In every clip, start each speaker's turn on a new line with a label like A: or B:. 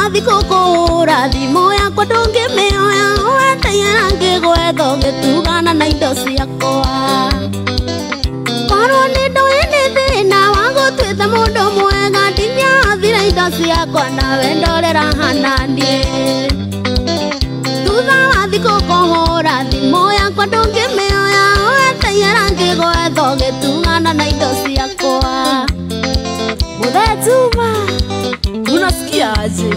A: wa thikũ kũhũra thimũ yakwa ndũngĩmĩoya weteithera ngĩgwetha ũgĩtugana na indo ciakwa korwo nĩ ndoĩ nĩ thĩna wa gũtuĩte mũndũ mwega ndingĩathire indo ciakwa nawe ndorera hananie thutha wa thikũ kũhũra thimũ yakwa ndũngĩmĩoya weteithera ngĩgwetha ũgĩtugana na indo ciakwa
B: Muthetuma unasikia aje?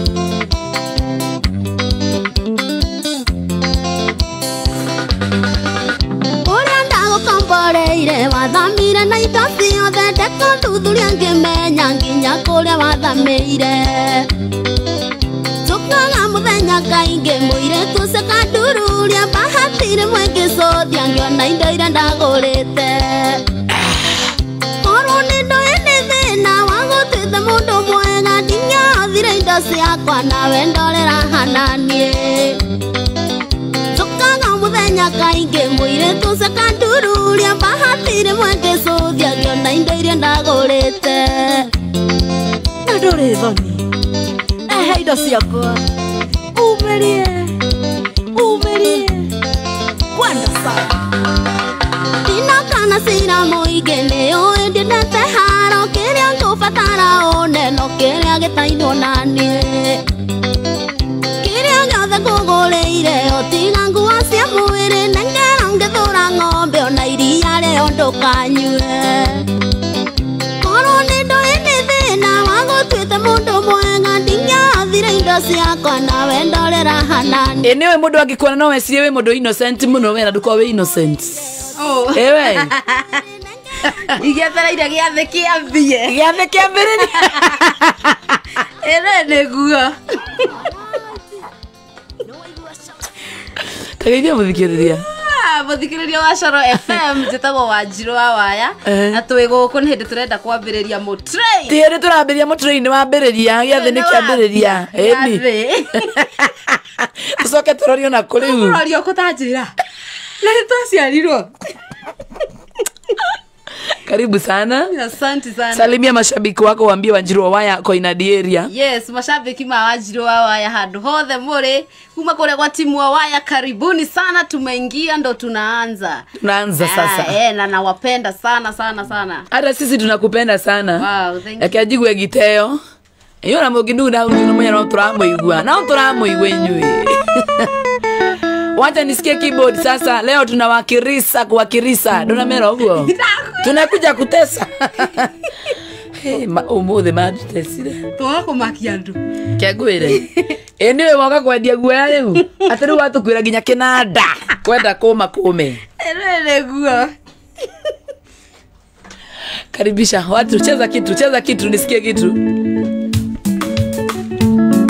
A: Ũrĩa ndagũkomboreire wathamire na indo ciothe ndekũthuthuria ngĩmenya nginya kũrĩa wathamĩire Njũkaga mũthenya kaingĩ mũirĩtu ũcio akandururia bahati rĩmwe ngĩcũthia ngĩona indo iria ndagũrĩte korwo nĩ ndoĩ nĩ thĩna wa gũtuĩte mũndũ mwega ndingĩathire indo ciakwa nawe ndorera hananie Njũkaga mũthenya kaingĩ mũirĩtu ũcio akandururia bahati rĩmwe ngĩcũthia ngĩona indo iria ndagũrĩte
B: Na ndũrĩ thoni ehe indo ciakwa umĩrie umĩrie kwenda sana
A: Ndina kana cira mũingĩ nĩũĩ ndiendete haro kĩrĩa ngũbatara ũneno kĩrĩa gĩtainwo naniĩ kĩrĩa gĩothe ngũgũrĩire ũtiga nguo cia mwĩrĩ nengera ngĩthũra ng'ombe ona iria rĩo ndũkanyue korwo nĩ ndoĩ nĩ thĩna wa gũtuĩte mũndũ mwega ndingĩathire indo ciakwa nawe ndorera hanani
C: Ĩ nĩwe mũndũ angĩkuona no wecirie wĩ mũndũ innocent mũno we na ndũkorwo wĩ innocent.
D: Oh.
C: Ĩwe.
D: Igĩetereire gĩathĩ kĩambie.
C: Gĩathĩ kĩambĩrĩrie.
D: Ĩrĩ nĩguo.
C: Tageithia mũthikĩrĩria.
D: Mũthikĩrĩria wa Coro FM njĩtagwo Wanjirũ wa Waya na twĩ gũkũ nĩ hĩndĩ tũrenda kwambĩrĩria mũtray.
C: Ti hĩndĩ tũrambĩrĩria mũtray nĩ wambĩrĩria gĩathĩ nĩ kĩambĩrĩria. Ĩni. Tũcoke tũrorio na kũ rĩu.
D: Tũrorio kũ ta njĩra. Na nĩ twaciarirwo.
C: Karibu sana.
D: Asante sana.
C: Salimia mashabiki wako waambie Wanjiru wa Waya kwa inadi area.
D: Yes, mashabiki ma Wanjiru wa Waya handu hothe muri kuma kule kwa timu wa Waya karibuni sana tumeingia ndo tunaanza.
C: Tunaanza sasa.
D: Na nawapenda sana sana sana.
C: Hata sisi tunakupenda sana.
D: Wow, thank you.
C: Akiajigue giteo. Iyo na mugindu na unyuno na turamuigua. Na turamuigua inyui. Wacha nisikie keyboard sasa. Leo tunawakirisa kuwakirisa. Dona mera uguo. Tunakuja kutesa. Hey, umuthi matutesire.
D: Twaga kumakia andu.
C: Kegwire. Ĩ nĩwe woka kwendia guoya rĩu. Atĩ rĩu watũkwĩra nginya kĩnanda. Kwenda kũma kũme.
D: Ĩrĩ nĩguo.
C: Karibisha watu, cheza kitu nisikie kitu.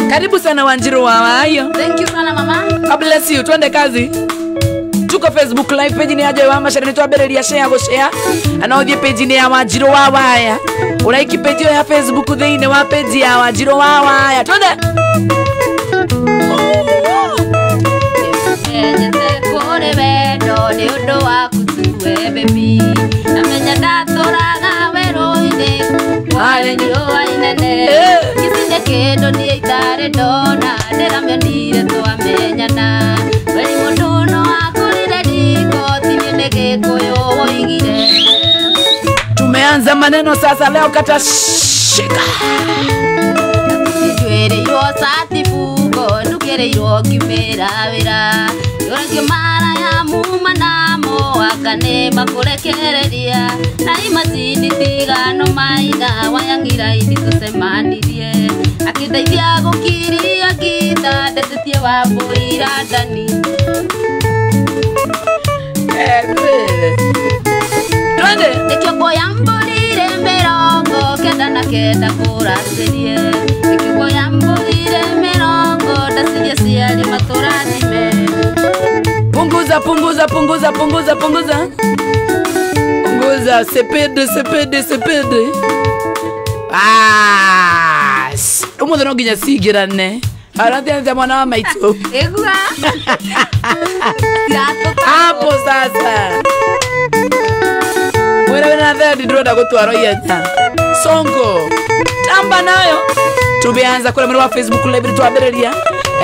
C: Karibu sana Wanjiru wa Waya.
D: Thank you sana mama.
C: God bless you. Twende kazi. Tuko Facebook live page ni aje wa Macharia twambĩrĩria share go share. Ana ũthiĩ page ni ya Wanjiru wa Waya. Uraiki page ya Facebook thĩinĩ wa page ya Wanjiru wa Waya. Twende.
D: Menyete kũrĩ wendo nĩ ũndũ waku tu we baby. Namenya ndatũraga werũ-inĩ kwarĩ riũa inene. Gĩcinde kĩndũ niĩ itarĩ ndona ndĩramĩonire twamenyana. Weri mũndũ no akũrire riko ti niĩ nĩ Gĩkũyũ woigire.
C: Tumeanza maneno sasa leo kata shika.
D: Njuĩrĩirwo cati bugo ndukĩrĩirwo ngĩmĩra wĩra. Yũragio mara ya muma namo akane makũrekereria. Na imacini tigano maina wayangira indi tũcemanirie. Akĩndeithia gũkiria ngita ndetetie wambũira ndani.
C: Twende.
D: Nĩkĩo kuoya mbũrire 99 kũracĩrie. Nĩkĩo kuoya mbũrire 90 ndacirie ciarĩ matũrathime.
C: Punguza punguza punguza punguza punguza. Punguza sepede sepede sepede. Ah, umuthi no nginya cingĩrane. Arathia mwana wa maitũ.
D: Ĩgua.
C: Hapo sasa. Mwena wena thendi ndĩrenda gũtwarwo ihenya. Songo. Tamba nayo. Tumeanza kule mwena wa Facebook live twambĩrĩria.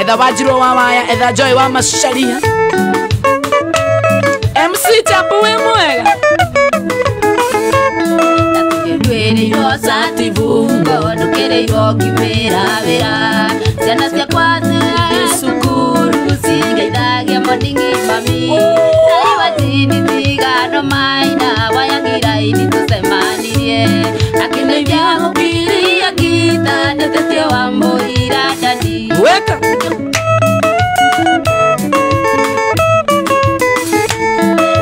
C: Etha Wanjiru wa Waya, etha Joy wa Macharia. MC Chapu we mwega.
D: Ndwĩrĩirwo cati bungo ndũkĩrĩirwo ngĩwĩra wĩra ciana ciakwa cukuru cingeithagia moningi mami naiwa chini tigano maina wayangiraini tũcemanirie akĩndeithia gũkiria ngita ndetetie wa mbũira ndani
C: weka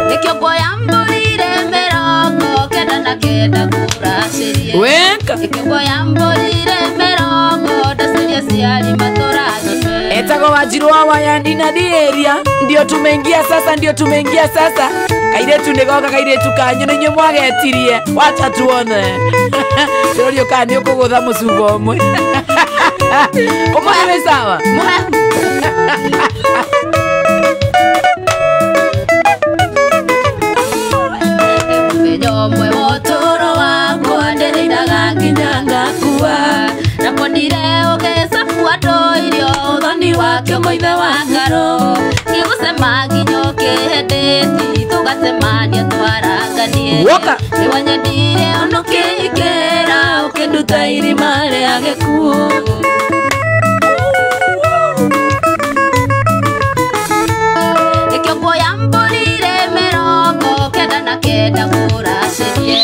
D: nĩkĩo nguoya mbũrire 99 kũracĩrie
C: weka
D: nĩkĩo nguoya mbũrire 90 ndaciria ciari matũrathime
C: etagwo Wanjiru wa Waya ndina area. Ndio tumeingia sasa, ndio tumeingia sasa. Kairetu nĩgoka kairetu kanyu nĩ inyuĩ mwagetirie. Wacha tuone. Ndĩrorio kana nĩ ũkũgũtha mũcuba ũmwe. Ũmũthĩ wĩ sawa?
D: Mũthenya ũmwe wa ũtũũro wakwa ndĩrĩinaga nginya ngakua namonire ũgĩcabua ndũirio ũthoni wake mũithe wa ngaro ngĩgũcema nginya ũkĩhendĩti tũgacemania twaranganie
C: Woka.
D: nĩwanyendire onũkĩingĩra ũkĩnduta irima rĩa gĩkuũ nĩkĩo nguoya mbũrire 99 kũracĩrie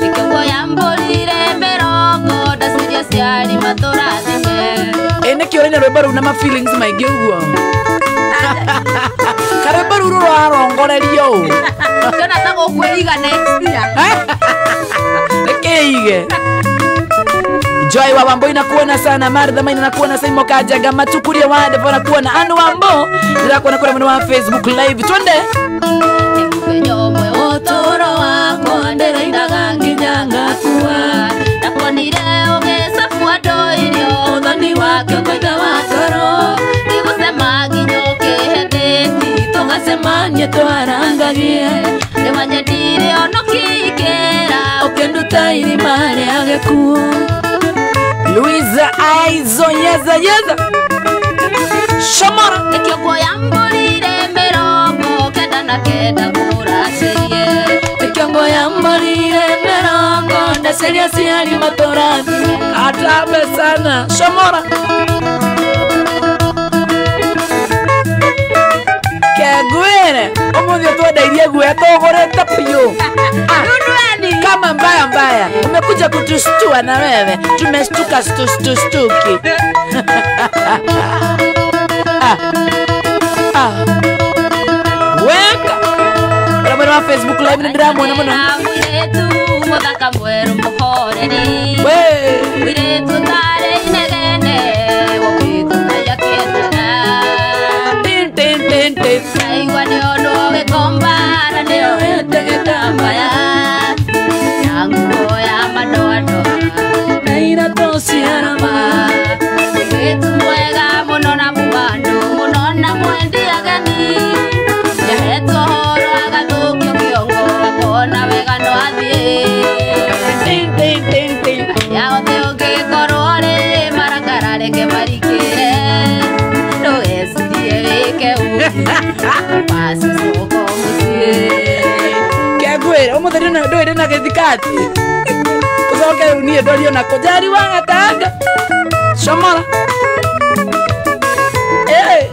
D: nĩkĩo nguoya mbũrire 90 ndaciria ciari matũrathime.
C: Ĩ nĩkĩo ũraina rwĩmbo rũu na ma feelings maingĩ ũguo. Karwĩmbo rũu rũrarongorerio ũũ.
D: Ndĩrona ta gũkwĩiga next year.
C: Reke ige. Joy wa Wambo inakuona sana, Martha Maina nakuona, Saimo Kajaga Matukuria wa Devo nakuona, Anu Wambo ndirakuona kule mwena wa Facebook live. Twende.
D: Mũthenya ũmwe wa ũtũũro wakwa ndĩrainaga nginya ngakua nakonire ũgĩcabua ndũirio ũthoni wake mũithe wa ngoro ngĩgũcema nginya ũkĩhendĩti tũgacemania twarangagie nĩwanyendire onũkĩingĩra ũkĩnduta irima rĩa gĩkuũ.
C: Luiza Aizo yeza yeza Shamara
D: nĩkĩo nguoya mbũrire 99 kũracĩrie nĩkĩo nguoya mbũrire 90 ndaciria ciari matũrathime.
C: Atabe sana Shamara. Kegwere umuthi twendairie guoya tũgũrĩte biũ. Kama mbaya mbaya umekuja kutushtua na wewe tumeshtuka stuki. Weka. Ramwe wa Facebook live nĩ ndĩramuona mũno.
D: Mũirĩtu mũthaka mwerũ mũhoreri
C: We.
D: mũirĩtu ũtarĩ inegene wokĩte Ngai akĩendaga
C: Tin tin tin tin.
D: Ndaigua nĩonwo gĩkomba na nĩoete gĩtambaya ya nguo ya madoadoa
C: Na iratũ cia rama.
D: Mũirĩtu mwega mũno na mũbando mũno na mwendi ageni nĩahetwo ũhoro agathũkio kĩongo akona wega no athiĩ
C: Tin tin tin tin.
D: ya othe ũngĩkorwo rĩ marakara reke marikĩre ndũgecirie wĩke ũũru macicoka mũciĩ.
C: Kegwĩre ũmũthĩ ndũĩ ndĩna gĩthikati. Ũcoke rĩu niĩ ndorio na kũnjari wa gatanga. Shomora. Eh.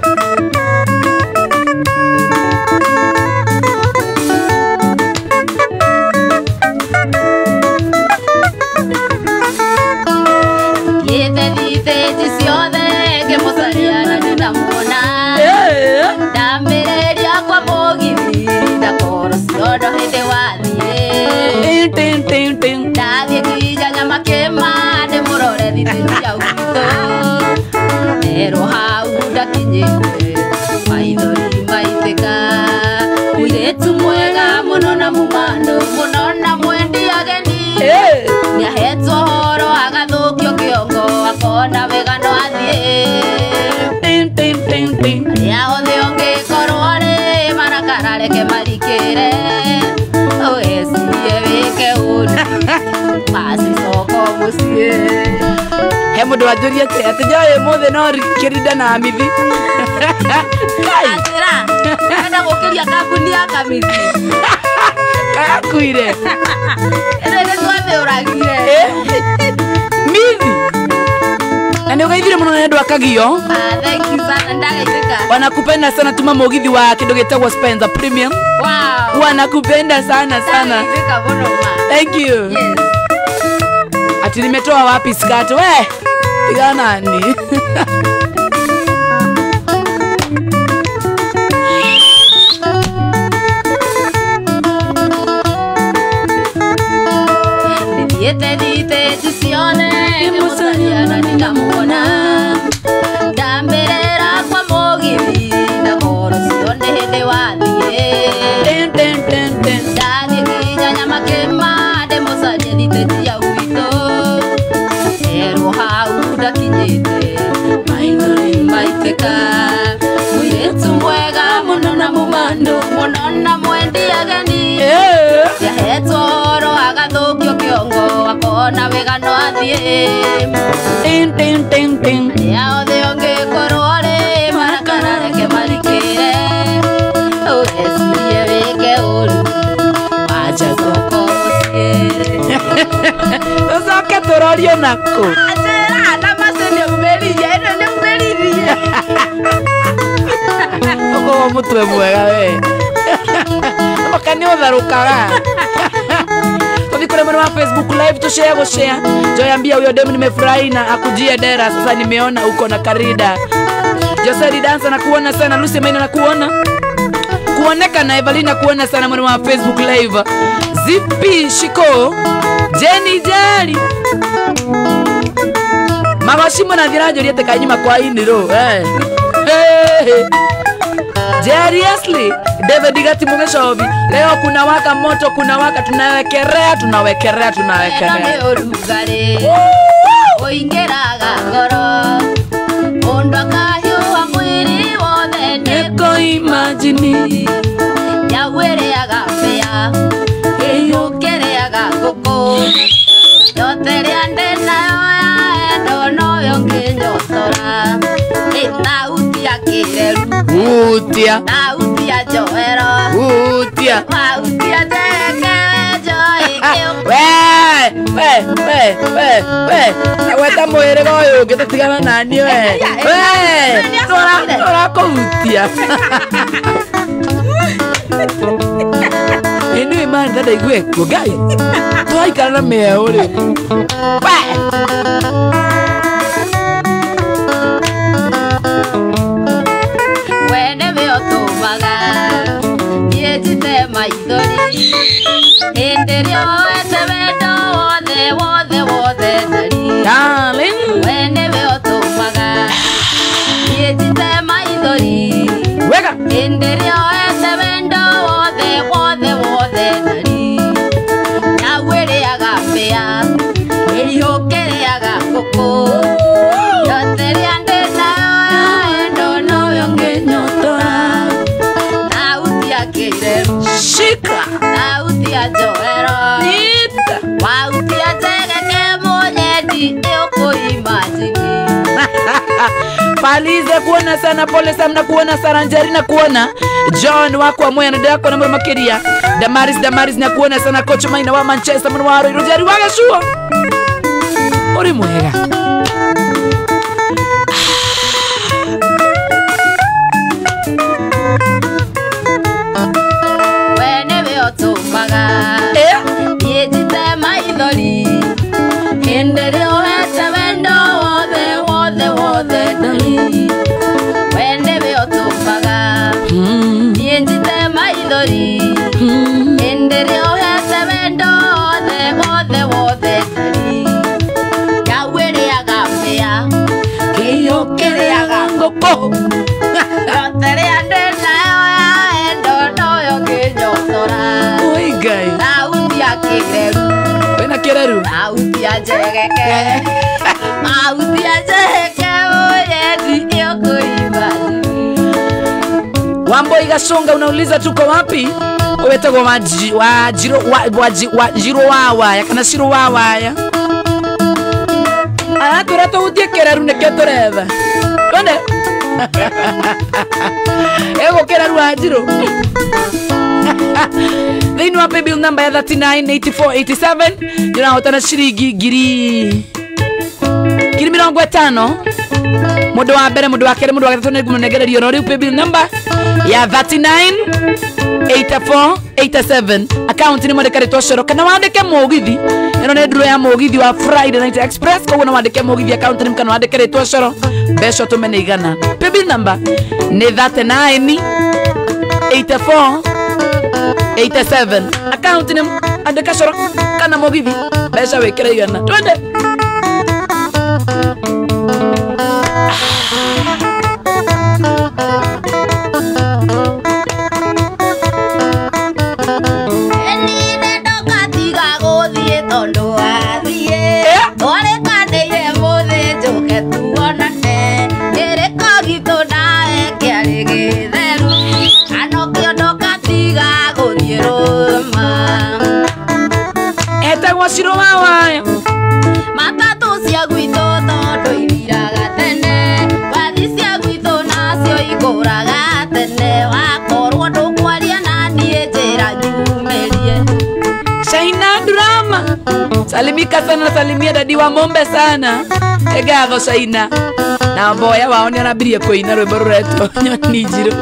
D: Thiĩte thithĩji ciothe ngĩmũcaria na ndinamuona
C: Eh.
D: ndambĩrĩria kwa mũgithi ndakorwo ciondo hĩndĩ wathiĩ
C: Tin tin tin tin.
D: ndathiĩ nginya Nyamakĩma ndĩmũrore thithĩji ya gwitũ nerwo hau ndakinyĩte maithori maitĩka mũirĩtu mwega mũno na mũmando mũno na mwendi ageni
C: Eh.
D: nĩahetwo ũhoro agathũkio kĩongo akona wega no athiĩ
C: Tin tin tin tin.
D: arĩa othe ũngĩkorwo rĩ marakara reke marikĩre ũgecirie wĩke ũũru macicoka mũciĩ.
C: He mundu wanjũria atĩ atĩ njoĩ mũthĩ no kĩrinda na mithi.
D: Atĩra enda gũkĩria kambuni ya Kamithi.
C: Kayakuire.
D: Ĩno nĩ twamĩũragire.
C: Mithi. Na nĩ ũgeithire mũno nĩ andũ a Kagio.
D: Thank you sana, ndagaithĩka.
C: Wanakupenda sana, tuma mũgithi wa kĩndũ gĩtagwo Spencer Premium.
D: Wow.
C: Wanakupenda sana sana.
D: Ndagaithĩka mũno ma.
C: Thank you.
D: Yes.
C: Ati nimetoa wapi skirt we? Pigana nani?
D: Nithiĩte thitĩci ciothe ngĩmũcaria na ndinamuona. Ndambĩrĩra kwa mũgithi ndahoro cio nĩ hĩndĩ wathiĩ.
C: Ten ten ten ten.
D: Ndathiĩ nginya Nyamakĩma ndĩmũcarie thitĩci ya gwitũ. Erwo hau ndakinyĩte maithori maitĩka. Mũirĩtu mwega mũno na mũmandũ mũno na mwendi ageni. Yahetwo oro agathũkio kĩongo akona wega no athiĩ.
C: Tin tin tin tin.
D: Arĩa othe ũngĩkorwo rĩ marakara reke marikĩre. Ũgecirie wĩke ũru wanja guoko mũciĩ.
C: Ũcoke tũrorio nakũ.
D: Atĩra na macio nĩ umĩririe, ĩno nĩ umĩririe.
C: Ũkorwo mũtwe mwega we. Maka nĩ ũtharũkaga. Tuthi kule mwena wa Facebook live tushare go share. Joy ambia huyo demu nimefurahi na akujie dera sasa nimeona uko na karida. Joseli dansa na kuona sana, Lucy Maina na kuona. Kuoneka na Evelina kuona sana mwena wa Facebook live. Zipi Shiko, Jenny Jerry. Magashimo na thirajo riete kanyuma kwa iniro. Hey. Jerry Ashley, David Gati Mugeshovi. Leo kuna waka moto, kuna waka tunawekerea, tunawekerea, tunawekerea.
D: Nĩ ũrugarĩ ũingĩraga ngoro mũndũ akahiũha mwĩrĩ wothe nĩ
C: Nĩko imagine
D: nyau ĩrĩaga mbĩa kĩhiũ kĩrĩaga ngũkũ yote ĩrĩa ndĩ nayo ya endo noyo ngĩnyotora nĩ thauti ya kĩreru
C: Utia
D: thauti ya njohero
C: utia
D: thauti ya njeke njoĩ
C: we we we we we weta mwĩrĩga ũyũ ũngĩ tũtigana naniĩ we we tũrakũhutia. Ĩnĩ mani ndaigue kuo ngai twaikara na mĩeũ rĩ we.
D: We nĩwe ũtũmaga niĩ njite maithori hĩndĩ ĩrĩa woete wendo wothe wothe wothe ndari.
C: Darling
D: We nĩwe ũtũmaga niĩ njite maithori
C: wega
D: hĩndĩ ĩrĩa woete wendo wothe wothe wothe ndari. Nyau ĩrĩaga mbĩa kĩhiũ kĩrĩaga ngũkũ yote ĩrĩa ndĩ nayo ya endo noyo ngĩnyotora. Thauti ya kĩreru
C: shika
D: thauti ya njohero
C: nita
D: wauti ya njegeke mũnyendi ĩũkũimajini.
C: Palize kuona sana, pole sana kuona sana, Njeri na kuona John wako wa moya na dako na mwe makiria Damaris Damaris na kuona sana, coach Maina wa Manchester mwe wa Ruiru Njeri wagacua uri mwega.
D: We nĩwe ũtũmaga niĩ njite maithori hĩndĩ ĩrĩa ũhete wendo wothe wothe wothe ndari. We nĩwe ũtũmaga niĩ njite maithori hĩndĩ ĩrĩa ũhete wendo wothe wothe wothe ndari. Nyau ĩrĩaga mbĩa
C: Kĩhiũ kĩrĩaga ngũkũ
D: yote ĩrĩa ndĩ nayo ya endo noyo ngĩnyotora.
C: Oi ngai
D: Thauti ya kĩreru
C: wĩna kĩreru
D: thauti ya njegeke thauti ya njegeke ũyendi ĩũkũimajini.
C: Wamboi Gashonga unauliza tuko wapi? Wetagwo Wajiro wa waya kana Shiro wa waya. Aratwĩra tũhutie kĩreru nĩkĩo tũretha. Twende. Ego kĩreru Wanjirũ. Thĩinĩ wa paybill number ya 398487 nĩũrahotana ciringi ngiri 50. Mũndũ wa mbere, mũndũ wa kerĩ, mũndũ wa gatatũ nĩngũmũnengereria oro rĩu paybill number ya 398487. Account nĩ mwandĩka rĩtwa Coro kana wandĩke mũgithi. Ĩno nĩ nduro ya mũgithi wa Friday Night Express, koguo no wandĩke mũgithi account nĩ kana wandĩke rĩtwa Coro, mbeca ũtũme nĩ igana. Paybill number nĩ 398487. Account nĩ andĩka Coro kana mũgithi, mbeca wĩkĩre igana. Twende. Etagwo Ciro wa Waya.
D: Matatũ cia gwitũ tondũ ithiraga tene, bathi cia gwitũ nacio ikũraga tene, wakorwo ndũkwaria na niĩ njĩra nyumĩrie.
C: Shaina Drama. Salimika sana, salimia dadi wa Mombe sana. Egatho Shaina. Na mboya wao nĩ arambirie kũina rwĩmbo rũretwo Nyoni Njirũ.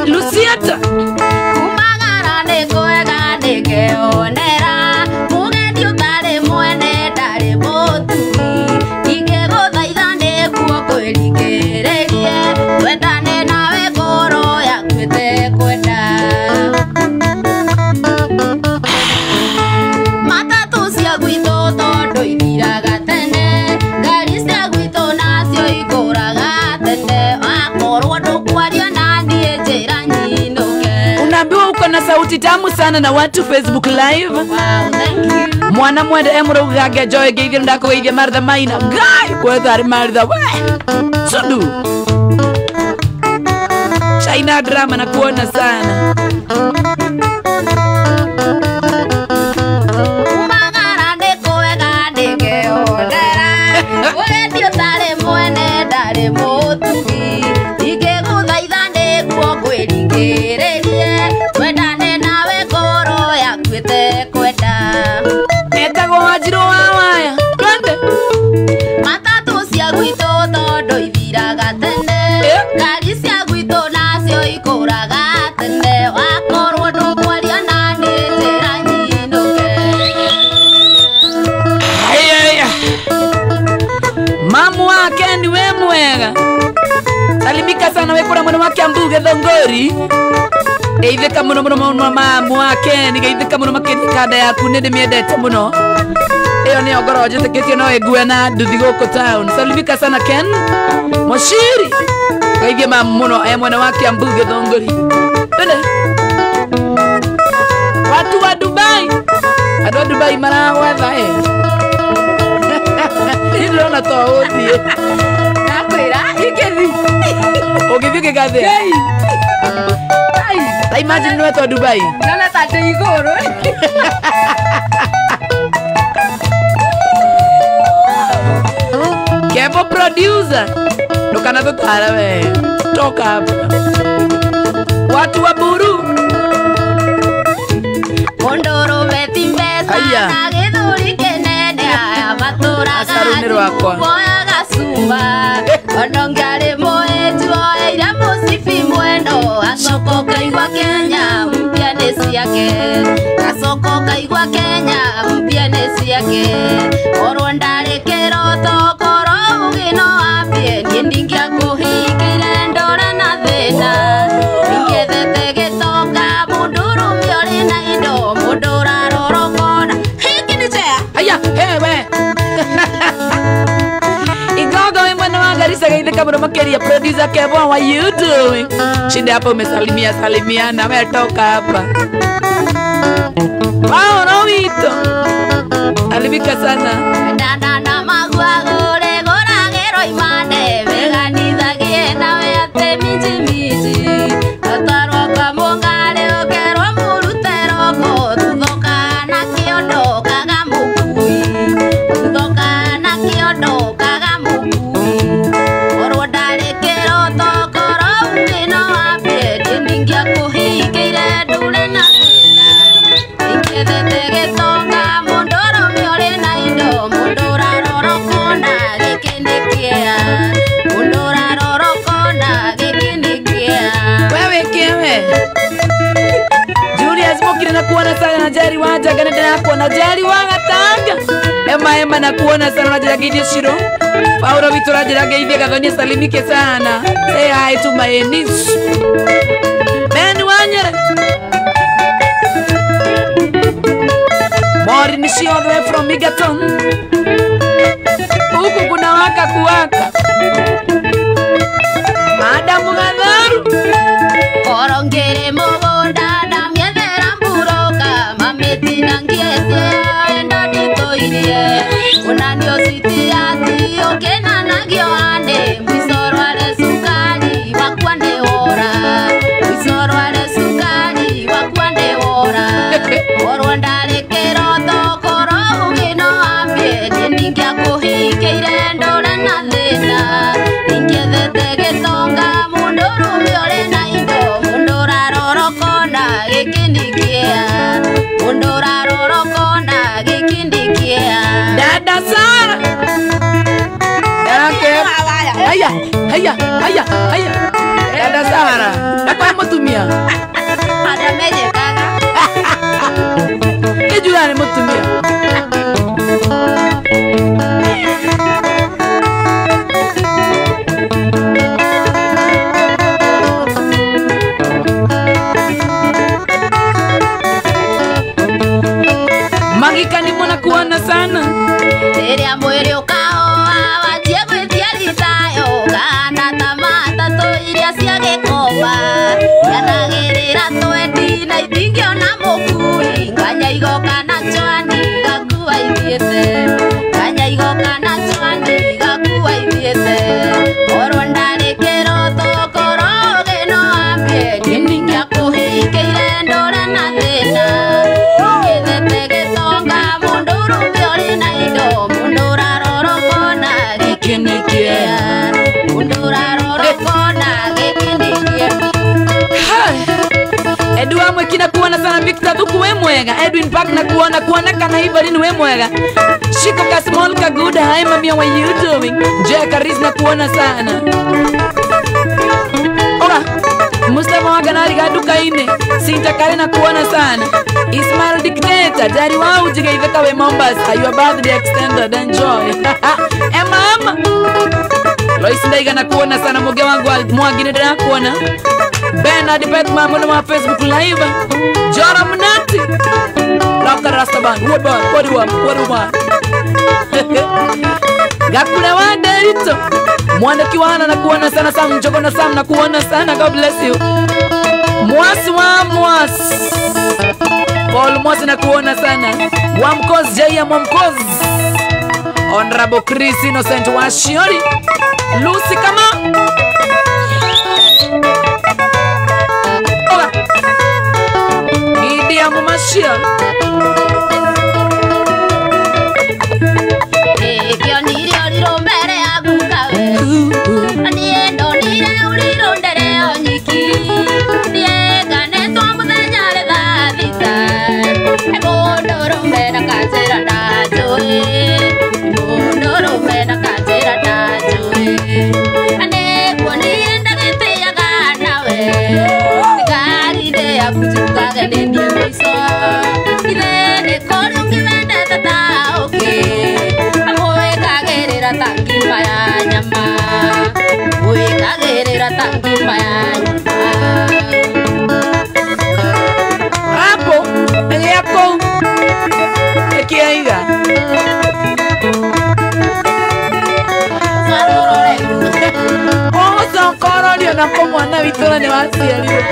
C: Luciata.
D: Kumagara nĩ kwega nĩngeonera, mũgendi ũtarĩ mwene ndarĩ mũtugi, ingĩgũthaitha nĩguo kwĩringĩrĩrie, twendane nawe ngoro yaku ĩtekwenda. Matatũ cia gwitũ tondũ ithiraga tene, ngari cia gwitũ nacio ikũraga tene, wakorwo ndũkwaria na niĩ njĩra nyinũke.
C: Unaambiwa uko na sauti tamu sana na watu Facebook Live.
D: Wow, thank you.
C: Mwana mwende emũraugaga Joy geithio ndakũgeithia Martha Maina. Ngai kwetha arĩ Martha we. Sudu. Shaina Drama na kuona sana.
D: Kumagara nĩ kwega nĩngeonera, mũgendi ũtarĩ mwene ndarĩ mũtugi, ingĩgũthaitha nĩguo ngwĩringĩrĩrie, twendane nawe ngoro yaku ĩtekwenda.
C: Etagwo Wanjirũ wa Waya. Twende.
D: Matatũ cia gwitũ tondũ ithiraga tene, ngari cia gwitũ nacio ikũraga tene, wakorwo ndũkwaria na niĩ njĩra nyinũke.
C: Aya. Mamu wake ni we mwega. Salimika sana we kura mwana wa Kiambu Githongori. Geithĩka mũno mũno mũno mamu wake, ni geithĩka mũno makĩria kanda yaku nĩ ndĩmĩendete mũno. Ĩyo nĩyo ngoro njĩtĩkĩtie no ĩngue na nduthi gũkũ town. Salimika sana Ken Moshiri. Geithie mamu mũno e mwena wa Kiambu Githongori. Twende. Watu wa Dubai. Andũ a Dubai maragwetha ĩ. Niĩ ndĩrona to ũthiĩ.
D: Ndakwĩra ingĩthiĩ.
C: Ũngĩthiĩ ũngĩgathĩa. Ta imagine nĩ wetwo Dubai.
D: Ndona ta ndĩ igũrũ.
C: Kevo producer. Ndũkanatũtara we. Toka hapa. Watu wa Buru.
D: Mũndũrũme ti mbeca
C: Aya.
D: na gĩthũri kĩnene, aya matũraga
C: Acaru nĩ rwakwa.
D: moyaga cuma. Ona ũngĩarĩ mũhĩnju oeire mũcibi mweno, acoka ũkaigua Kenya mpya nĩ ciake, acoka ũkaigua Kenya mpya nĩ ciake. Korwo ndarĩ kĩroto, korwo ũgĩ no ambie, niĩ ndingĩakũhingĩire ndore na thĩna. Ingĩethete gĩtonga, mũndũrũme ũrĩ na indo, mũndũ ũrarora ũkona hiki nĩ chair.
C: Aya, hey we. Igogo we mwana wa Garissa geithĩka mũno makĩria producer Kevo, how are you doing? Shinda hapo umesalimia salimiana, we toka hapa. Wao no wito. Alimika sana.
D: Ndanda na magua gũrĩ gũragĩrwo imande, meganithagie nawe atĩ minji minji.
C: na kuona sana na Jerry wa Njaga nĩ ndĩrakuona Jerry wa Gatanga Ema Ema na kuona sana na njĩra Shiro Paula witũ ranjĩra ngeithie Gathonie salimike sana. Say hi to my niece Ben Wanyere Maureen she all the way from Egerton. Huku kuna waka kuwaka. Madam Gatharu
D: Korongere mũgũnda ndamĩethera mburoka mamĩtinangietie enda nditũirie onanio citiati ũkĩnanagio andĩ mũico rware cukari wakwa nĩ wora mũico rware cukari wakwa nĩ wora korwo ndarĩ kĩroto korwo ũgĩ no ambie niĩ ningĩakũhikĩire ndũre na thĩna ningĩethete gĩtonga mũndũ rũme ũrĩ na indo mũndũ ũrarorokona gĩkĩndikia mũndũ ũrarorokona gĩkĩndikia.
C: Dada Sara Yake Haya haya haya haya Dada Sara nakwa mũtumia
D: Andamenyekaga
C: Nĩnjugaga nĩ mũtumia. Magikani mwana kuona sana
D: Rĩrĩa mwĩrĩ ũkahoa wanjie gwĩtia ritayo kana ta matatũ iria cia gĩkomba yanagĩrĩra twendi na itingĩona mũkui nganyaigo kana chwani gakua ithiĩte nganyaigo kana chwani gakua ithiĩte korwo ndarĩ kĩroto korwo ũgĩ no ambie niĩ ningĩakũhikĩire ndũre na thĩna ningĩthete gĩtonga mũndũ rũme ũrĩ na indo mũndũ ũrarorokona gĩkĩnĩkia mũndũ ũrarorokona gĩkĩnĩkia.
C: Edu wa Mwiki na kuona sana Victor Thuku we mwega Edwin Park na kuona kuona kana hivyo ni we mwega Shiko ka small ka good hi mami how are you doing Jack Aris na kuona sana Oga Mustafa wa Ganari ga duka-inĩ Sinta Kare na kuona sana Ismail Dictator Jari wa ujiga we Mombasa your birthday extended enjoy Emma mama Lois Ndaiga na kuona sana muge wangu mwagine na kuona Bernard Petman mwana wa Facebook Live Jora Munati Laka Rastaban what one what one what one Gakule wa Derito Mwana kiwana na kuona sana Sam Njogo na Sam na kuona sana God bless you Mwasi wa Mwasi Paul Mwasi na kuona sana Wamkoz Jaya Mwamkoz Honorable Chris Innocent Washiori Lucy kama Oga Gidia Mumashia
D: Kĩonire ũrirũ mbere ya gukawe niĩ ndonire ũrirũ ndere o nyiki niĩ nganetwo mũthenya rĩ thaa thita mũndũ rũme na kanjĩra ndanjũĩ mũndũ rũme na kanjĩra ndanjũĩ nĩguo niĩ ndagĩtĩaga nawe ngari-inĩ yaku njukage nĩ niĩ mũico ithe nĩ kũrĩ ũngĩ wendete ta ũngĩ amwĩkagĩrĩra ta ngima ya nyama mwĩkagĩrĩra ta ngima ya nyama
C: Hapo yako ekiaiga Ocokororrio nako mwana witũ na nĩ waciarirwo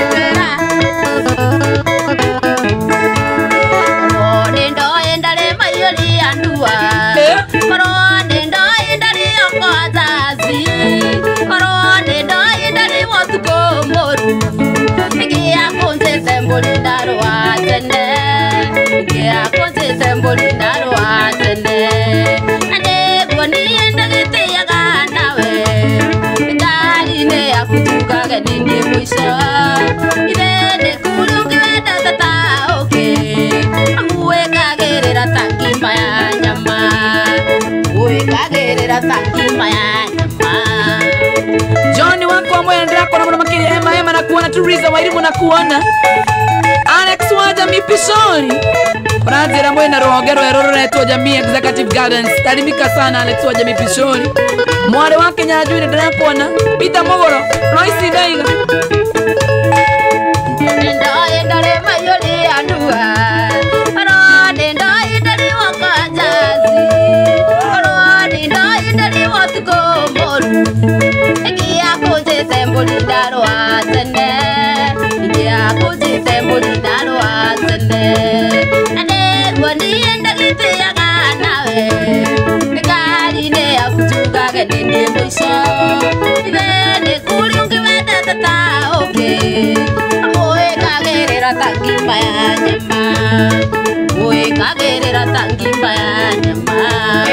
D: Korwo nĩ ndoĩ ndarĩ maiyũria ndua korwo nĩ ndoĩ ndarĩ okoa njaci korwo nĩ ndoĩ ndarĩ ũtukũ mũru ingĩakũnjĩte mbũri ndarũa tene ingĩakũnjĩte mbũri ndarũa tene na nĩguo niĩ ndagĩtĩaga nawe ngari-inĩ yaku njukage nĩ niĩ mũico ithe nĩ kũrĩ ũngĩ wendete ta ũngĩ amwĩkagĩrĩra ta ngima ya nyama mwĩkagĩrĩra ta ngima ya nyama
C: John wako ambaye anaendelea kuona mwana makini Emma Emma na kuona Teresa Wairimu na kuona Alex Waja mi Pishori uranjira mwena ruhonge rweru ruretwo Jamii Executive Gardens. Tarimika sana Alex wa Jamii Pishori. Mwari wa Kinyanjui ndirakuona. Peter Mugoro, Royce Ndaiga.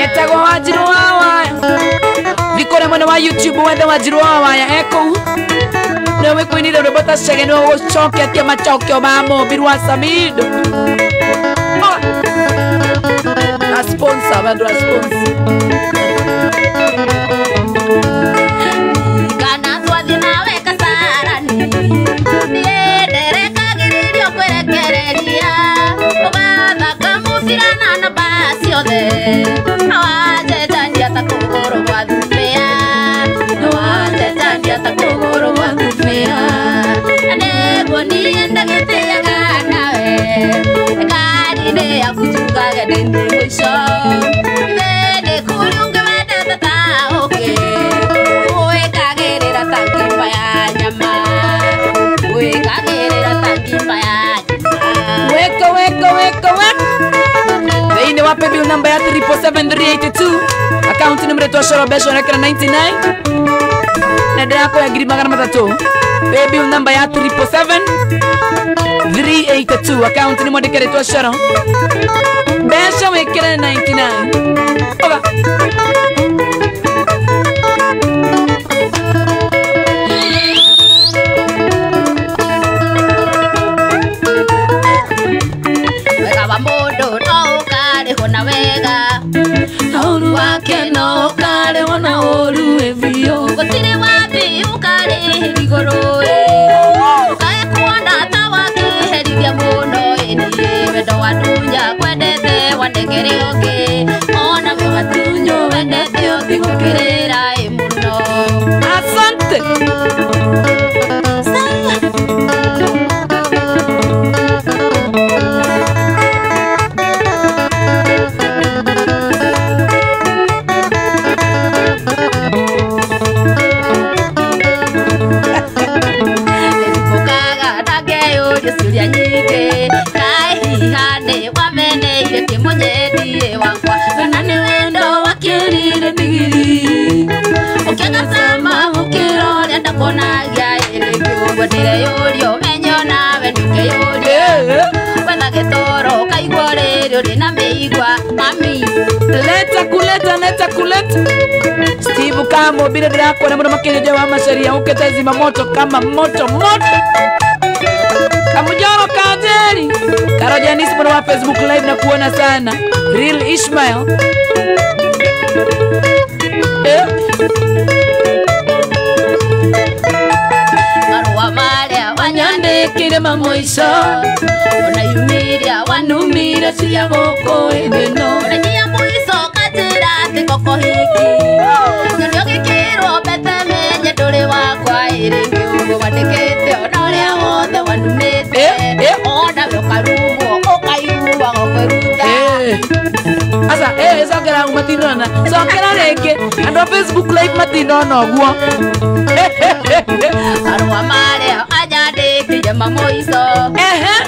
C: Etagwo Wanjiru wa Waya. Thikore mwena wa YouTube wethe Wanjiru wa Waya ekou. Nĩwe wĩkũinire rwĩmbo ta Chege nĩwe ũgũcoketie macokio ma mũmbi rwa Samido. A sponsor, bandu a sponsor.
D: Kana twathi nawe Kasarani. Nienderekagĩrĩrio kwerekereria. Ũgathaka mũbira na namba ciothe. Awanjenjania ta kũgũrũ gwa thubĩa. Awanjenjania ta kũgũrũ gwa thubĩa. Na nĩguo niĩ ndagĩtĩaga nawe. Ngari-inĩ yaku njugage ndĩ mũico. Ithe nĩ kũrĩ ũngĩ wendete ta ũngĩ. Wĩkagĩrĩra ta ngima ya nyama. Wĩkagĩrĩra ta ngima ya nyama.
C: Weka weka weka weka. Thĩinĩ wa paybill number ya 347382 account number yetu Shoro Besho rekera 99 na ndĩrakoya 300,000. Paybill number ya 377382 account ni mwandĩke Shoro Besho wĩkĩre 99. Oga.
D: Wega wa mũndũ no ũkarĩhwo na wega.
C: Na ũru wake no ũkarĩhwo na ũru ĩbiũ.
D: Gũtirĩ wathi ũkarĩhĩria igũrũ ĩ. Ũkae kuona ta wakĩherithia mũno ĩ niĩ. Wendo wandunya kwendete wanengere ũngĩ. Ona we watunywo wendete ũtigũkĩrĩra ĩ mũno.
C: Asante. Leta kuleta leta kuleta. Steve Kamo bila ndirakuona muno makinya wa macaria ukete zima moto kama moto moto. Kamujoro Kajeri Karo Janice muno wa Facebook live na kuona sana. Real Ishmael.
D: Marua maria
C: wanyandikire mamoico.
D: Ona yumiria
C: wanumire cia gũkũ ĩno.
D: Ona mũico kanjĩra atĩ koko hiki. Nyoni ũgĩkĩrwo mbete menye ndũrĩ wakwa ĩrĩngĩ ũguo wandĩkĩte ona ũrĩa wothe wanumĩte. Ona we ũkarumwo ũkaigua gũkwĩruta.
C: Asa, cokera matinona. Cokera rĩngĩ. Andũ a Facebook live matinona ũguo.
D: Marũa marĩa anyandĩkire mamũico.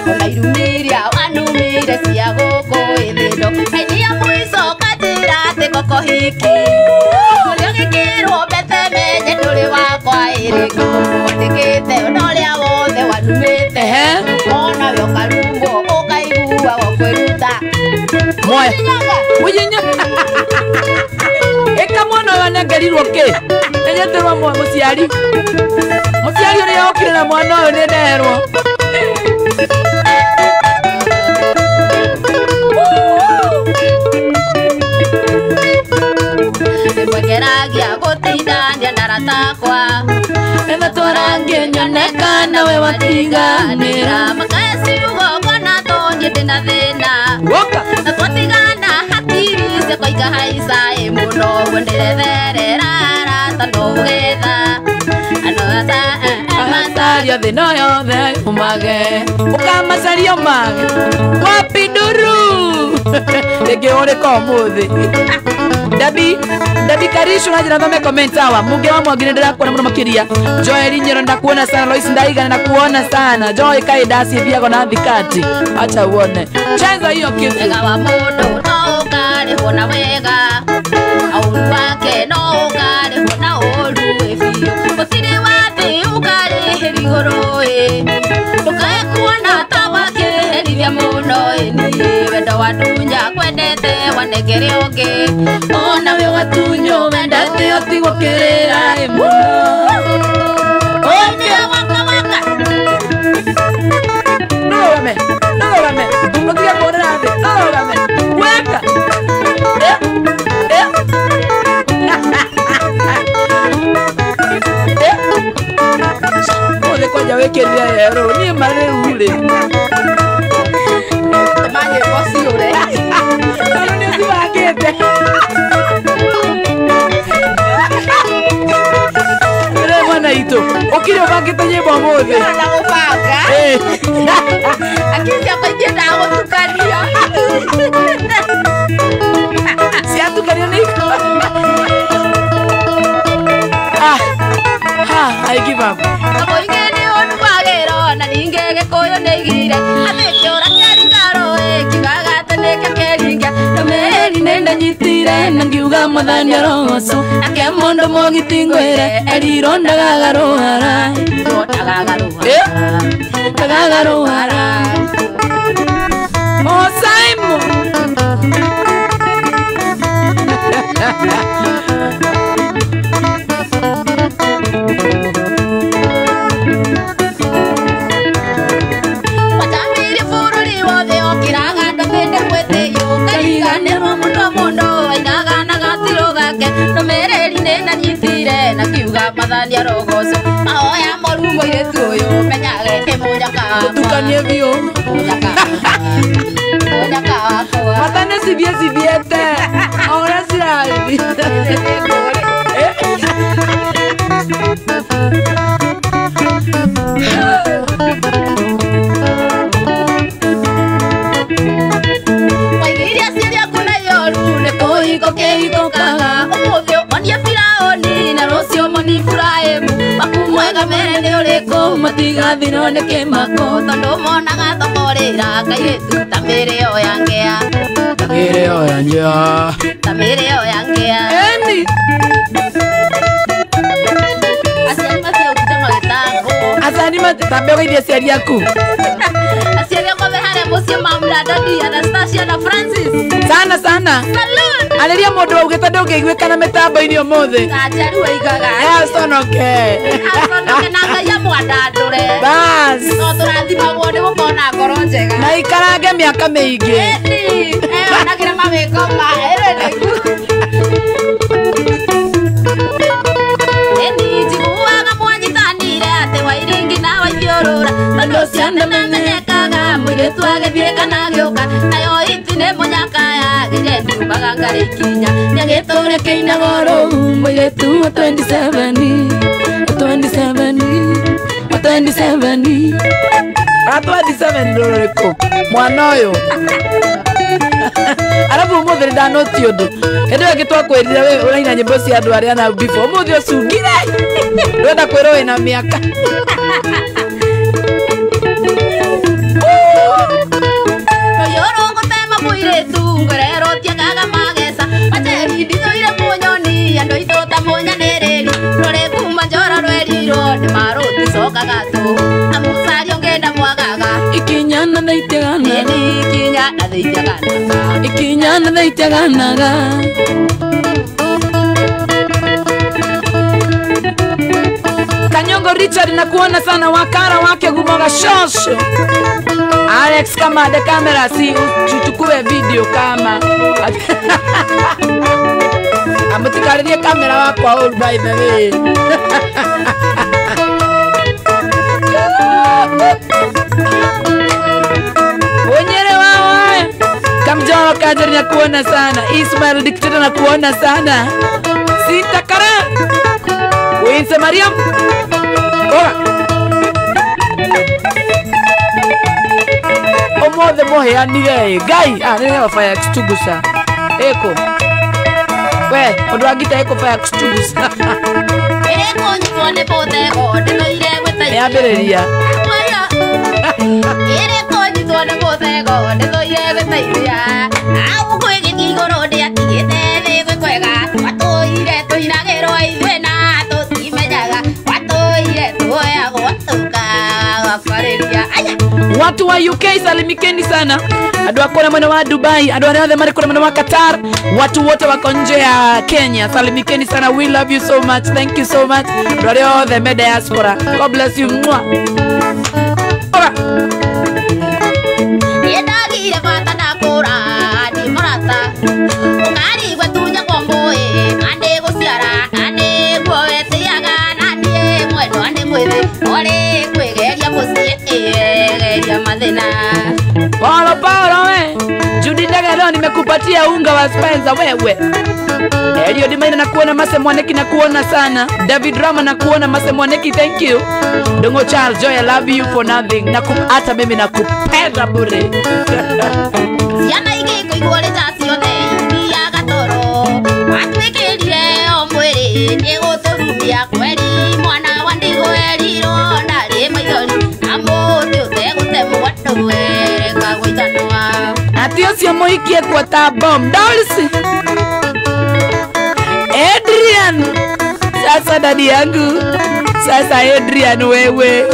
D: Ona irumiria wanumire cia gũkũ ĩthĩno. Kainia mũico kanjĩra atĩ koko hiki. Nyoni ũgĩkĩrwo mbete menye ndũrĩ wakwa ĩrĩngĩ ũguo wandĩkĩte ona ũrĩa wothe wanumĩte. Ona we ũkarumwo ũkaigua gũkwĩruta.
C: Moya. Mujinya. Eka mwana ũyũ anengerirwo kĩ? Enyeterwo mũciari. Mũciari ũrĩa okire na mwana ũyũ nĩ nderwo.
D: Nĩmwegeragia gũtindania na arata akwa.
C: Etha twarangie nyone kana we watiganĩra.
D: Makae ciugo ngona tondũ
C: Macario thĩ no yothe umage. Ũkamacaria ũmage. Wapi nduru? Rĩngĩ ũrĩka ũmũthĩ. Dabi Dabi Karishu na jina thome comment hawa. Muge wa mwagine ndirakuona muno makiria. Joel Nyero ndakuona sana, Lois Ndaiga ndakuona sana. Joy kai dasi biago na thikati. Acha uone. Cheza hiyo kitu.
D: Wega wa mundu no ukarihwo na wega. Auru wake no ukarihwo na uru biũ. Gũtirĩ wa thĩ ũkarĩhĩria igũrũ ĩ. Ndũkae kuona ta wakĩherithia mũno ĩ niĩ. Wendo wa ndunya kwendete wanengere ũngĩ.
C: Ona we watunywo wendete ũtigwo kĩrĩra ĩ mũno.
D: Oi waka waka.
C: Ndũgame, ndũgame. Ũtige kuonera thĩ, ndũgame. Weka. Eh, eh. Eh. Ũthĩ kwanja wĩkĩrire yerũ, niĩ marĩu rĩ.
D: Tũma nyĩmbo ciũre.
C: Tondũ nĩ ũcibangĩte. Rĩu mwana itũ, ũkire ũbangĩte nyĩmbo ũmũthĩ.
D: Na gũbanga.
C: Eh.
D: Akili ciakwa ingĩendaga gũtukania.
C: Ciatukanio nĩ Ah, ah, I give up.
D: Kamũingĩ nĩ ũnumagĩrwo na ningĩ Gĩkũyũ nĩ igire. Atĩ kĩũra kĩaringa rũĩ kiugaga atĩ nĩkĩo kĩringia.
C: Ndũmĩrĩri nĩ ndanyitire na ngiuga mwathani arogocwo. Nake mũndũ mũgiti ngwĩre erirwo ndagagarũhara.
D: Ndagagarũhara.
C: Eh, ndagagarũhara. Oh, Simon.
D: Wacambirie bũrũri wothe okĩraga andũ atĩ nĩ gwĩtĩyũ. Kariganĩrwo mũno mũno ainaga na gatirũ gake. Ndũmĩrĩri nĩ ndanyitire na kiuga mwathani arogocwo. Mahoya moru mũirĩtu ũyũ menyage ĩ mũnyaka wakwa.
C: Ũtukanie biũ.
D: Mũnyaka wakwa. Mũnyaka wakwa.
C: Mwathani cithiĩ cithiĩte. O ũrĩa cirathiĩ. Eh.
D: Waigire aciari aku na yoru nĩ kũhiko kĩhikũkaga. Ũmũthĩ ũmonie Firaũni na rũciũ ũmonie Iburahĩmu. Waku mwega mere nĩ ũrĩkũ
C: Matigathirwo nĩ kĩmako.
D: Tondũ monaga thokorĩra kairĩtu ta mĩrĩo ya ngĩa.
C: Ta mĩrĩo ya ngĩa.
D: Ta mĩrĩo ya ngĩa.
C: Eni.
D: Aciari matiaugire magĩtangwo.
C: Aciari tambe ũgeithie aciari aku.
D: Aciari akwa me harĩa mũciĩ mamra Dadi, Anastasia na Francis.
C: Sana sana.
D: Salute.
C: Arĩria mũndũ waugĩte ndũngĩiguĩka na mĩtambo-inĩ ũmũthĩ.
D: Aciari waigaga.
C: Aconoke.
D: Aconoke na Ngai amwandandũre.
C: Bas.
D: No tũrathimagwo nĩ gũkorwo na ngoro njega.
C: Na ikarange mĩaka mĩingĩ.
D: Ĩni. Eyonagĩra mawĩko ma ĩrĩ nĩguo. Ĩni njiguaga mwanyitanire atĩ Wairingi na Waithiũrũra. Tondũ ciana mamenyekaga mũirĩtu agĩthiĩ kana agĩũka. Nayo iti nĩ mũnyaka yagĩire ndiumaga ngarĩ ikinya.
C: Nĩagĩtũre kĩinaga rũu mũirĩtu wa 27, 27, 27. A 27 rũrĩkũ? Mwana ũyũ. Arabu ũmũthĩ nĩ ndanoti ũndũ. Hĩndĩ ĩyo ĩngĩ twakwĩrire we ũraina nyĩmbo cia andũ arĩa na before. Ũmũthĩ ũcungire. Ndũrenda kwĩrwo wĩna mĩaka.
D: Rũyũ rũgũtema mũirĩtu ngorero tiagaga mageca. Wacheri ndithũire mũnyoni andũ aitũ ta mũnyanĩrĩri. Rũrĩ kuma njoro rwerirwo nĩ marũticokaga tũhũ. Amucaria ũngĩenda mwagaga.
C: Ikinya na thaitiaganaga.
D: Ĩni ikinya na thaitiaganaga.
C: Ikinya na thaitiaganaga. Kanyongo Richard nakuona sana wakara wake gumoga shosho. Alex kama de kamera si uchukue video kama. Amutikaririe kamera wakwa all by the way. Onyere wawa. Kamjoro Kajeri nakuona sana. Ismail Dictator nakuona sana. Sita Kara. Winse Mariam. Ora. mothe mũheanire ngai nĩ fire extinguisher ĩkũ we ũndũ wa ngita ĩkũ fire extinguisher nĩambĩrĩria Watu wa UK salimikeni sana. Andũ a kũrĩa mwena wa Dubai, andũ arĩa othe marĩ kũrĩa mwena wa Qatar, watu wote wako nje ya Kenya, salimikeni sana. We love you so much. Thank you so much. Andũ arĩa othe me diaspora, God bless you. Mwah. Ora. Paulo, Paulo we. Judy Ndaga leo nimekupatia unga wa Spencer wewe. Elio Dimaina nakuona, Mase Mwaneki nakuona sana. David Rama nakuona, Mase Mwaneki thank you. Dongo Charles Joy I love you for nothing. Hata mimi nakupenda bure.
D: Ciana igĩkũigwo nĩ ta ciothe ithiaga toro. Watuĩkĩrire o mwĩrĩ nĩgũtũrumia kweri mwana wa ndigũ erirwo ndarĩ maithori na mũtĩ ũtegũtemwo ndũwereka gũitanũa.
C: Ati ũcio mũhikie kwa ta bomb Dolce. Adrian. Sasa dadi yangu. Sasa Adrian wewe.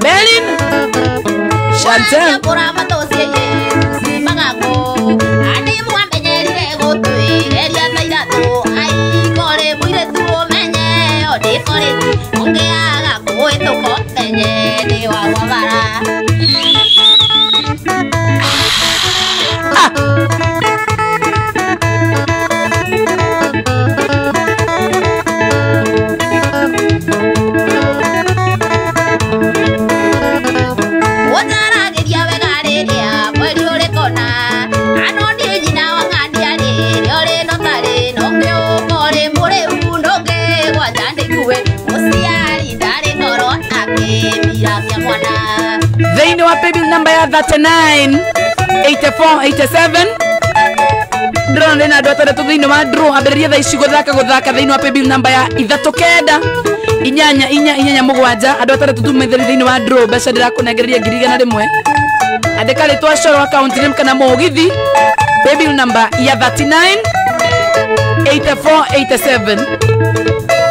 C: Berlin. Chantal. Thĩinĩ wa paybill number ya 39 84 87 ndĩrona ndĩna andũ atandatũ thĩinĩ wa draw ambĩrĩria thaa ici gũthaka thĩinĩ wa paybill number ya 3 9 8 8 8 7 andũ atandatũ tumetheri thĩinĩ wa draw mbeca ndĩrakũnengereria 100,000 andĩka rĩtwa coro account name kana mũgithi paybill number ya 39 84 87.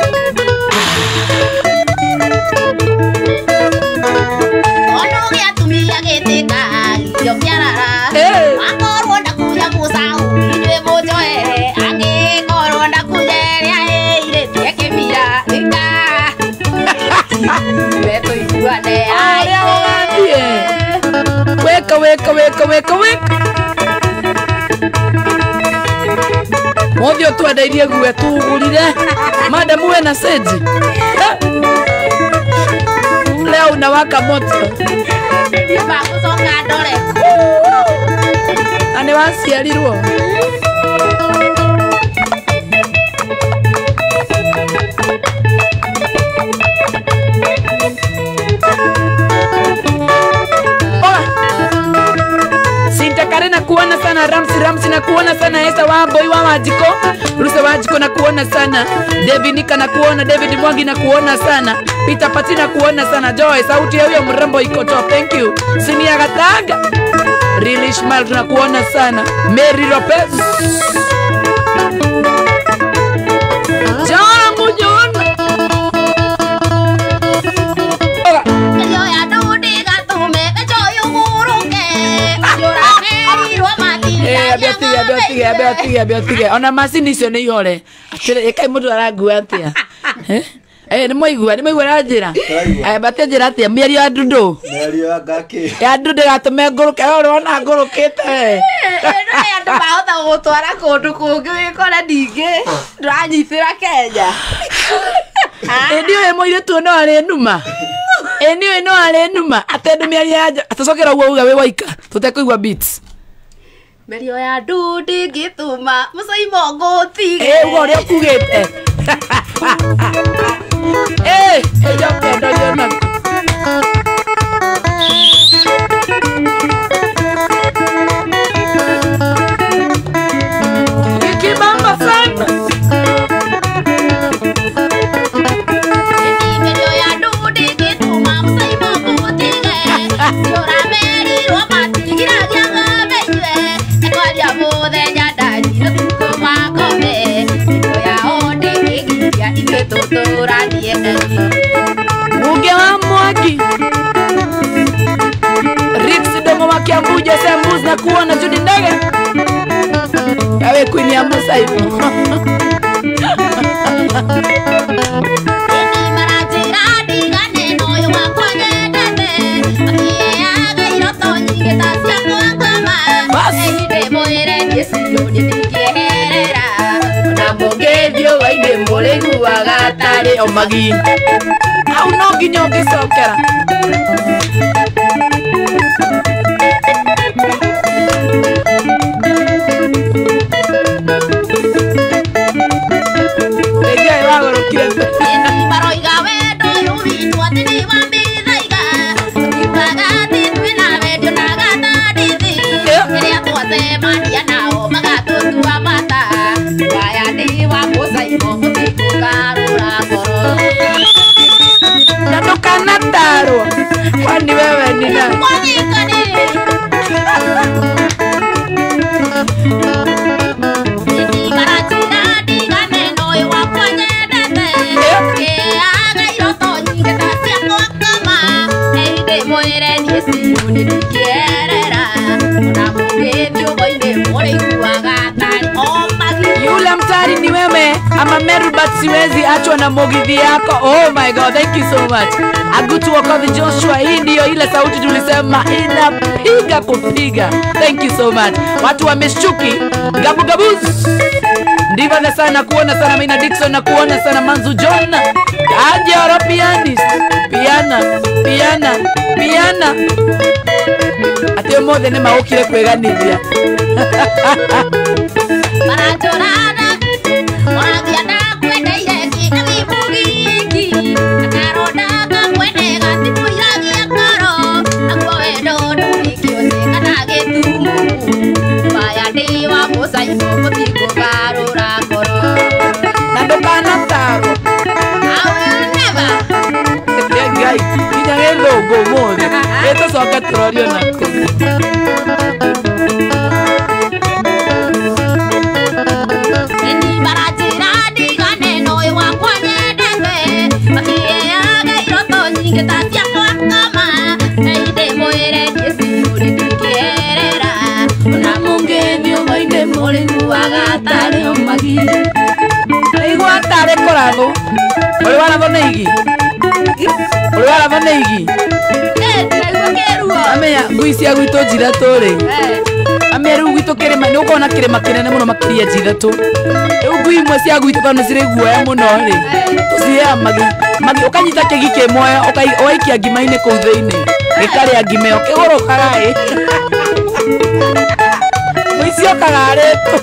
C: Weka weka weka weka weka. Mũthĩ ũtwendeirie gue tugũrire. Madam we na seji. Leo unawaka moto. Na nĩ waciarirwo. Sintakare na kuona sana Ramsi Ramsi na kuona sana Esther wa boy wa Wajiko Ruse Wajiko na kuona sana David na kuona David Mwangi na kuona sana Peter Pati na kuona sana Joy sauti ya huyo mrembo iko top thank you Sinia Gataga Really Ishmael tunakuona sana Mary Lopez Jana Mujona Abe ona macini icio nĩ ihore atĩrĩ ĩkai mũndũ arangua atĩa nĩ mwaigua ranjĩra batie njĩra atĩa mĩario ya ndundu
E: mĩario ya ngakĩ
C: ya ndundu ĩgatũme ngũrũke ũrona ngũrũkĩte
D: ĩno andũ mahota gũgũtwara kũndũ kũngĩ wĩkore ningĩ ndũranyitĩra Kenya
C: ĩndĩ ũyũ mũirĩtu no arĩ numa ĩndĩ ũyũ no arĩ numa atĩ andũ mĩario ya atacokera ũguo uga wĩ waika tũtekũigua beats
D: Mĩario ya ndundu ĩngĩtũma mũcaimo ngũtige
C: uga ũrĩa ũkugĩte njoke ndorio naku. Kiambu Jose Mbuzi na kuona Judy Ndege. Yawe Queen ya Musa hivo. Omagi au no nginya ũngĩcokera. Ngai wagũrũkire.
A: Maroiga wendo ũyũ witũ atĩ nĩ wa mĩthaiga. Tũkiugaga atĩ twĩna wendio na gatandithi. Rĩrĩa twacemania nao magatũtua mata. Waya nĩ wa mũcaimo mũtikũgarũra ngoro.
C: Na ndũkanatarwo. Kwani wewe ni nani? Yule mtari ni wewe ama Meru, but siwezi achwa na mugithi yako. Oh my God, thank you so much. Agutu Wakothi Joshua, hii ndio ile sauti tulisema inapiga kupiga. Thank you so much. Watu wameshuki gabu gabuz. Ndivyo sana kuona sana Maina Dixon na kuona sana Manzu John. Ajara pianist. Piana, piana, piana. Ate mothe ni maukire kweganithia. Na ndũkanatarwo. Ngai, nginya gĩthũngũ ũmũthĩ. Gĩtũcoke tũrorio nakũ. Igua tarĩ kũrathwo. Ũrĩ warathwo nĩ igi? Ũrĩ warathwo nĩ igi? Amenya ngui cia gwitũ Njithatũ rĩ. Amenya rĩu gwitũ kĩrĩma nĩ ũkona kĩrĩma kĩnene mũno makĩria Njithatũ. Rĩu ngui imwe cia gwitũ tondũ nĩ cirĩ guoya mũno rĩ. Tũciheaga magi. Magi ũkanyita kĩgi kĩmwe ũgaikia ngima-inĩ kũu thĩinĩ. Gĩkarĩa ngima ĩyo kĩgũrũkaga ĩ. Mũici okaga arĩtwo.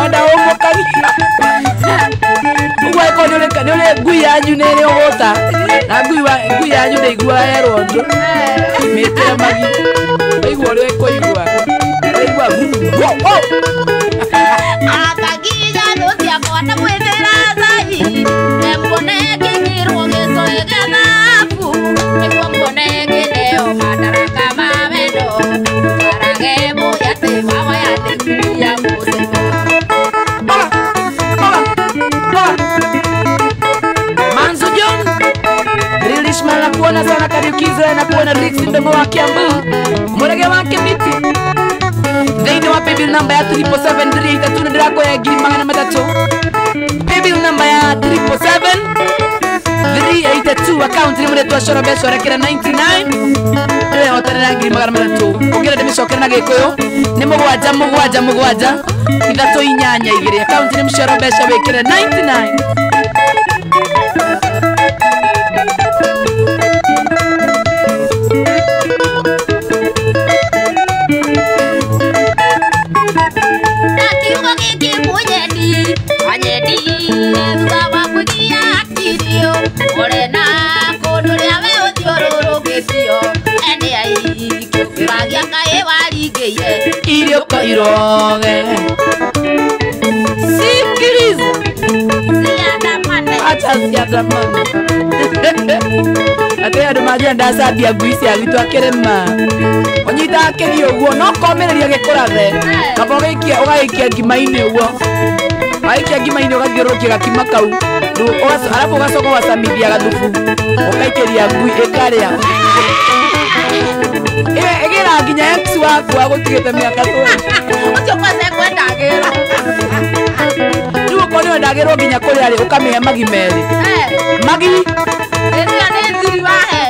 C: Ona ũmũkagia. Ũguo angĩkorwo nĩ ũrĩ ngui yanyu nĩ ĩrĩ ũgũta. Na ngui yanyu ndĩiguaga yerwo ũndũ. Mĩtĩre magi. Ũraigua ũrĩa ĩkũigua. Ũraigua wo wo. Manzu John Rilishman na kuona sana Kariuki na kuona Rix Ndongo wa Kiambu Murege wa Kibiti Thĩinĩ wa paybill number ya 347 ndĩrakoya 300,000. Paybill number ya 377 account ni mũretwa cora mbeca ũrekera 99 ndĩrehotanĩra 300,000. Ũngĩenda ndĩmĩcokere na Gĩkũyũ nĩ 7 7 7 3 8 2. Account ni mcoro mbeca wĩkĩre 99. Iroge sikiliza acha siandamane ate andu manjira ndacambia ngui cia gwitũ akĩrĩma ũnyitaga kĩgi ũguo no komĩrĩria gĩkũrathe kaba ũgagĩikia ngima-inĩ ũguo waikia ngima-inĩ ũgathiũrũrũkia gakima kau arabu ũgacoka ũgacamithia gathubu ũgaikĩria ngui ĩkarĩa. Ũkĩgĩra nginya ex waku agũtigĩte mĩaka 20.
D: Ũcio kwanza ekwendagĩrwo.
C: Rĩu okorwo nĩwendagĩrwo nginya kũrĩa rĩ, ũkamĩhe magi merĩ. Magi.
D: Ĩrĩa nĩ thiri wahe.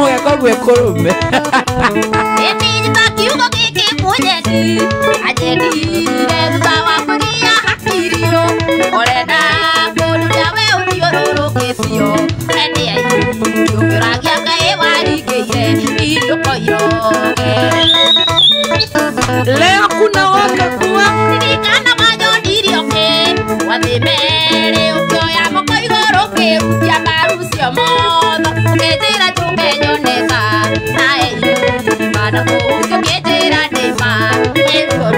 C: Ũgeka ũguo ĩkũrũme.
D: Ĩni kiugo gĩkĩ mũnyendi anjendire thutha wa kũgĩa hakirio ũrenda kũnduta we ũthiũrũrũkĩtio ene aingĩ ũkĩũragia Ngai waringĩire indũkoiroge.
C: Leo kuna waka kuwa
D: ririkana wanyonirie ũkĩ wathĩ merĩ ũkĩoya moko igũrũ ũkĩhutia mbaru cio motho ũkĩnjĩra njũke nyoneka nae imana kũu ũkĩnjĩra nĩma ĩruo.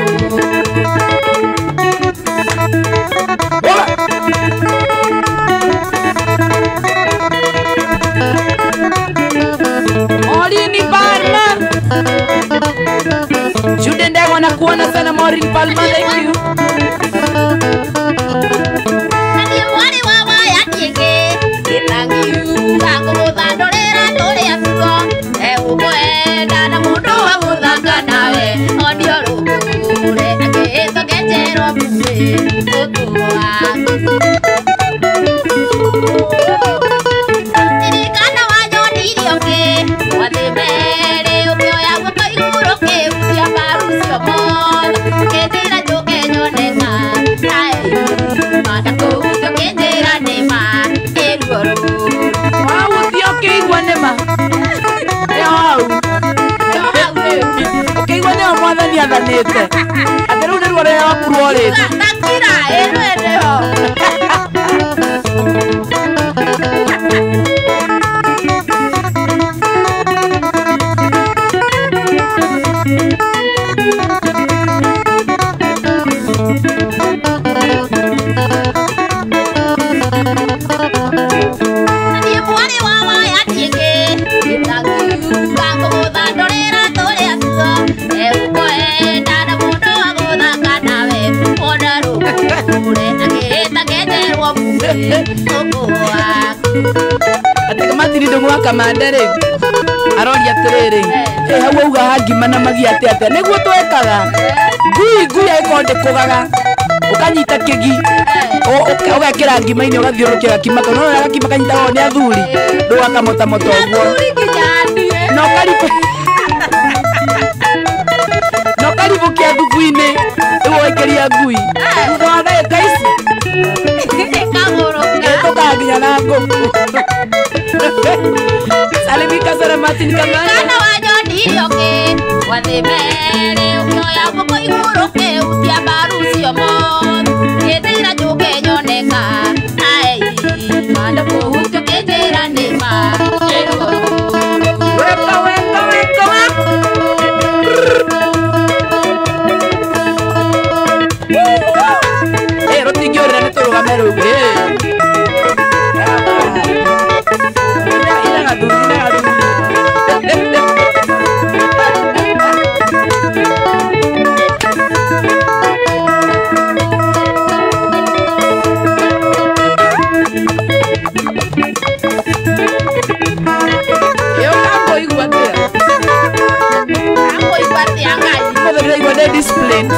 C: Maureen Palmer. Jude Ndegwa nakuona sana Maureen Palmer, thank you.
D: Nani mwari wa waya tienge gĩtangiuga ngũgũthandũrĩra tũrĩa tuo egũkwenda na mũndũ wa gũthaka nawe onio rũkũre akĩĩtokenjerwo mbuĩ ũtũa. Ririkana wanyonirie ũkĩ wathĩ merĩ ũkĩoya guoko igũrũ ũkĩhutia mbaru cio mothe ũkĩnjĩra njũke nyoneka nae imana kũu ũkĩnjĩra nĩma ĩruo rũrũ.
C: Wahutia ũkĩigua nĩma. Ĩyo hau. Ũkĩigua nĩyo mwathani athanĩte. Atĩ rĩu nĩruo rũrĩa waku rworĩte.
D: Ndakira ĩno ĩrĩho. Niĩ mwarĩ wa waya tienge gĩtangiuga ngũgũthandũrĩra tũrĩa tuo egũkwenda na mũndũ wa gũthaka nawe ona rũkũre akĩĩta kenjerwo mbuĩ ũkũa.
C: Atĩ Martin Ndung'u wa Kamande rĩ aroria atĩrĩrĩ, ĩ hau auga ha ngima na magi atĩa atĩa nĩguo twekaga ngui ngui ĩkorwo ndĩkũgaga ũkanyita kĩgi ũgekĩra ngima-inĩ ũgathiũrũrũkia gakima kau no gakima kanyitagwo nĩ athuri rĩu gakamotamota ũguo
D: Athuri nginya niĩ.
C: na ũkaribũkia thubu-inĩ rĩu ũgaikĩria ngui thutha wa ndagĩka ici
D: Ĩkagũrũka.
C: ĩtũkaga nginya na ngũkũ. Salimika sana Martin Kamande.
D: Ririkana wanyonirie ũkĩ wathĩ merĩ ũkĩoya guoko igũrũ ũkĩhutia mbaru cio mothe ũkĩnjĩra njũke nyoneka nae imana kũu ũkĩnjĩra nĩma ĩruo rũrũ.
C: Weka weka weka weka. Eh, rũtingĩũrĩra nĩ tũrũgame rũu. Eh. Ina gathuri, ina gathuri. Ĩyo kambo igua atĩa?
D: Kambo igua atĩa Ngai?
C: Ũmũthĩ ndĩraigua ndĩ disciplined.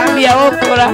C: Ambia gũkũra.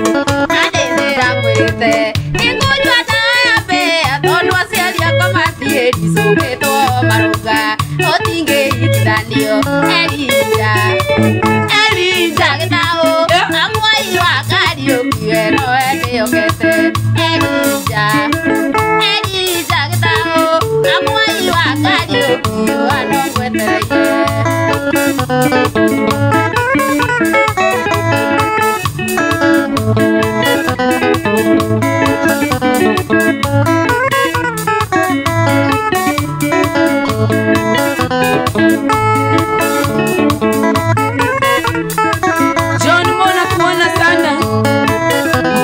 C: John Mona kuona sana.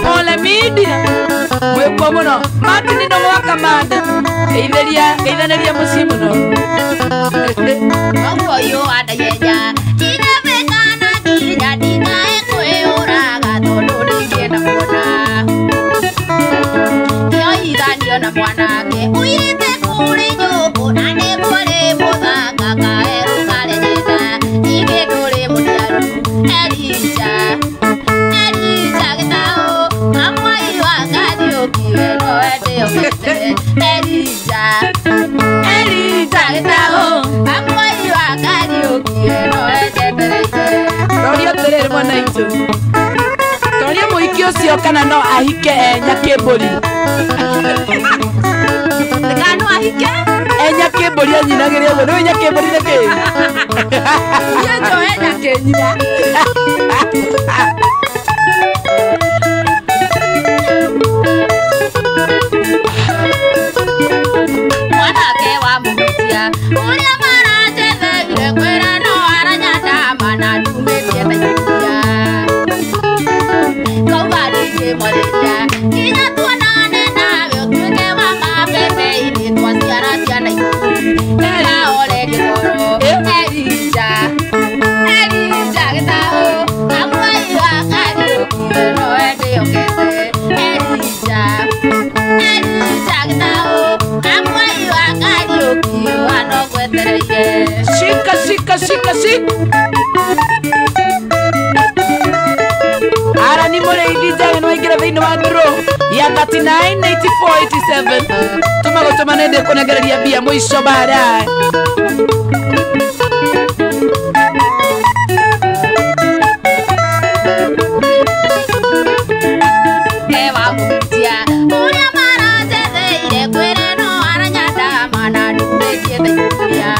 C: Pole media. Mwekwa muno. Martin ndo mwaka mada. Geithaneria geithaneria muciĩ muno.
D: Okoyo adayenya Tigabekana kinya ndikae kwĩyũraga tondũ ndingĩenda kuona Kĩoithanio na mwanake uirĩte kũrĩ nyũngũ na nĩ kũrĩ mũthanga kaerũ karenyenda ningĩ ndũrĩ mũniaru Elija Elija gĩtaũ kamwai wa Kariũki we nowe ndĩhokete Elija Elija gĩtaũ kamwai wa Kariũki we nowe njetereire.
C: Roria atĩrĩrĩ mwana itũ. Toria mũhiki ũcio kana no ahike e Nyakĩmbũri.
B: Kana no ahike
C: E Nyakĩmbũri anyinagĩre ũguo. Nĩũĩ Nyakĩmbũri nĩ kĩĩ?
B: Niĩ njoe Nyakĩnyina.
D: Mwanake wa mũhunjia ũrĩa maranjetheire kwĩra no aranyandama na ndumĩtie ta iria kauga ndingĩmwarĩria nginya tuonane nawe ũtuĩke wa mabebe-inĩ twaciara ciana ikũmi ndĩrahorerie ngoro Elija Elija gĩtaũ kamwai wa Kariũki we nowe ndĩhokete Elija Elija gĩtaũ kamwai wa Kariũki ano ngwetereire.
C: Shika shika shika shika. Ara ni mũrĩithi njega nĩ waingĩra thĩinĩ wa draw ya 398487. Tũma gũtũma nĩ ndĩkũnengereria mbia mũico baadaye.
D: Wa mũhunjia ũrĩa maranjetheire kwĩra no aranyandama na ndumĩtie ta iria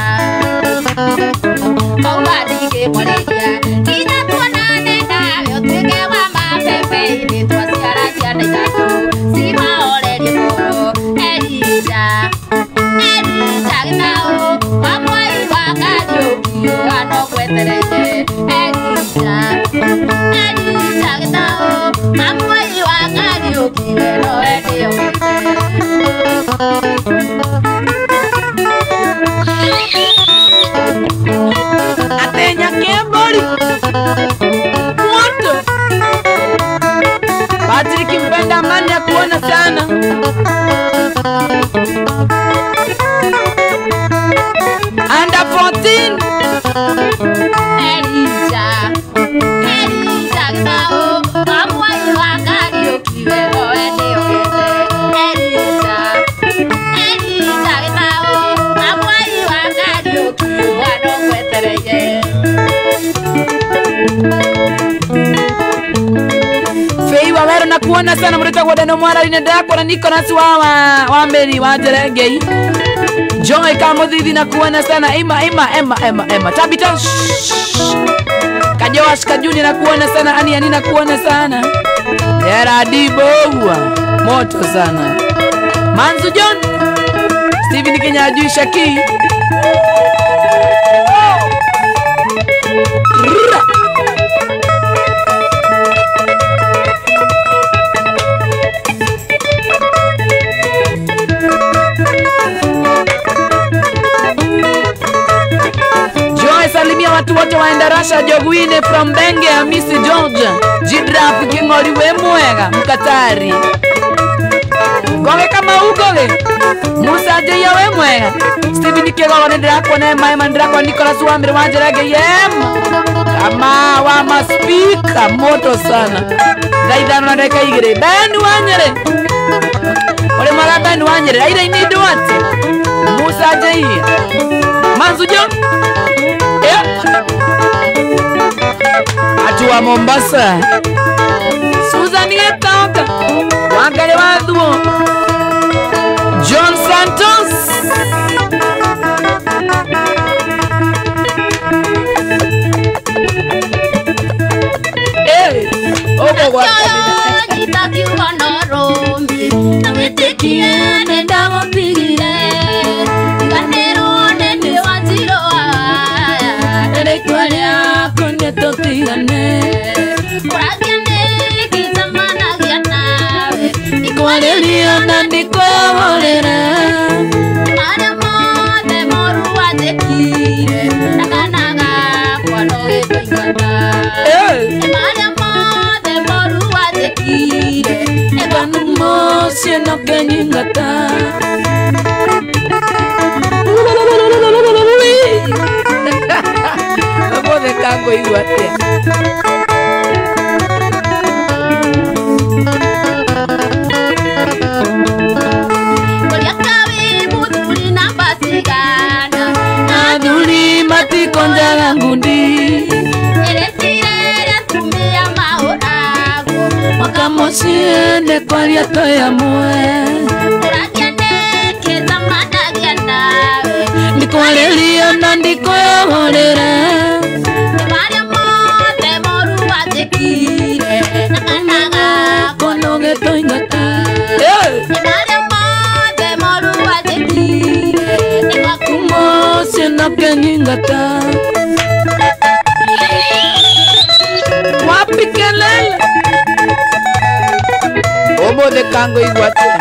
D: kauga ndingĩmwarĩria nginya tuonane nawe ũtuĩke wa mabebe-inĩ twaciara ciana ithatũ cimahorerie ngoro Elija Elija gĩtaũ kamwai wa Kariũki ano ngwetereire Elija Elija gĩtaũ kamwai wa Kariũki we nowe ndĩhokete.
C: Atĩ Nyakĩmbũri. Moto. Patrick mpenda amani ya kuona sana. Under 14.
D: Elija Elija gĩtaũ kamwai wa Kariũki we nowe ndĩhokete Elija Elija gĩtaũ kamwai wa Kariũki ano ngwetereire.
C: Fei wa wero na kuona sana mũrĩtagwo Deno Mwarari ndakora Nicholas wa Mary wa Njerengei. Joy Kamuthithi na kuona sana Emma Emma Emma Emma Emma Tabita Kajoash Kajuni na kuona sana Ani Ani na kuona sana Gerard Boua moto sana Manzu John Steven Kinyajui Shaki Joy salimia watu wote wa Endarasha Jogwine from Benge Hamisi George Jidraf King'ori we mwega Mkatari Goge kama ugoge Musa Jeya we mwega Steven Kegolo ni ndirakuona Emma Emma ndirakuona Nicholas Wambere wa Njerenge yem kama wa maspika moto sana thaa ithano na ndagĩka igĩrĩ Ben Wanyere uri mwega Ben Wanyere aira ini Duarte Musa Jeya Manzu John Atu wa Mombasa Susan Getoka Wangari wa Thuo John Santos. gwa
D: nyita kiugo no rũmie na wĩtĩkie nĩ ndagũtigire tiganĩrwo nĩ niĩ Wanjirũ wa Waya
C: rĩtwa rĩaku nĩ tũtigane
D: ũragia nĩkĩcemanagia nawe
C: ndikwarĩria na ndikwĩhũrĩra
D: marĩa mothe moru wanjĩkire na kana gakwa no gĩtũingata marĩa mothe moru wanjĩkire
C: mũciĩ no kĩnyingata ũmũthĩ kangũigua atĩa
D: Kũrĩa wĩ mũthuri namba cigana
C: athuri matikonjaga ngundi
D: ĩrĩtire rĩa atumia mahũragwo
C: Wakamuciĩ nĩ kwaria twĩ amwe
D: ũragia nĩkĩcemanagia nawe
C: ndikwarĩria na ndikwĩhũrĩra
D: marĩa mothe moru wanjĩkire na kana gakwa
C: kono gĩtũingata
D: marĩa mothe moru wanjĩkire nĩ gwaku
C: mũciĩ no kĩnyingata wapi kelele ũmũthĩ kangũigua atĩa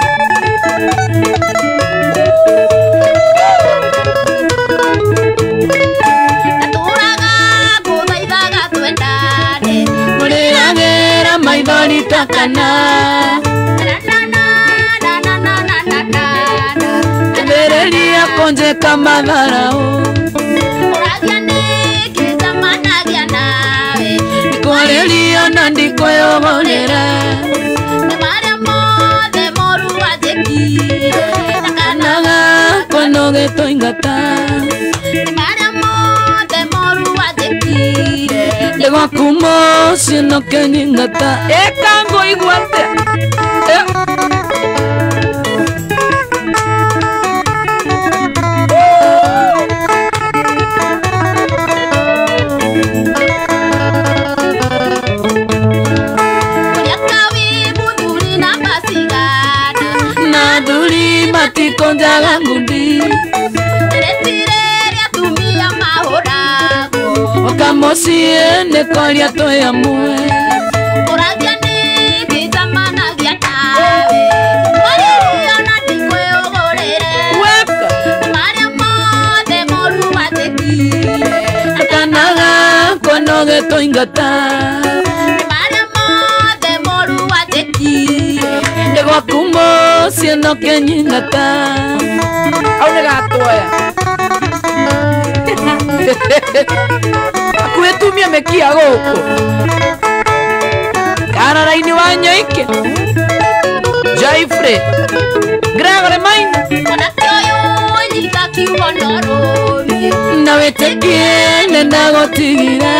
D: ndatũraga ngũthaithaga twendane
C: ũrĩragĩra maithori ta kana Mbĩrĩria kũnjĩka matharaũ
D: ũragia nĩkĩcemanagia nawe
C: ndikwarĩria na ndikwĩyũgũrĩra
D: nĩ marĩa mothe moru wanjĩkire na kana
C: gakwa no gĩtũingata
D: nĩ marĩa mothe moru wanjĩkire
C: nĩ gwaku mũciĩ no kĩnyingata ĩkangũigua atĩa
D: Kũrĩa wĩ mũthuri namba cigana
C: na athuri matikonjaga ngundi
D: ĩrĩtire rĩa atumia mahũragwo
C: Wakamuciĩ nĩ kwaria twĩ amwe
D: ũragia nĩkĩcemanagia nawe kwarĩrio na ndikwĩũgũrĩre
C: weka
D: marĩa mothe moru wanjĩkire
C: kana gakwa no gĩtũingata
D: marĩa mothe moru wanjĩkire
C: nĩ gwaku mũciĩ no kĩnyingata hau nĩ gatuoya akuĩ tumia mĩkia gũkũ karara-inĩ wa Nyoike Joyfrey Gregory Maina
D: mwanake ũyũ nyita kiugo no rũmie
C: na wĩtĩkie nĩ ndagũtigire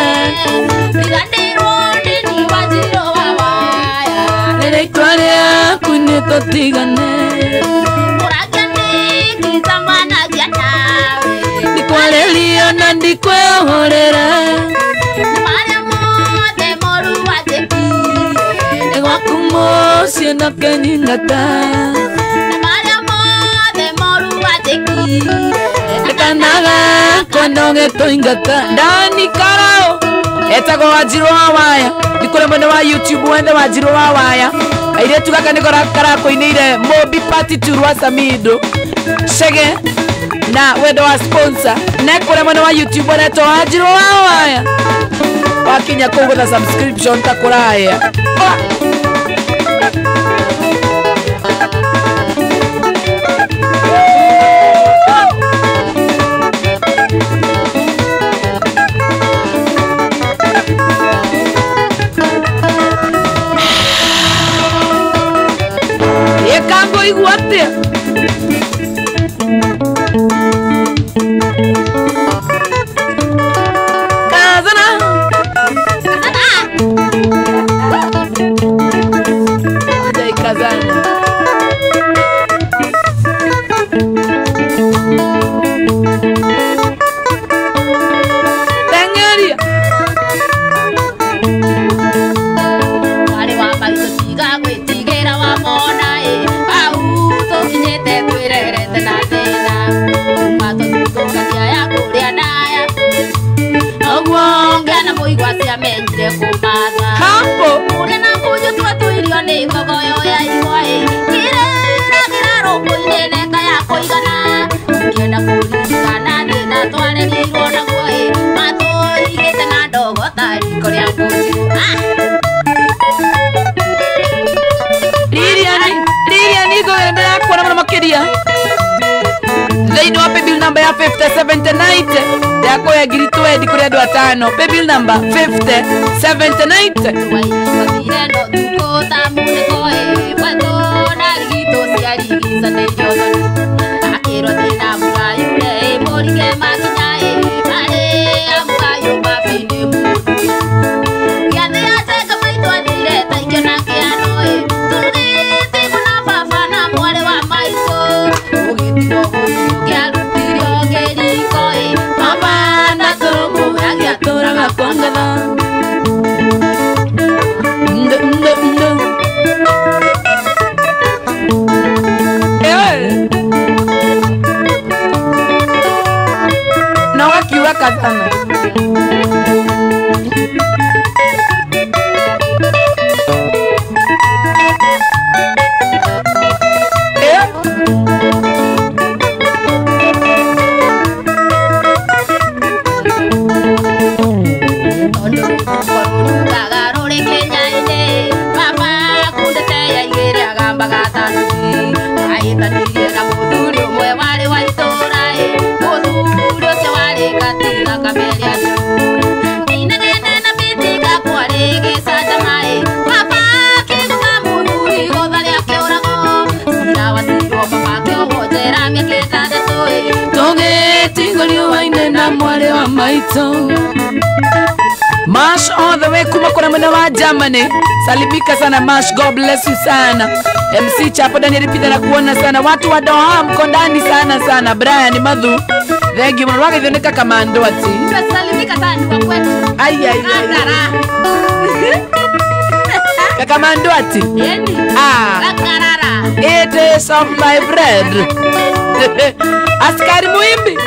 D: riganĩrwo nĩ niĩ Wanjirũ wa Waya
C: rĩrĩa rĩaku nĩ tũtigane
D: ũragia nĩkĩcemanagia nawe
C: ndikwarĩria na ndikwĩhũrĩra
D: marĩa mothe moru wanjĩkire
C: nĩ gwaku mũciĩ no kĩnyingata
D: marĩa mothe moru wanjĩkire
C: kana gakwa no gĩtũingata ndani karao etagwo Wanjirũ wa Waya nĩ kũrĩ mwena wa YouTube wethe Wanjirũ wa Waya kairĩtu gaka nĩko karakũinĩire Mobi Party 2 rwa Samido Chege na wendo wa sponsor ne kũrĩ mwena wa YouTube aretwo Wanjirũ wa Waya wakinya kũu gũtha subscription ta kũraya ĩkangũigua atĩa Kazana Jai Kazana Teng'eria
D: Mwarĩ wa Kũrĩa na kũnyũ twatũirio nĩ ngogoyo ya igwa ĩ. Kĩrĩragĩra rũkũ-inĩ neka ya kũigana. Ngĩenda kũririkana thĩna twarerirwo naguo ĩ. Matũigĩte na ndogo ta riko rĩa ngũnjũ.
C: Lilian Igor ndĩrakuona mũno makĩria. Thĩinĩ wa paybill number ya 5079 ndĩrakuoya ngiri 20 kũrĩ andũ atano. Paybill number 5079.
D: Twathire no tukũ ta munĩko ĩ. Bwetũ na rigitũ ciarigicanĩirio thoni. Akĩrwo thĩna mbura yure ĩ, mũrike makinya ĩ. Marĩ amugayo mabi-inĩ mũndũ. Gĩathĩ ya Njenga maitũ athire ta ikĩo na kĩano ĩ. Tũgĩtigwo na baba na mwarĩ wa maitũ. Ũgĩtigwo gũtirĩ ũngĩarutire kĩriko ĩ. Baba ndatũrũmbũyagia
C: Tũraga kwa ngetha. Ndo, ndo, ndo. Eh. Na wakiuga kathana. Eh.
D: Tondũ rũhuho rũrugaga rũrĩ kĩnya-inĩ, baba akundĩte yaigĩre agambaga ta nũgĩ. Ahĩtanirie na mũthuri ũmwe warĩ wa itũũra ĩ, mũthuri ũcio warĩ gatiga kameria njũru. Inegene na mĩthinga kwarĩ gĩcanjama ĩ, baba akĩgũtha mũthuri igũtha rĩa kĩũrago. Cira wacirwo baba akĩohwo njera mĩaka ĩtandatũ ĩ.
C: Tũgĩtigwo riũa-inĩ na mwarĩ wa maitũ. Mash all the way kuma kuna mwena wa Germany. Salimika sana Mash, God bless you sana. MC Chapo Daniel Peter na kuona sana. Watu wa Doha mko ndani sana sana. Brian Madhu. Thank you. Mwana wake kamando ati.
D: Tumesalimika sana ni wa kwetu.
C: Ai ai ai.
D: Kakara.
C: Kakamando ati.
D: Yeni.
C: Ah.
D: Kakarara.
C: It is of my bread. Askari muimbi.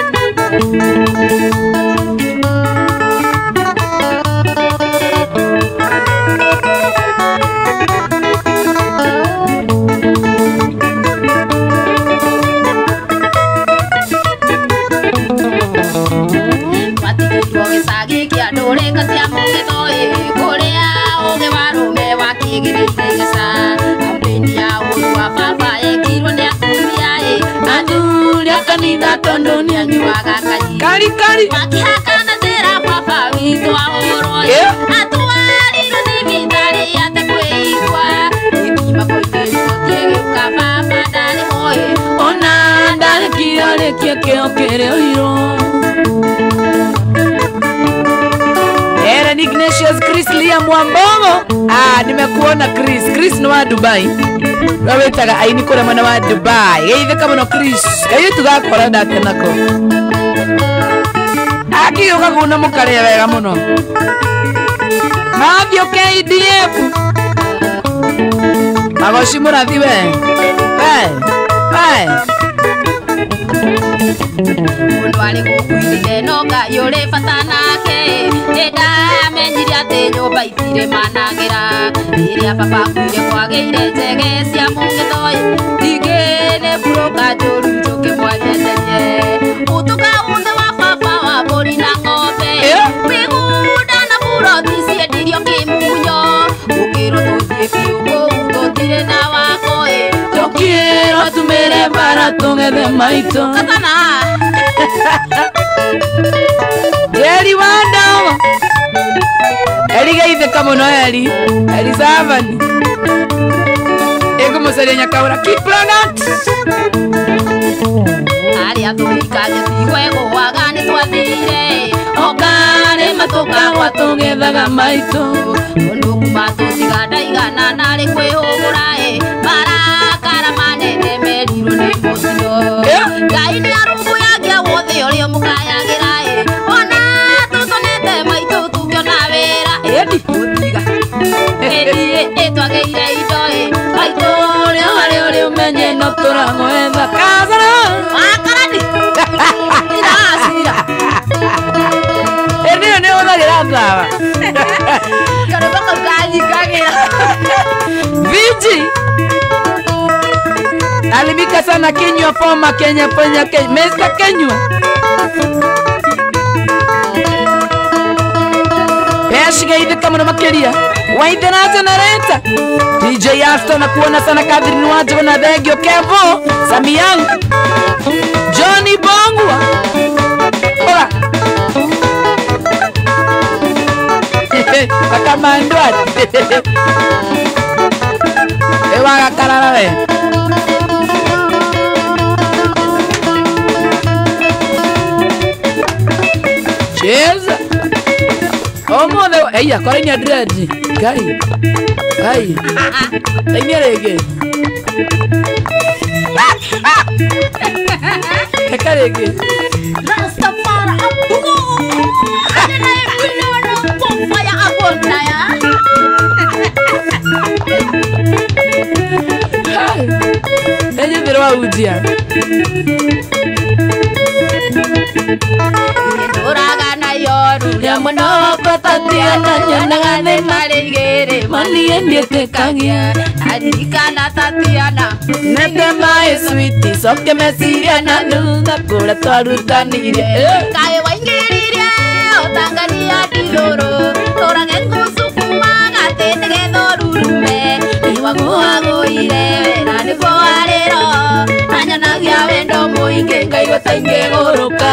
D: Twatigirwo gĩcagi kĩa ndũrĩka cia mũgĩtho ĩ, kũrĩa ũgĩ wa rũme wakĩgĩrĩire gĩca. Kampeni ya ũru wa baba yekirwo nĩ atumia ĩ,
C: Athuri a kanitha tondũ
D: nĩanyuaga kanyi.
C: Kari kari.
D: Makĩhakana njĩra baba witũ ahũrwo ĩ,
C: Eh.
D: atwarirwo thibitarĩ ate kwĩigua. Thitima koingĩ riboti ĩgĩũka baba ndarĩ ho ĩ,
C: Ona ndarĩkia rĩkia kĩo kĩrĩa oirwo. Aaron Ignatius Chris Liam Wambomo. Ah, nimekuona Chris. Chris ni wa Dubai. Wawetaga aini kũrĩa mwena wa Dubai. Geithĩka mũno Chris. Kairĩtu gakora ndake nako. Akĩũka kuona mũkarĩa wega mũno. Mathiũ KDF. Magoci mũrathi we. We. We.
D: Mũndũ arĩ gũkũ no Ngai ũrĩ bata nake. Nĩndamenyire atĩ nyũmba itirĩ managĩra. Rĩrĩa baba akuire kwagĩire njege cia mũgĩtho ĩ, ningĩ nĩ mburũka njũru njũkĩ mwaria njarie. Ũtuka wothe wa baba wa mbũri na ng'ombe. Mĩgũnda na buroti ciendirio kĩmunyo. Ũkĩrwo tũthiĩ biũ kũu tũtirĩ na wako ĩ.
C: Tũkĩrwo tumĩre bara tũgethe maitũ.
D: Katana.
C: Jerry Wanda. Eli geithĩka mũno Eli. Eli Savani. Ĩngũmũcaria Nyakaũra. Kiplagat.
D: Arĩa tũhikagia tigwegũaga nĩtwathire.
C: Okarĩ matũkagwa tũgethaga maitũ.
D: Tondũ kuma tũtiga ndaigana narĩ kwĩhũgũra ĩ, marakara manene merirwo nĩ mũtino. Ngai nĩarũmbũyagia wothe ũrĩa mũkayagĩra ĩ, ona tũtonete maitũ tũkĩona wĩra ĩ, mũtiga. Ĩthiĩ ĩtwagĩire indo ĩ, maitũ
C: Ũrĩa warĩ ũrĩa ũmenye no tũramwetha. Kazara.
D: Wakarani. Iracira.
C: Ĩndĩ ĩyo nĩ ũhũthagĩra ndawa.
D: Karũmba kau Kanyikagira.
C: Viji alimika sana Kenywa former Kenya Kenya Kenya Mr. Kenywa. Peshiga kama na makeria. Waithera generator. DJ Aston na kuona sana Catherine Wajo na Thengio Kevo, Samiang, Johnny Bongwa. Ora. Akamandwa. Ewa gakarara we. Cheza. Omothe eya kore ni dread. Kai. Kai. Tainia rĩngĩ. Eka rĩngĩ.
A: Rastafari abugo.
C: Enye ujia.
D: Turaga na yoru ya muno patatia na nyonaga thĩ marĩ igĩrĩ
C: Mani ndietĩkagia
D: aririkana Tatiana
C: nete maĩ switi coke meciria na thutha kũrĩa twarutanire
D: kaĩ waingĩrire ũtangania ndirũrũ tũrage ngũcukuma gatĩ nĩgetha ũrurume nĩwagũagũire na nĩguo warĩro anyonagia wendo mũingĩ
C: ngaigua ta ingĩgũrũka.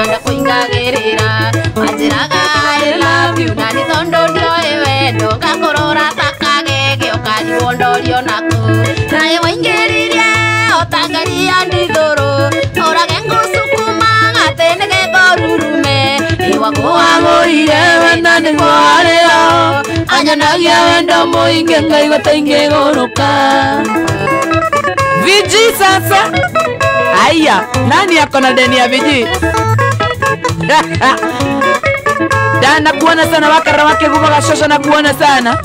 D: Ndakuingagĩrĩra wanjĩraga I love you na nĩ tondũ ndioĩ wendo ngakũrora ta kagege ũkarigwo ndorio naku naĩ waingĩririe ũtangaria ndithũrũ ũrage ngũcukuma gatĩ nĩgetha ũrurume
C: Iwagũagũire wena nĩguo warĩo anyonagia wendo mũingĩ ngaigua ta ingĩgũrũka. Viji sasa. Aya, nani ako na deni ya viji? Dana kuona sana wakara wake gumaga shosho na kuona sana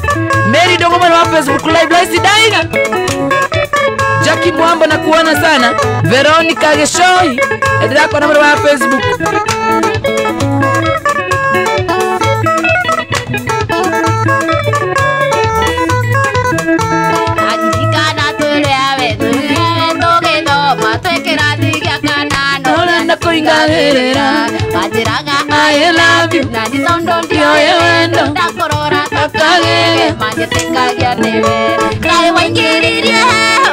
C: Mary Dogoma wa Facebook Live Laisi Daina Jackie Mwambo na kuona sana Veronica Geshoi endelea kwa namba wa Facebook.
D: Wanjĩraga
C: I love you
D: na nĩ tondũ ndioĩ wendo ndakũrora ta kagege manjĩtĩkagia nĩwe kaĩ waingĩririe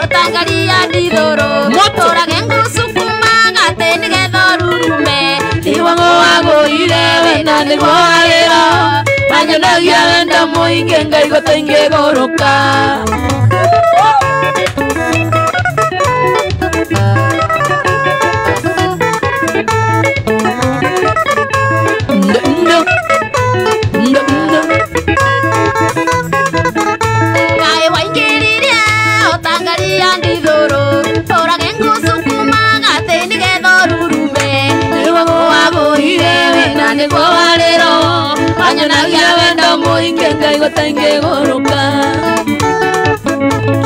D: ũtangaria ndithũrũ tũrage ngũcukuma gatĩ nĩgetha ũrurume
C: Iwagũagũire wena nĩguo warĩro anyonagia wendo mũingĩ ngaigua ta ingĩgũrũka.
D: Kaĩ waingĩririe ũtangaria ndithũrũ tũrage ngũcukuma gatĩ nĩgetha ũrurume
C: Iwagũagũire wena nĩguo warĩro anyonagia wendo mũingĩ ngaigua ta ingĩgũrũka.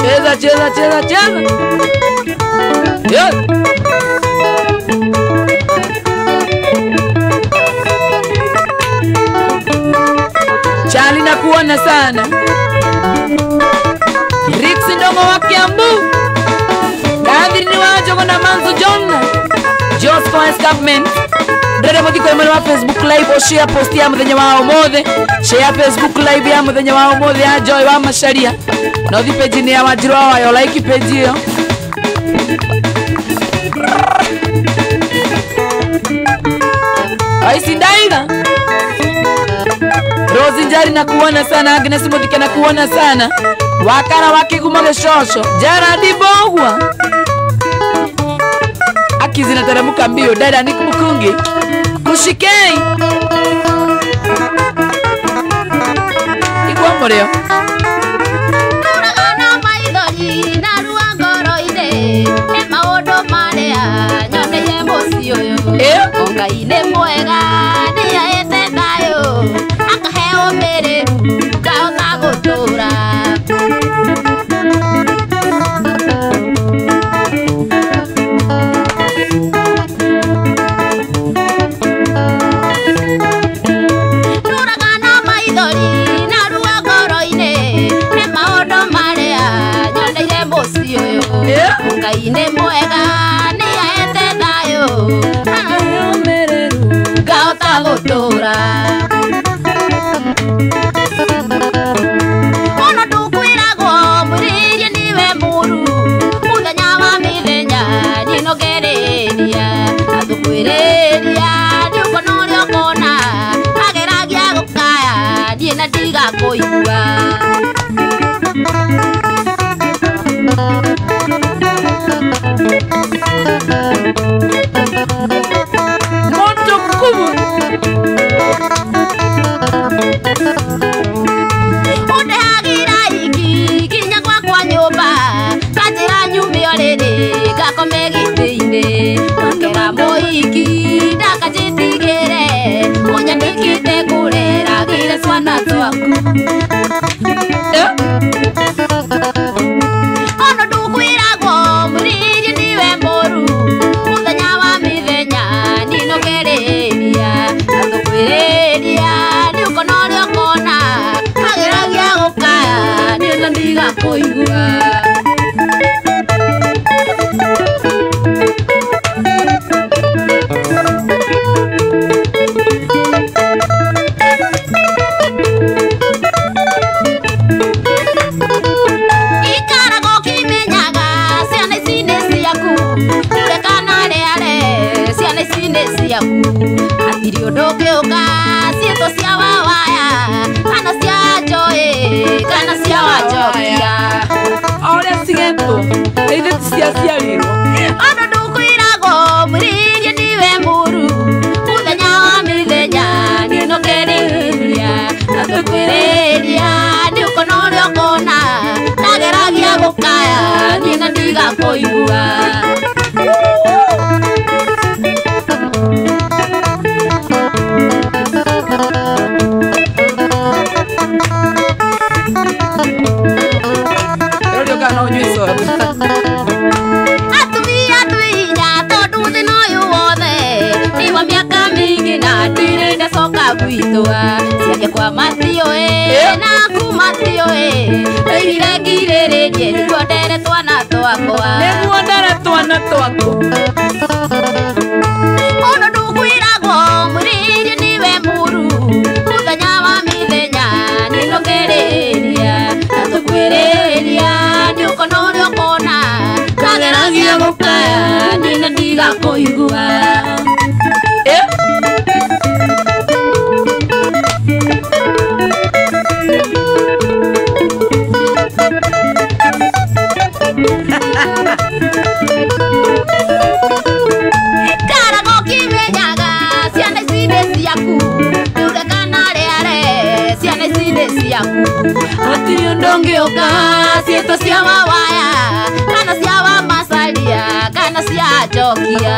C: Cheza cheza cheza cheza. Yeah. Charlie na kuona sana Rix Ndongo wa Kiambu Catherine Wajogo na Manzo John Josco Escarpment Ndere muthiko imwe wa Facebook Live o share post ya muthenya wa umothe share Facebook Live ya muthenya wa umothe ya Joy wa Macharia na uthi page ni ya Wanjiru wa yo like page iyo Aisi Ndaiga Rose Njari na kuona sana Agnes Muthike na kuona sana Wakara wakiguma gĩcoco Gerard Mbogwa Aki zinateremka mbio Dada Nick Mukungi Kushikei Igwa mũrĩo
D: Tũraga na maithori na ruo ngoro-inĩ nĩ maũndũ marĩa nyoneire mũciĩ ũyũ Ngai Ngai nĩ mwega nĩaete thayũ akahe ũmĩrĩru ngahota gũtũra. Ndũraga na maithori na ruo ngoro-inĩ nĩ maũndũ marĩa nyoneire mũciĩ ũyũ. Ngai nĩ mwega nĩaete thayũ ngahota gũtũra. Ona ndũkwĩragwo mwĩrĩrie nĩwe mũru mũthenya wa mĩthenya nyinongereria atũkwĩrĩria nĩũkona ũrĩa ũkona ageragia gũkaya niĩ na ndigakũigua.
C: Moto kubu.
D: Ũndehagira iki nginya gwakwa nyũmba kanjĩra nyume ũrĩrĩ ngakome gĩtĩ-inĩ ngakera mũhiki ndakanjĩtigĩre ũnyandĩkĩte kũreragĩre twana twaku. Ona ndũkwĩragwo mwĩrĩrie nĩwe mũru mũthenya wa mĩthenya ninongereria atũkwĩrĩria nĩũkona ũrĩa ũkona ageragia gũkaya niĩ na ndigakũigua. Ikaraga ũkĩmenyaga ciana ici nĩ ciaku ndure kana rĩare ciana ici nĩ ciaku hatirĩ ũndũ ũngĩũka ciĩtwo cia wawaya kana cia njoĩ kana cia wanjokia.
C: Ũrĩa cigetwo ithe ti ciaciarirwo.
D: Ona ndũkwĩragwo mwĩrĩrie nĩwe mũru mũthenya wa mĩthenya nĩnongereria atũkwĩrĩria nĩũkona ũrĩa ũkona ndageragia gũkaya niĩ na ndigakũigua.
C: Rĩu kana ũnyue soda.
D: Atumia twĩ hinya tondũ thĩna ũyũ wothe nĩ wa mĩaka mĩingĩ na ndirĩ ndacoka gwitũ ciakwa matiũĩ na aku matiũĩ ndoigire ngirĩrĩrie nĩguo ndere twana twakwa.
C: Nĩguo ndere twana twaku.
D: Ona ndũkwĩragwo mwĩrĩrie nĩwe mũru mũthenya wa mĩthenya nĩnongereria atũkwĩrĩria nĩũkona ũrĩa ũkona kageragia gũkaya niĩ na ndigakũigua. Ikaraga ũkĩmenyaga ciana ici nĩ ciaku ndure kana rĩare ciana ici nĩ ciaku hatirĩ ũndũ ũngĩũka ciĩtwo cia wawaya kana cia wamacaria kana cia njokia.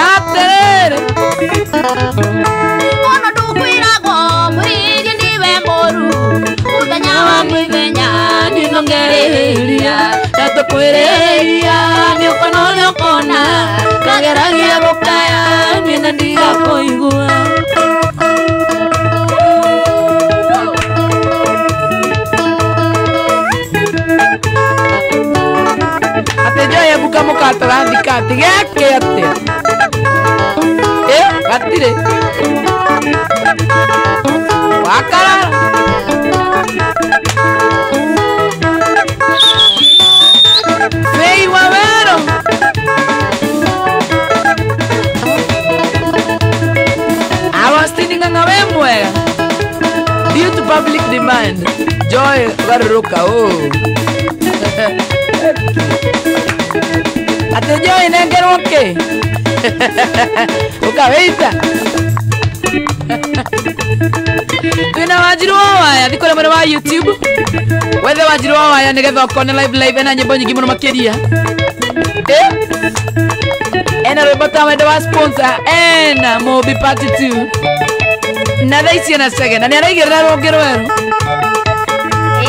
C: Atĩrĩrĩ.
D: Ona ndũkwĩragwo mwĩrĩrie nĩwe mũru mũthenya wa mĩthenya nĩnongereria
C: Ndatũkwĩrĩria nĩũkona ũrĩa ũkona kageragia gũkaya niĩ na ndigakũigua. Atĩ njoe mbuka mũkatara thikati gĩake atĩa? Gatirĩ. Wakarara. Fei wa wero. Agostini Ng'ang'a wĩ mwega. Due to public demand, Joy garũrũka ũũ. Atĩ Joy nengerwo kĩ? Ũkawĩita. Twĩna Wanjiru wa Waya thikũ rĩmwe wa YouTube. Wethe Wanjiru wa Waya nĩgetha ũkone live live ena nyĩmbo nyingĩ mũno makĩria. Ena rwĩmbo ta wendo wa sponsor ena Mobi part 2 na thaa ici ena Chege na nĩaraigĩrĩra rũngĩ rwerũ.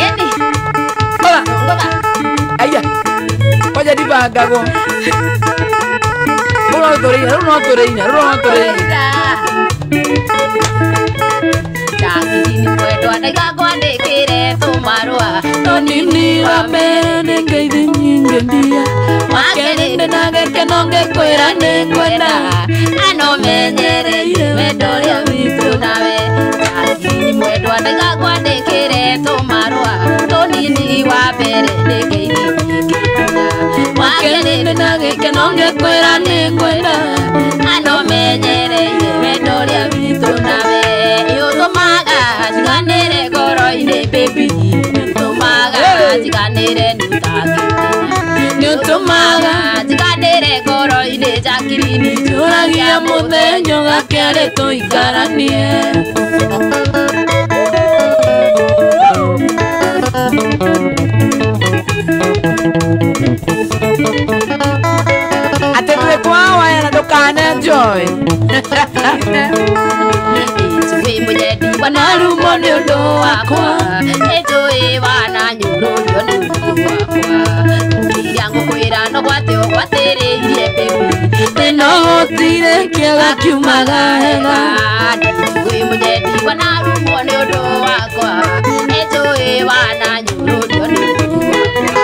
D: Ĩni.
C: Ngoga. Aya. Koja ndibangagwo. Rũu no tũrĩina, rũu no tũrĩina, rũu no tũrĩina.
D: Jacqueline mwendwa ndaigakwandĩkĩre tũmarũa
C: Tũnini wa mbere nĩ ngeithi nyingĩ ndia wa kerĩ ndĩna gĩkeno ngĩkwĩra nĩngwenda
D: ano menyereire wendo ũrĩa witũ nawe. Jacqueline mwendwa ndaigakwandĩkĩre tũmarũa tũnini wa mbere nĩ ngeithi nyingĩ ndia wa kerĩ
C: ndĩna gĩkeno ngĩkwĩra nĩngwenda
D: ano menyereire wendo ũrĩa witũ nawe. Ũtũmaga njiganĩre ngoro-inĩ baby, ũtũmaga njiganĩre
C: nĩũtũmaga
D: njiganĩre ngoro-inĩ Jacqueline
C: njũragia mũthenya ũgakĩarĩ tũikaranie. Atĩ twĩ kwa waya na ndũkanenjoy.
D: Ĩnjũĩ mũnyendi
C: wanarumo nĩ ũndũ wakwa,
D: ĩnjũĩ wananyũrũrio nĩ ũndũ wakwa, iria ngũkwĩra no gwate ũgwatĩrĩirie baby,
C: thĩna gũtirĩ kĩega kiumaga hega.
D: Ĩnjũĩ mũnyendi wanarumo nĩ ũndũ wakwa, ĩnjũĩ wananyũrũrio nĩ ũndũ wakwa,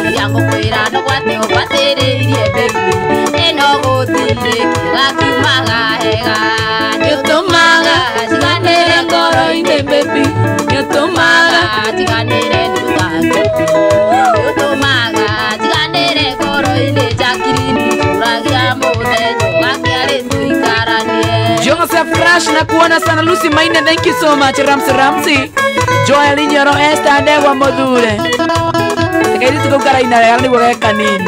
D: iria ngũkwĩra no gwate ũgwatĩrĩirie baby, ĩno gũtirĩ kĩega kiumaga hega.
C: Nĩũtũmaga njiganĩre ngoro-inĩ baby, nĩũtũmaga
D: njiganĩre nĩũtũmaga njiganĩre ngoro-inĩ Jacqueline njũragia mũthenya ũgakĩarĩ tũikaranie.
C: Joseph Rash na kuona sana. Lucy Maina, thank you so much. Ramsey Ramsey, Joel Inyoro, Esther Ndegwa Muthure. Kairitu kau karaina wega nĩguo ge kanini.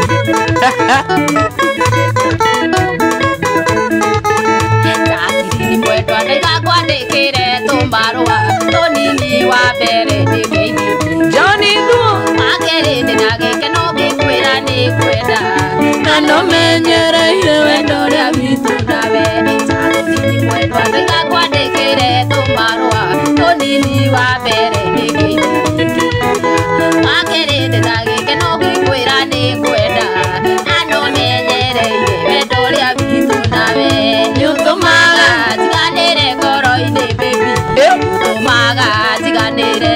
D: Jacqueline mwendwa ndaigakwandĩkĩre tũmarũa tũnini wa mbere nĩ ngeithi
C: Johnny Thuo
D: wa kerĩ ndĩna gĩkeno ngĩkwĩra nĩngwenda
C: na nĩũmenyereire wendo ũrĩa witũ
D: nawe. Jacqueline mwendwa ndaigakwandĩkĩre tũmarũa tũnini wa mbere nĩ ngeithi wa kerĩ ndĩna gĩkeno ngĩkwĩra nĩngwenda na nĩũmenyereire wendo ũrĩa witũ nawe.
C: Nĩũtũmaga
D: njiganĩre ngoro-inĩ baby, nĩũtũmaga njiganĩre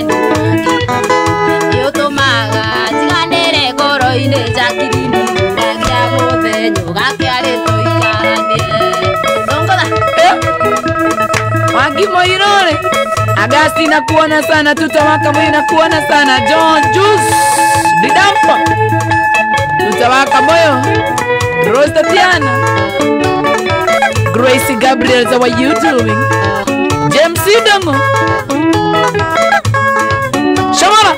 D: nĩũtũmaga njiganĩre ngoro-inĩ Jacqueline njũragia mũthenya ũgakĩarĩ tũikaranie. Ndongoza.
C: Wangi Moirore Agasti na kuona sana. Tutawaka moyo na kuona sana. John Juice Didampa Tutawaka moyo. Rose Tatiana Gracie Gabriel, how are you doing? James Idongo Shamara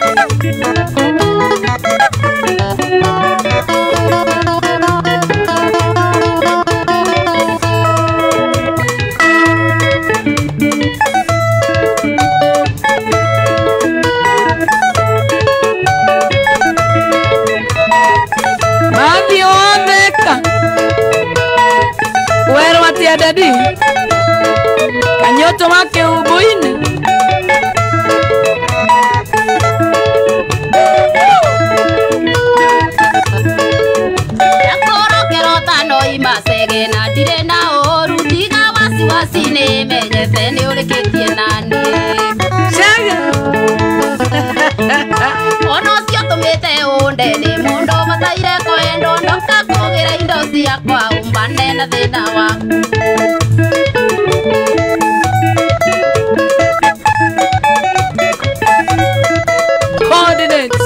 C: Mathi otheka werwo atia dadi kanyoto wake ubuini.
D: Ndakorokero tano imacege na ndirĩ na ũũru tiga wasiwasi nĩmenyete nĩũrĩkĩtie naniĩ.
C: Chege
D: Ona ũcio tũmĩte ũnde nĩ mũndũ bataire kwendwo ndoka kũgĩra indo ciakwa ũmbane na thĩna waku.
C: Coordinates.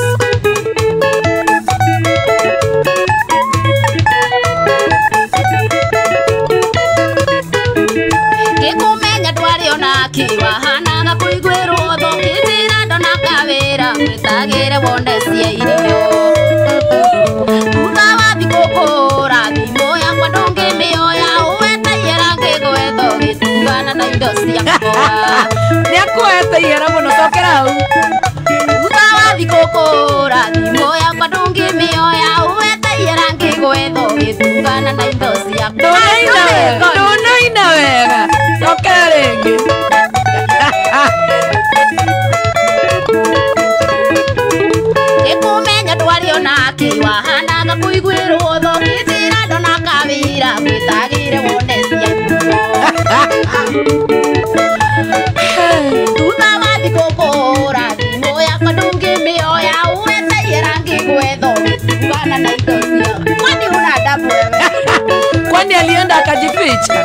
D: Ngĩkũmenya ndwarĩ ona kĩ wahanaga kũiguĩrwo tho ngĩnjĩra ndona kawĩra wĩtagĩre wone cia irio. Thutha wa thikũ kũhũra thimũ yakwa ndũngĩmĩoya ũweteire ngĩgwetha ũgĩtugana na indo ciakwa.
C: Nĩakuoete ihera mũno cokera hau.
D: Thutha wa thikũ kũhũra thimũ yakwa ndũngĩmĩoya ũweteire ngĩgwetha Ũgĩtugana na indo ciakwa.
C: Ndũnaina wega, ndũnaina wega. Cokera rĩngĩ.
D: Ngĩkũmenya ndwarĩ onake wahanaga kũiguĩrwo tha ũkĩnjĩra ndona kawĩra ngwĩtagĩre wone ciaku. Thutha wa thikũ kũhũra thimũ yakwa ndũngĩmĩoya ũeteire ngĩgwetha ũgĩtugana na indo ciakwa. Kwani huna adabu wewe?
C: Kwani alienda akajificha?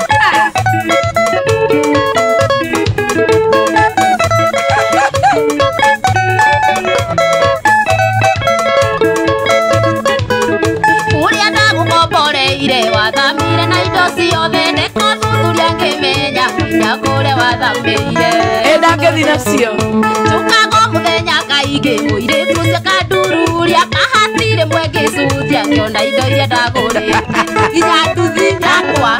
D: Ũrĩa ndagũkomboreire wathamire na indo ciothe ndĩkothuthuria ngĩmenya nginya kũrĩa wathamĩire.
C: Ĩ ndangĩthiĩ nacio.
D: Njũkaga o mũthenya kaingĩ mũirĩtu ũcio akandururia kahati rĩmwe ngĩcuthia ngĩona indo iria ndagũrĩte nginya nduthi yakwa.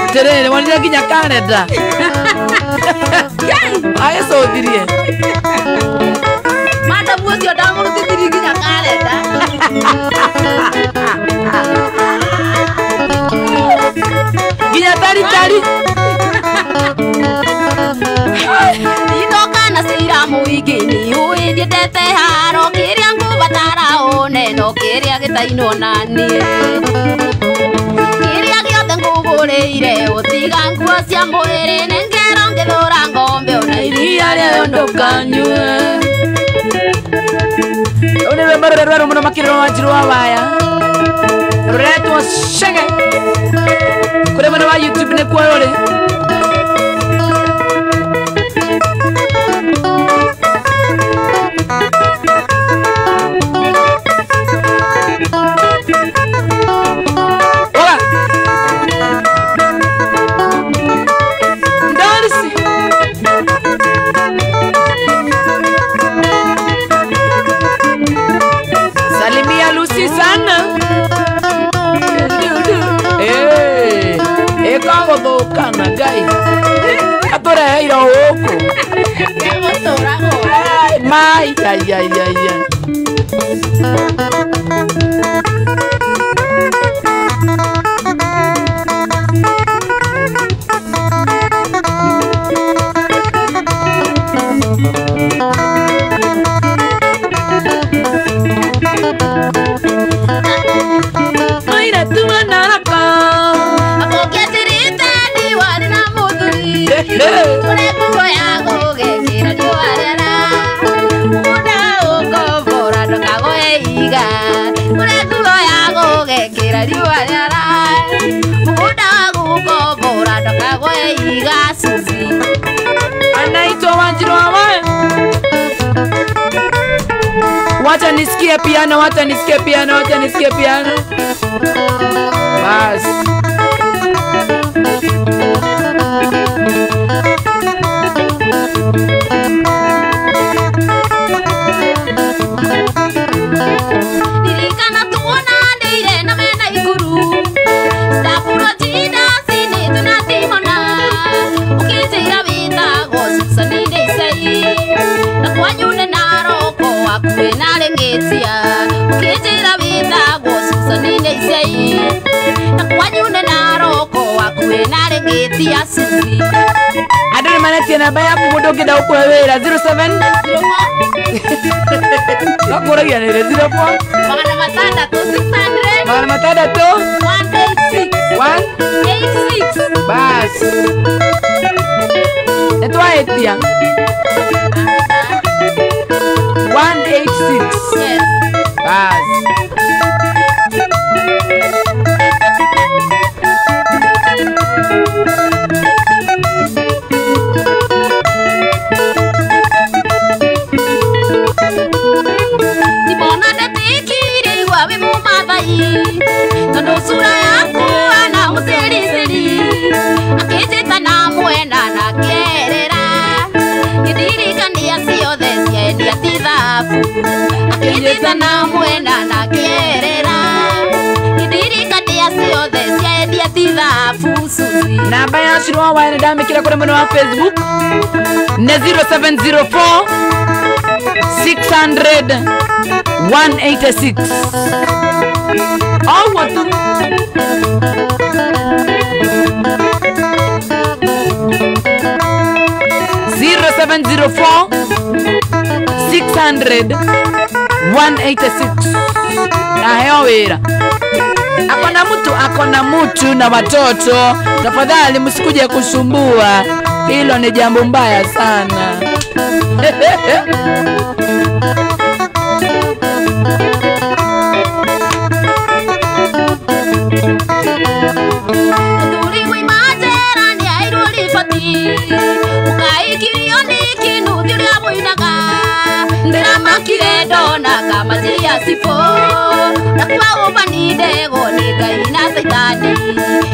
C: Atĩrĩrĩ, wonire nginya karenda. Agĩcũthirie.
D: Madamu ũcio ndamũrutithirie nginya karenda.
C: Nginya taritari.
D: Ndinoka na cira mũingĩ nĩũĩ ndiendete haro kĩrĩa ngũbatara one no kĩrĩa gĩtainwo naniĩ. Kĩrĩa gĩothe ngũgũrĩire ũtiga nguo cia mwĩrĩ nengero ngĩthũra ng'ombe ona
C: Iria rĩayo ndũkanyue. Rũu nĩ rwĩmbo rũrĩa rwerũ mũno makĩria rwa Wanjirũ wa Waya. Rũretwo Chege. Kũrĩ mwena wa YouTube nĩkuo rũrĩ. Oga. Ndarisi. Salimia Lucy sana. Ĩkagũthũkana Ngai. Atũreheire gũkũ.
D: Gegũtũragwo.
C: Mai, ai, ai, ai, ai. Maira tuwa naraka.
D: Amũngĩanjĩrĩte niwarĩ na mũthuri. Kũrĩ nguo ya gũgĩkĩra riũa rĩara. Mũgũnda ũkombora ndũkagoe iga. Kũrĩ nguo ya gũgĩkĩra riũa rĩara. Mũgũnda gũkombora ndũkagoe iga Suzy.
C: Anaitwa Wanjiru wa Waya. Wacha nisikie piano, wacha nisikie piano, wacha nisikie piano. Bas.
D: Ndirikana tuonanĩire na mena ikuru. Ndabũrwo njinda cinĩtwo na timona. Ũkĩnjĩra wĩtagwo Susan Ndĩcai. Na kwanyu nĩ Naroko hakuhĩ na Rĩng'ĩtia. Ũkĩnjĩra wĩtagwo Susan Ndĩcai. Na kwanyu nĩ Naroko hakuhĩ na Rĩng'ĩtia Suzy.
C: Andũ nĩ maretia namba yaku mũndũ ũngĩenda gũkũhe wĩra 07 no kũragia nĩ 04
D: 600 600
C: 600
D: 186
C: 1
D: 86.
C: Bas. Nĩ twaĩtia 186.
D: Yes.
C: Bas.
D: Ndimona ndetĩkire igua wĩ mũmathai tondũ cura yaku ana mũciriciri akĩnjĩta na mwena na kĩerera ngĩndirikania ciothe ciendia ti thabu akĩnjĩta na mwena na kĩerera ngĩndirikania ciothe ciendia ti thabu Suzy.
C: Namba ya Wanjiru wa Waya nĩ ndamĩkĩra kũrĩ mwena wa Facebook nĩ 0704 600 186. Oguo tu. 0704 600 186. Naheo wira. Akona mtu, akona mtu na watoto. Tafadhali msikuje kusumbua. Hilo ni jambo mbaya sana.
D: Ndĩramakire ndona kamaciria cibũ na kwa ũbani ndegwo nĩ Ngai na Caitani.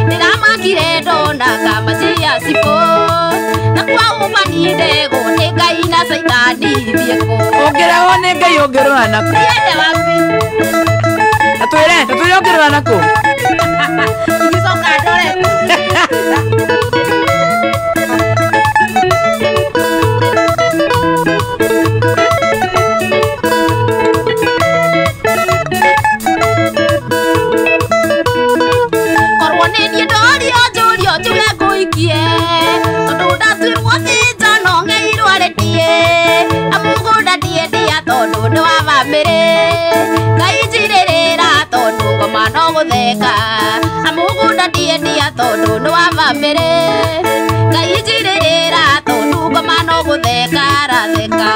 D: Ndĩramakire ndona kamaciria cibũ na kwa ũbani ndegwo nĩ Ngai na Caitani. Thiĩ kũ
C: ũngĩrehwo nĩ Ngai ũngĩrũa nakũ?
D: Thiĩte wapi?
C: Tatwĩre, tatwĩre ũngĩrũa nakũ?
D: Ingĩcoka ndore kũ? Amugunda ndiendia tondu ni wa bamĩrĩ. Ngai njirĩrĩra tondu ngoma no gũtheka aratheka.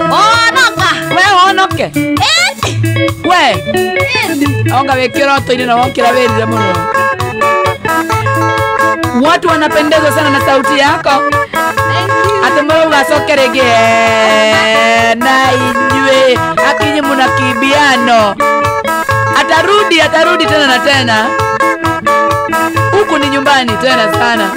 C: We honoke. We onga wĩkĩroto-inĩ na wokĩra wĩrire mũno. Watu wanapendezwa sana na sauti yako. Ati mũrauga acoke rĩngĩ na inyuĩ akinyi muna kibiano. Atarudi, atarudi tena na tena. Huku ni nyumbani tena sana.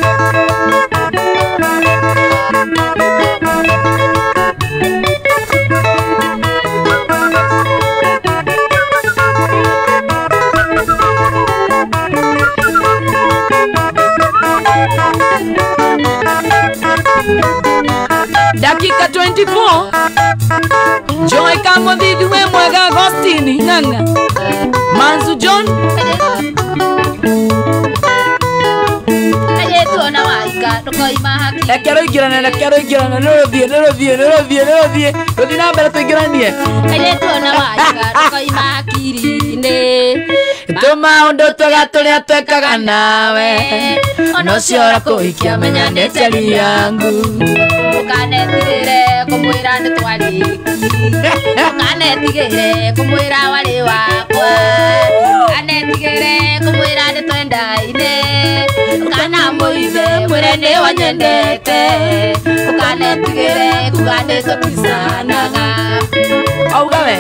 C: Dakika 24. Joy Kamothithi we mwega Agostini Ng'ang'a Manzu John Reke rũingĩrane, reke rũingĩrane, nĩrũthiĩ, nĩrũthiĩ, nĩrũthiĩ, nĩrũthiĩ. Rũthiĩ na mbere tũingĩranie. Tũmaũndũ twega tũrĩa twekaga nawe ona ũcio ũrakũhikia menya nĩ teri yangu.
D: Ndũkanetigĩre kũmwĩra nĩ twarĩki. Ndũkanetigĩre kũmwĩra warĩ wakwa. Ndũkanetigĩre kũmwĩra nĩ twendaine. Ndũkanamũithe mwĩre nĩ wanyendete. Ndũkanetigĩre kuga nĩ tũticanaga.
C: Auga we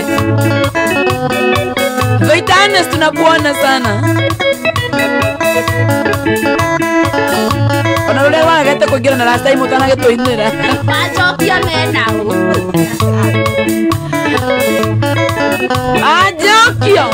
C: Vitanes, tunakuona sana. Ona ũrĩa wagete kũingĩra na last time ũtanagĩtũinĩra.
D: Macokia menao.
C: Majokio.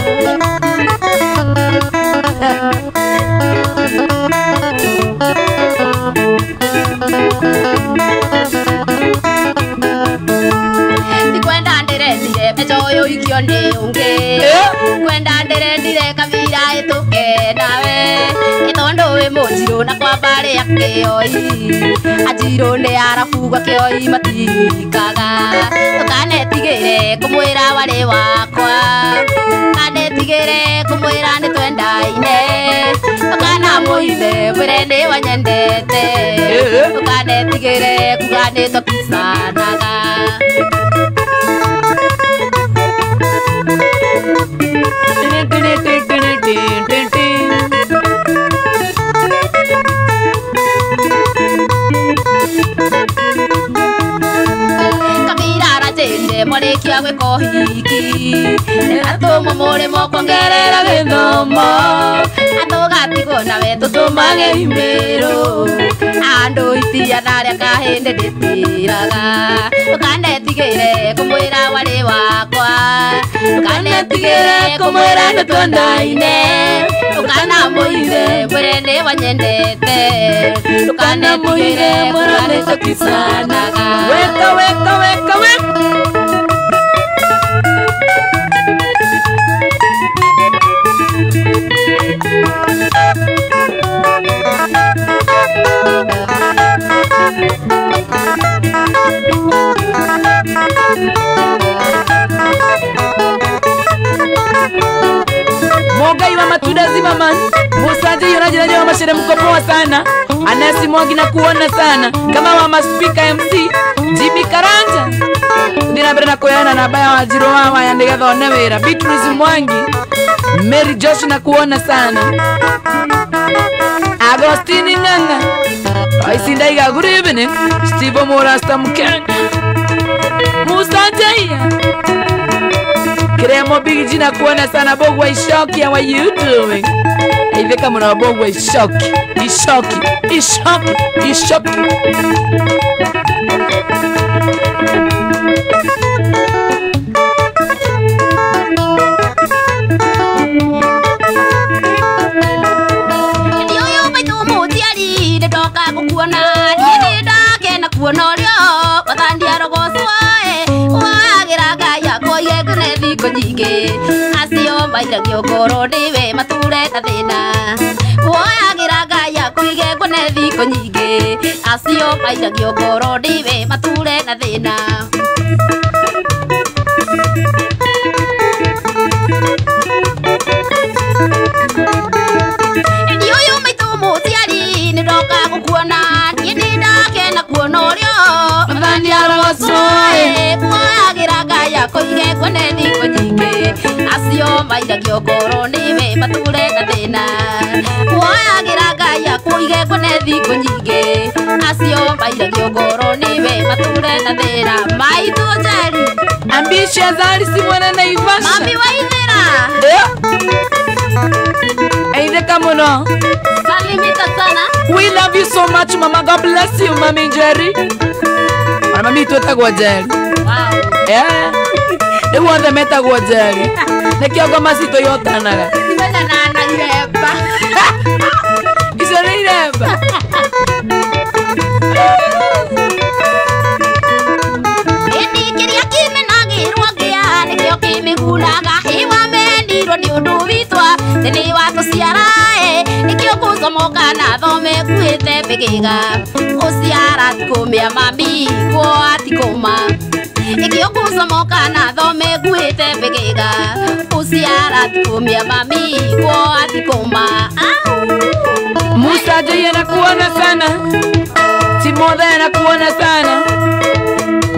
D: Ndikwenda ndĩrendire mbeca ũyũ ikio nĩ ũngĩ. Kwenda ndĩrendire kabira ĩtũke nawe. Ĩtondũ wĩ mũnjirũ na kwa mbarĩ ya kĩoi. Anjirũ nĩ arabu gwa kĩoi matikaga. Ndũkanetigĩre kũmwĩra warĩ wakwa. Ndũkanetigĩre kũmwĩra nĩ twendaine. Ndũkanamũithe mwĩre nĩ wanyendete. Ndũkanetigĩre kuga nĩ tũticanaga. Mũrĩte mwarĩkia gwĩka ũhiki Atũmwo mũrĩmo kuongerera gĩthomo Atũgatigwo nawe tũtũmage imĩrũ Andũ itia narĩa kahĩndĩ ndĩtiraga Ndũkanetigĩre kũmwĩra warĩ wakwa Ndũkanetigĩre kũmwĩra nĩtwendaine Ndũkanamũithe mwĩre nĩwanyendete Ndũkanetigĩre mwĩra nĩtũkicanaga
C: Weka weka weka weka Mogai wa matunda Zimmerman Musaji yonajiraji wa mashere mkopoa sana Anasi Mwangi na kuona sana kama wa maspika MC Jimmy Karanja Ndina mbere na kuyana na baya wa jiro wa ya ndigatha one wira Beatrice Mwangi Mary Josh na kuona sana Agostini Nganga Aisindaiga good evening Steve Morasta Mkenya Musa Jaya Kiremo Big G na kuona sana Bogwa Ishoki how are you doing? Itheka muna Bogwa Ishoki Ishoki Ishoki Ishoki
D: Acio mairagio ngoro nĩwe mature ta thĩna Woyagĩra Ngai akũige ngone thikũ nyingĩ Acio mairagio ngoro nĩwe mature na thĩna Ĩni ũyũ maitũ mũciari nĩndoka gũkuona Niĩ nĩndakena kuona ũrĩa
C: Mwathani arogocwo
D: Woyagĩra Ngai akũige ngone thikũ nyingĩ Acio mairagio ngoro nĩwe mature na thĩna Woyagĩra Ngai akũige ngone thikũ nyingĩ Acio mairagio ngoro nĩwe mature na thĩna Maitũ Njeri
C: Ambitious Alice mwana Naivasha
D: Mami waithĩra
C: Aitheka mũno
D: Salimika sana
C: We love you so much mama God bless you mami Njeri Ona mami twetagwo Njeri
D: Wow
C: Yeah Rĩu othe metagwo Njeri Nĩkĩo ngoma citũ ihotanaga
B: Timenya na iremba
C: Icio nĩ iremba
D: Ĩni kĩrĩa kĩmenagĩrwo ngĩa nĩkĩo kĩmĩgunaga Ĩwamendirwo nĩ ũndũ witwa nĩ watũciara nĩkĩo ngũcomoka na thome nguĩte mbĩgĩga Ũciara ti kũmĩa mami kuoa ti kũma Nĩkĩo ngũcomoka na thome nguĩte mbĩgĩga Ũciara ti kũmĩa mami kuoa ti kũma
C: Musa Jaya nakuona sana Timothy nakuona sana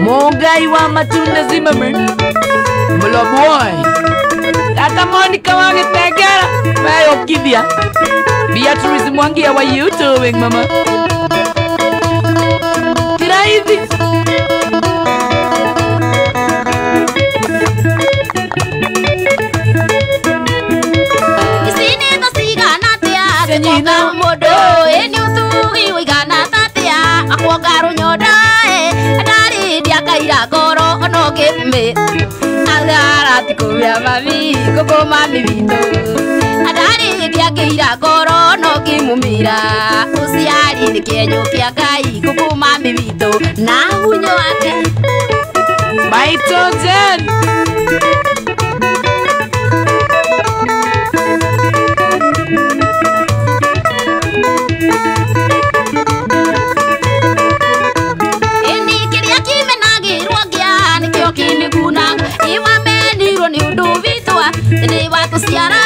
C: Mogai wa matunda Zimmerman Mloboy Tata Monica wa Gĩtengera Weyũkithia Beatrice Mwangi how are you doing mama Tiraithi
D: Ici nĩ tha cigana atĩa
C: Nyina
D: mũndũ ĩ nĩ ũtugi ũigana atĩa Akuonga rũnyondo ndarĩ ndiakaira ngoro ona ũngĩmĩ Athara ti kũmĩa mami ngũkũ mami witũ Ndarĩ ndiakĩira ngoro ona ũngĩmũmĩra Ũciari nĩ kĩenyũ kĩa Ngai ngũkũ mami witũ Na hunyo wake
C: Maitũ Njeri
D: Ĩni kĩrĩa kĩmenagĩrwo ngĩa nĩkĩo kĩmĩgunaga Ĩwamenirwo nĩ ũndũ witwa nĩ watũciara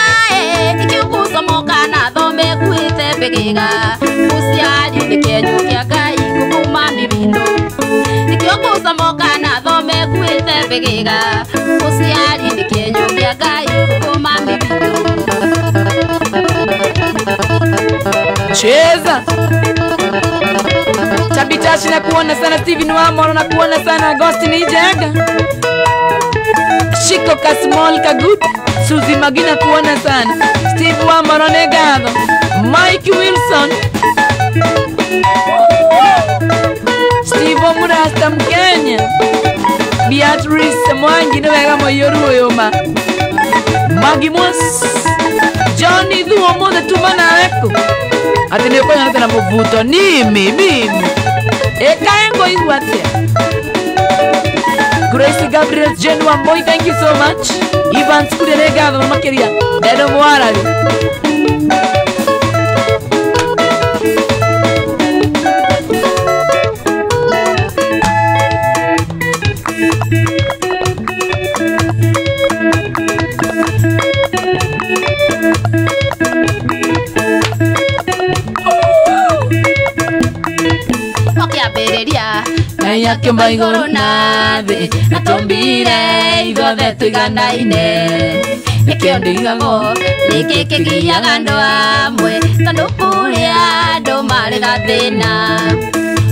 D: nĩkĩo ngũcomoka na thome nguĩte mbĩgĩga Ũciari nĩ kĩenyũ kĩa Ngai ngũkũ mami witũ Nĩkĩo ngũcomoka na thome nguĩte mbĩgĩga Ũciari nĩ kĩenyũ kĩa Ngai ngũkũ mami witũ
C: Cheza Tabitashi na kuona sana Steven Wamoro na kuona sana Agostini Ijenga Kutoka Small Kagut, Suzy Magina kuona sana. Steve Wamaro nĩ ngatho. Mike Wilson. Steve Murasta Mkenya. Beatrice Mwangi nĩ wega mũiyũru ũyũ ma. Magi Mos. Johnny Thuo mũthĩ tuma nawe kũ? Atĩ nĩ ũkũnyonete na mũbuto nimi mimi. Ĩkae ngũigua atĩa? Grace Gabriel Jane Wamboi, thank you so much. Ivan Skuria nĩ ngatho makĩria. Ndendo Mwarari. Akĩmba igũrũ na thĩ na tũmbire ithuothe tũiganaine nĩkĩo ndigagwo
D: nĩkĩ kĩgiaga andũ amwe tondũ kũrĩa andũ marĩ gathĩna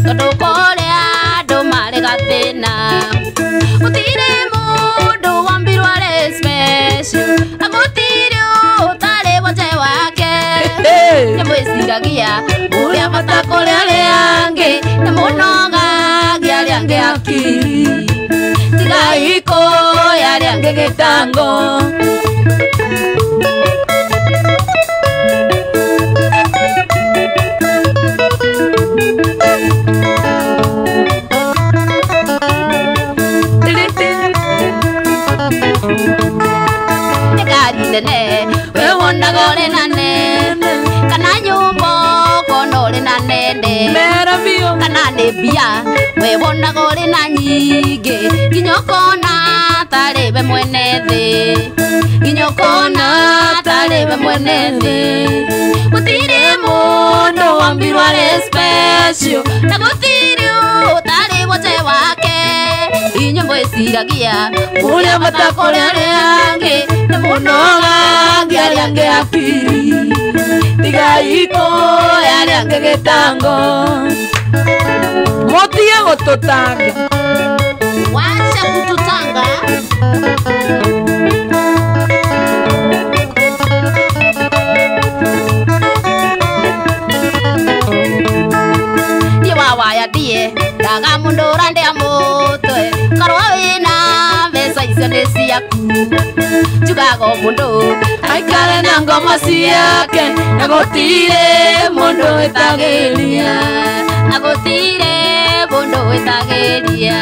D: tondũ kũrĩa andũ marĩ gathĩna gũtirĩ mũndũ wambirwo arĩ special na gũtirĩ ũtarĩ wonje wake nĩmwĩciragia ũrĩa bata kũrĩ arĩa angĩ nĩ mũnoga arĩa angĩ akiri tigai kũya arĩa angĩ gĩtango. Nĩ ngari nene we wonaga ũrĩ na nene kana nyũmba ũkona ũrĩ na nene
C: mera biũ
D: kana nĩ mbia we wonaga ũrĩ na nyingĩ nginya ũkona tarĩ we mwene thĩ nginya ũkona tarĩ we mwene thĩ gũtirĩ mũndũ wambirwo arĩ special na gũtirĩ ũtarĩ wonje wake inyuĩ mwĩciragia
C: ũrĩa bata kũrĩ arĩa angĩ nĩ mũnoga arĩa angĩ akiri tigai kũya arĩa angĩ gĩtango. Motige gũtũtanga.
A: Wacha kututanga.
D: Ndiĩ wawaya ndiĩ ndaga mũndũ ũrandĩa mũtwe korwo wĩna mbeca icio nĩ ciaku njugaga o mũndũ
C: aikare na ngoma ciake na gũtirĩ mũndũ wĩtagĩria
D: na gũtirĩ mũndũ wĩtagĩria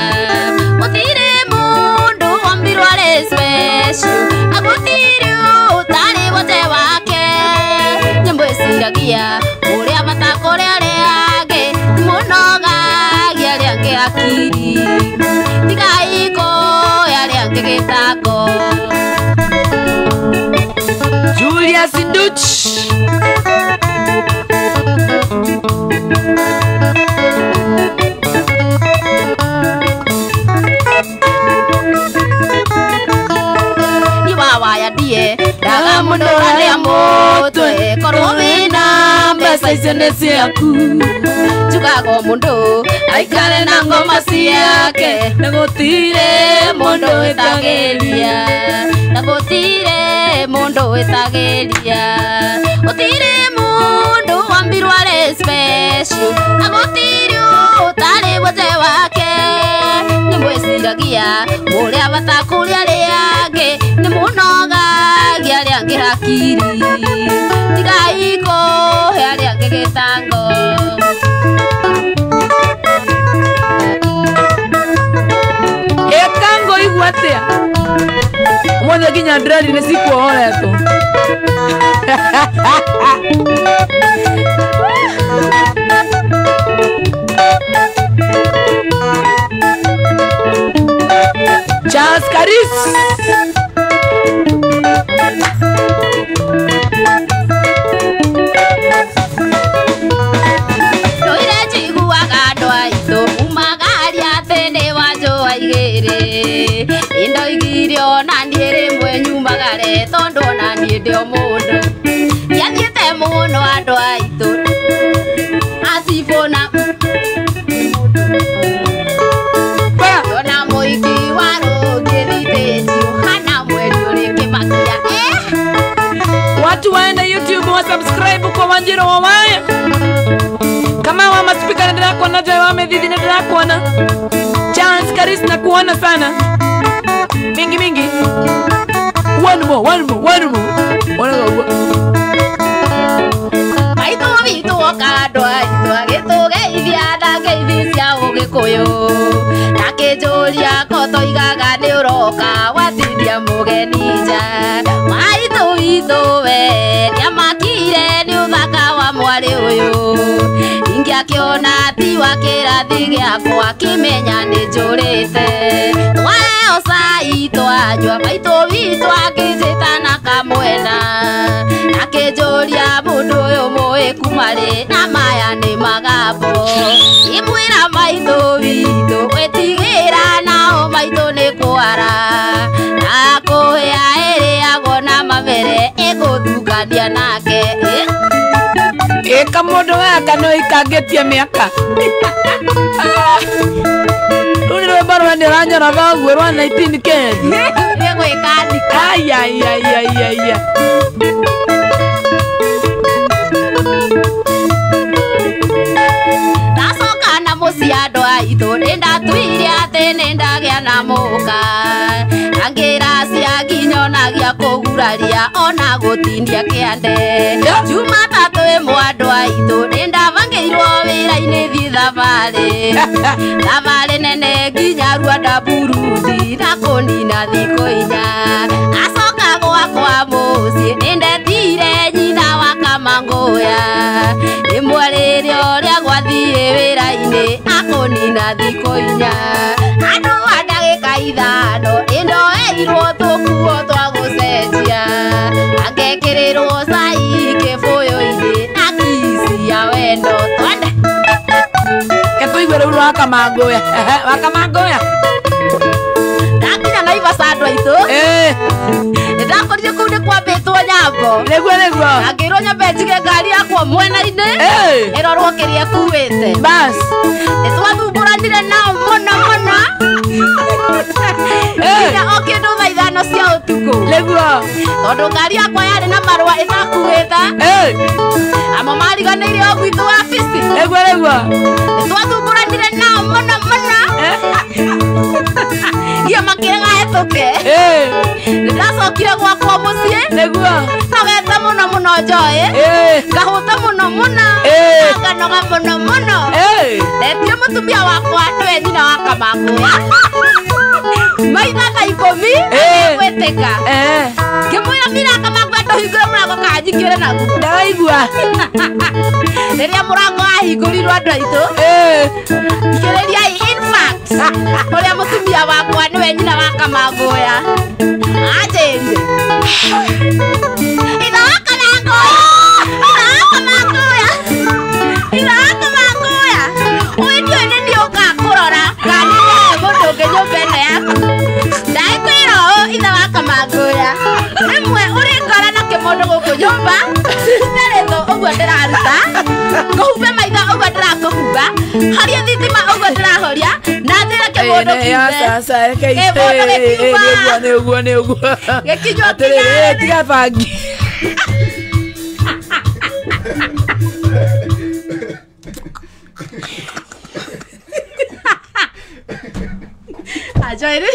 D: gũtirĩ mũndũ wambirwo arĩ special na gũtirĩ ũtarĩ wonje wake nyĩmwĩciragia ũrĩa bata kũrĩ arĩa angĩ ti mũnogagia arĩa angĩ akiri tigai kũya arĩa angĩ gĩtango.
C: Julius Nduch.
D: Ni wawaya ndiĩ ndaga mũndũ ũrandĩa mũtwe korwo wĩna
C: mbeca icio nĩ ciaku
D: njugaga o mũndũ
C: aikare na ngoma ciake na gũtirĩ mũndũ wĩtagĩria
D: na gũtirĩ mũndũ wĩtagĩria gũtirĩ mũndũ wambirwo arĩ special na gũtirĩ ũtarĩ wonje wake nĩmwĩciragia ũrĩa bata kũrĩ arĩa angĩ nĩ mũnogagia arĩa angĩ hakiri tigai kũhe arĩa angĩ gĩtango.
C: Ĩka ngũigua atĩa? Ũmũthĩ nginya ndredi nĩ cikuohoretwo. Charles Karis.
D: Ndoire njiguaga andũ aitũ umagaria atĩ nĩ wanjũa igĩrĩ indoigire ona niĩ rĩmwe nyumagare tondũ ona niĩ ndĩ o mũndũ ndiathiĩte mũno andũ aitũ acibũ na ona mũiki wa rũngĩ thitĩnji ũhana
C: Joy wa Methithi nĩ ndĩrakuona. Chance Karis nakuona sana. Mingi mingi. One more, one more, one more. One more.
D: Maitũ witũ oka andũ aitũ agĩtũgeithia na ngeithi cia ũgĩkũyũ akĩnjũria ko toigaga nĩ ũroka watindia mũgeni nja maitũ witũ we nĩamakire nĩ ũthaka wa mwarĩ ũyũ ingĩakĩona ti wa kĩrathi gĩakwa akĩmenya nĩ njũrĩte twaheo cai twanyua maitũ witũ akĩnjĩta na kamwena akĩnjũria mũndũ ũyũ mũĩ kuma rĩ na maya nĩ magambo imwĩra maitũ witũ gwĩtigĩra nao maitũ nĩ kwara na kũhĩa ĩrĩagwo na mabere ĩgũthukania nake.
C: Ĩka mũndũ gaka no ikangĩtie mĩaka. Rũu nĩ rwĩmbo rwa nĩ ũranyora thoguo rwa 19 Kenya.
D: Nĩ gwĩkandĩka.
C: Ai ai ai ai ai.
D: Ndacoka na mũciĩ andũ aitũ nĩndatuire atĩ nĩndagĩa na mũka angĩra cianginyonagia kũguraria ona gũtindia kĩande Jumatatũ ĩmwe andũ aitũ nĩndabangĩirwo wĩra-inĩ thiĩ thabarĩ thabarĩ nene nginya Rwanda Burundi na kũnina thikũ inya acoka gwakwa mũciĩ nĩndetire nyina wa Kamangũya rĩmwe rĩrĩa ũrĩa gwathiĩ wĩra-inĩ akũnina thikũ inya andũ a ndagĩka ithano nĩndoeirwo tũkuo twa gũcenjia angekĩrĩrwo cai kĩbũyũ-inĩ na kici ya wendo twende.
C: Ketũigue rĩu rwa Kamangũya. Wa Kamangũya.
D: Ndakinya Naivasha andũ aitũ nĩndakorire kũu nĩ kwambĩtwo nyambo.
C: Nĩguo nĩguo.
D: Na ngĩrwo nyambe njige ngari yakwa mwena-inĩ ĩrorwo kĩrĩa ĩkuĩte.
C: Bas.
D: Nĩtwathumbũranire nao mũno mũno nginya o kĩndũ thaa ithano cia ũtukũ.
C: Nĩguo.
D: Tondũ ngari yakwa yarĩ na marũa ĩtakuĩte amo mariganĩire o gwitũ wabici.
C: Nĩguo nĩguo.
D: Nĩtwathumbũranire nao mũno mũno nginya makĩrega hetũke. Nĩndacokire gwakwa mũciĩ.
C: Nĩguo.
D: Nogete mũno mũno Joy. Ngahũta mũno mũno. Nganoga mũno mũno. Ndetire mũtumia wakwa nĩwe nyina wa Kamangũya maitha thaa ikũmi gwĩtĩka ngĩmwĩra mira Kamangũya ndũhingũre mũrango kana njingĩre naguo.
C: Ndaigua.
D: Rĩrĩa mũrango wahingũrirwo andũ aitũ thikĩrĩriai in fact ũrĩa mũtumia wakwa nĩwe nyina wa Kamangũya anjĩrire ithe wa Kamangũya ithe wa Kamangũya ithe wa Kamangũya ũyũ ndiũĩ nĩ niĩ ũkaga kũrora kana nĩ ndehe mũndũ ũngĩ nyũmba ĩno yaku ndakwĩra ũũ ithe wa Kamangũya rĩmwe ũrĩ ngora na kĩmũndũ gũkũ nyũmba rute rĩtho ũguo ndĩraruta ngũhumbe maitho ũguo ndĩrakũhumba horia thitima ũguo ndĩrahoria na njĩre kĩmũndũ kiume. Kĩmũndũ gĩkiuma.
C: Nĩguo nĩguo.
D: Gĩkinyua
C: Atĩrĩrĩ tiga bangi.
D: Joy rĩ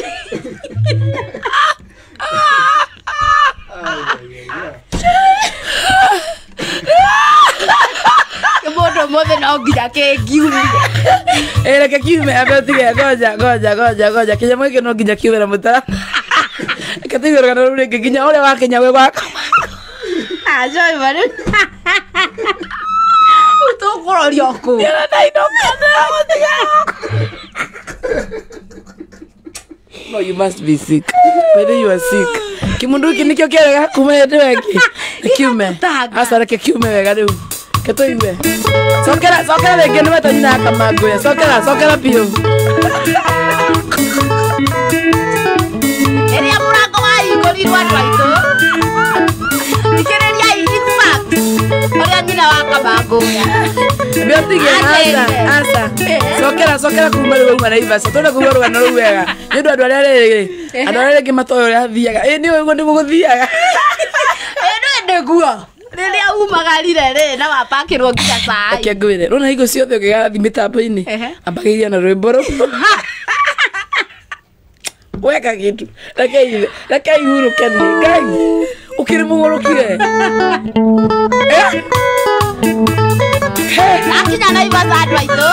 D: kĩmũndũ ũmũthĩ no nginya kĩngiumie.
C: Reke kiume ambe ũtige ngoja ngoja ngoja ngoja kĩnyamũ gĩkĩ no nginya kiume na mũtara. Reke tũigue rũgano rũu rĩngĩ nginya ũrĩa wakinya gwĩ gwa
D: Joy marĩ tũkũroria kũ.
C: No, you must be sick. Whether you are sick. Kimundu gĩkĩ nĩkĩo kĩarega kuma hĩndĩ ĩyo ĩngĩ. Kiume. Aca reke kiume wega rĩu. Reke tũigue. Cokera cokera rĩngĩ nĩ wetwo nyina wa Kamangũya. Cokera cokera biũ.
D: Rĩrĩa mũrango wahingũrirwo andũ aitũ thikĩrĩriai in fact ũrĩa nyina wa Kamangũya
C: Mbiotige aca aca. Cokera cokera kuma rĩu wauma Naivasha. Tũrenda kũigua rũgano rũu wega. Nĩ ũndũ andũ arĩa rĩrĩ andũ arĩa rĩngĩ matoĩ ũrĩa athiaga. Ĩ nĩ ũguo nĩguo gũthiaga.
D: Ĩ nĩ nĩguo. Rĩrĩa umagarire rĩ na wapakĩrwo nginya cai.
C: Reke ngwĩre rona hingo ciothe ũngĩgathiĩ mĩtambo-inĩ ambagĩrĩria na rwĩmbo rũu. Weka kitu reke ihurũke nĩ Ngai ũkĩrĩ mũgũrũkire.
D: Akinya Naivasha andũ aitũ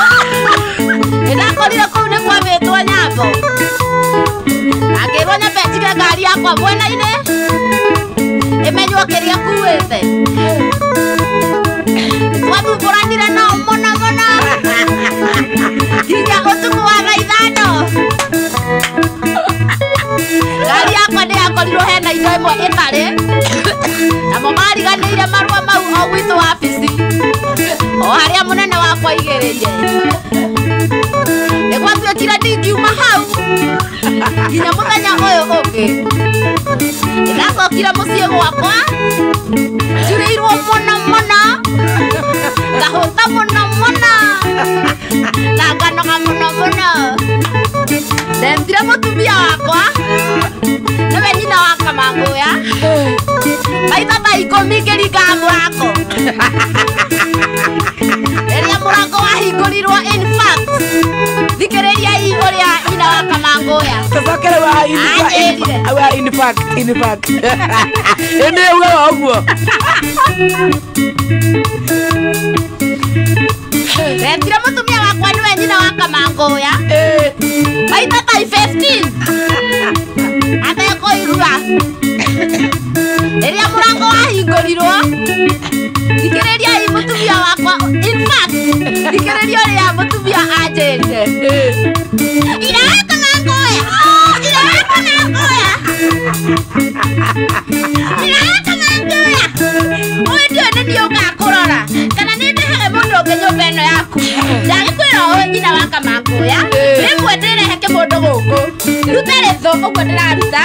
D: nĩndakorire kũu nĩ kwambĩtwo nyambo na ngĩrwo nyambe njige ngari yakwa mwena-inĩ ĩmenywo kĩrĩa kuĩte. Twathumbũranire nao mũno mũno nginya ũtukũ wa thaa ithano. Ngari yakwa nĩyakorirwo hena indo ĩmwe ĩtarĩ namo mariganĩire marũa mau o gwitũ wabici o harĩa mũnene wakwa aigĩrĩire. Nĩgwatuĩkire ndingiuma hau nginya mũthenya ũyũ ũngĩ. Nĩndacokire mũciĩ gwakwa njurĩirwo mũno mũno ngahũta mũno mũno na nganoga mũno mũno. Ndetire mũtumia wakwa nĩwe nyina wa Kamangũya maita ta ikũmi ngĩringaga mũrango. Rĩrĩa mũrango wahingũrirwo in fact thikĩrĩriai ũrĩa nyina wa Kamangũya
C: tũcokere wa in fact in fact ĩnĩ ugaga ũguo.
D: Ndetire mũtumia wakwa nĩwe nyina wa Kamangũya maita ta 15 atekũigua. Rĩrĩa mũrango wahingũrirwo thikĩrĩriai mũtumia wakwa in fact thikĩrĩria ũrĩa mũtumia anjĩrire. Ira wa Kamangũya, ira wa Kamangũya, ira wa Kamangũya, ũyũ ndiũĩ nĩ niĩ ũkaga kũrora kana nĩ ndehage mũndũ ũngĩ nyũmba ĩno yaku. Ndagĩkwĩra ũũ nyina wa Kamangũya rĩmwe ndĩrehe kĩmũndũ gũkũ ndute rĩthũ ũguo ndĩraruta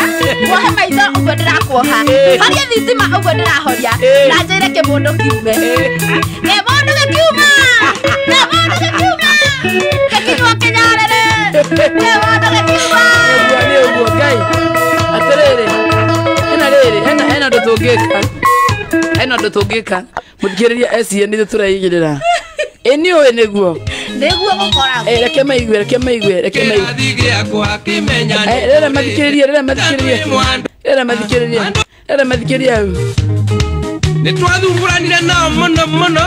D: kuohe maitho ũguo ndĩrakuoha horie thitima ũguo ndĩrahoria na njĩre kĩmũndũ kiume. Kĩmũndũ gĩkiuma, kĩmũndũ gĩkiuma gĩkinyua kĩnyarĩrĩ, kĩmũndũ gĩkiuma.
C: Nĩ ũguo Ngai atĩrĩrĩ hena rĩrĩ hena ũndũ tũngĩka hena ũndũ tũngĩka mũthikĩrĩria SCN nĩ tũraigĩrĩra ĩ nĩ ũĩ nĩguo
D: nĩguo gũkoragwo.
C: Reke maigue reke maigue reke maigue rĩrĩa mathikĩrĩrie rĩrĩa mathikĩrĩrie rĩrĩa mathikĩrĩrie rĩrĩa mathikĩrĩrie.
E: Nĩ twathumbũranire nao mũno mũno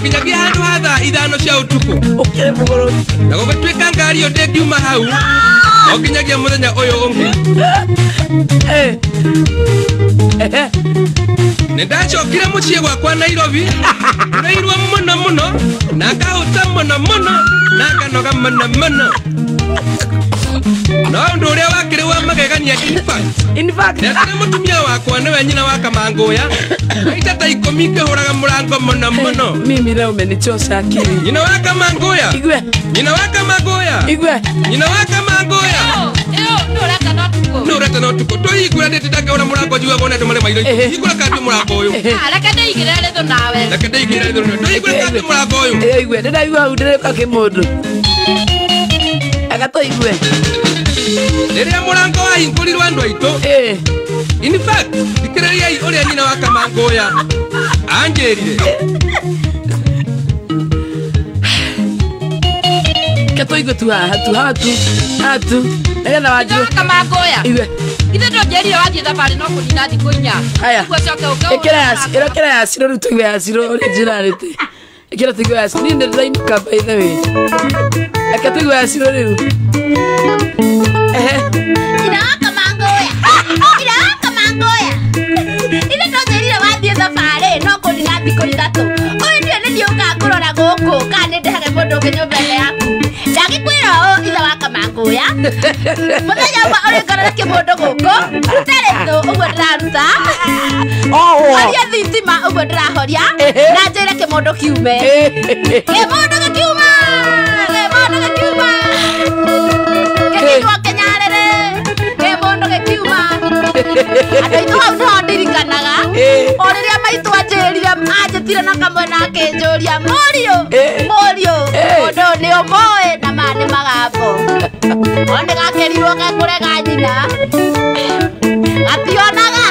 E: nginyagia handũ ha thaa ithano cia ũtukũ
C: ũkĩrĩ mũgũrũki
E: na gũgĩtuĩka ngari ĩyo ndĩngiuma hau o nginyagia mũthenya ũyũ ũngĩ. Nĩ ndacokire mũciĩ gwakwa Nairobi ndũrĩirwo mũno mũno na ngahũta mũno mũno na nganoga mũno mũno. No ũndũ ũrĩa wakĩrĩ wa magegania in fact ndetire mũtumia wakwa nĩwe nyina wa Kamangũya maita ta ikũmi ngĩhũraga mũrango mũno mũno.
C: Mimi leo umenichosha akili.
E: Nyina wa Kamangũya,
C: igwe
E: nyina wa Kamangũya,
C: igwe
E: nyina wa Kamangũya. Nĩ ũreka no tukũ tũhingũra ndĩtindangĩhũra mũrango njugaga ona andũ marĩ maitho hingũra kandũ mũrango ũyũ.
D: Reke ndĩigĩrĩre rĩthũ nawe.
E: Reke ndĩigĩrĩre rĩthũ nawe tũhingũre kandũ mũrango ũyũ.
C: Igwe ndĩraigua hau ndĩreka kĩmũndũ agatũigue.
E: Rĩrĩa mũrango wahingũrirwo andũ aitũ in fact thikĩrĩriai ũrĩa nyina wa Kamangũya anjĩrire.
C: Reke tũigue tu haha tu haha tu haha tu nĩgetha wanjirwo
B: Kamangũya
C: igwe
B: ithe ndũnjĩrire wathiĩ thabarĩ no kũnina thikũ inya.
C: Aya ĩkĩra ya ciro rĩu tũigue ya ciro ũrĩa njĩrarĩte. Ĩkĩra tũigue ya ciro niĩ nĩndĩrainũka by the way. Reke tũigue ya ciro rĩu.
D: Nyina wa Kamangũya, nyina wa Kamangũya, ithe ndũnjĩrire wathiĩ thabarĩ no kũnina thikũ ithatũ. Ũyũ ndiũĩ nĩ niĩ ũkaga kũrora gũkũ kana nĩ ndehage mũndũ ũngĩ nyũmba ĩno yaku. Ndagĩkwĩra ũũ ithe wa Kamangũya mũthenya ũmwe ũrĩngorere kĩmũndũ gũkũ ndute rĩthũ ũguo ndĩraruta horie thitima ũguo ndĩrahoria na njĩre kĩmũndũ kiume. Kĩmũndũ gĩkiuma, kĩmũndũ gĩkiuma gĩkinyua kĩnyarĩrĩ, kĩmũndũ gĩkiuma. Andũ aitũ hau nĩho ndirikanaga o rĩrĩa maitũ anjĩrire anjĩtire na kamwe na akĩnjũria mũriũ mũriũ mũndũ ũyũ nĩ ũmũĩ na maya nĩ magambo. O nĩ gakĩrirwo gekũrega nyina gationaga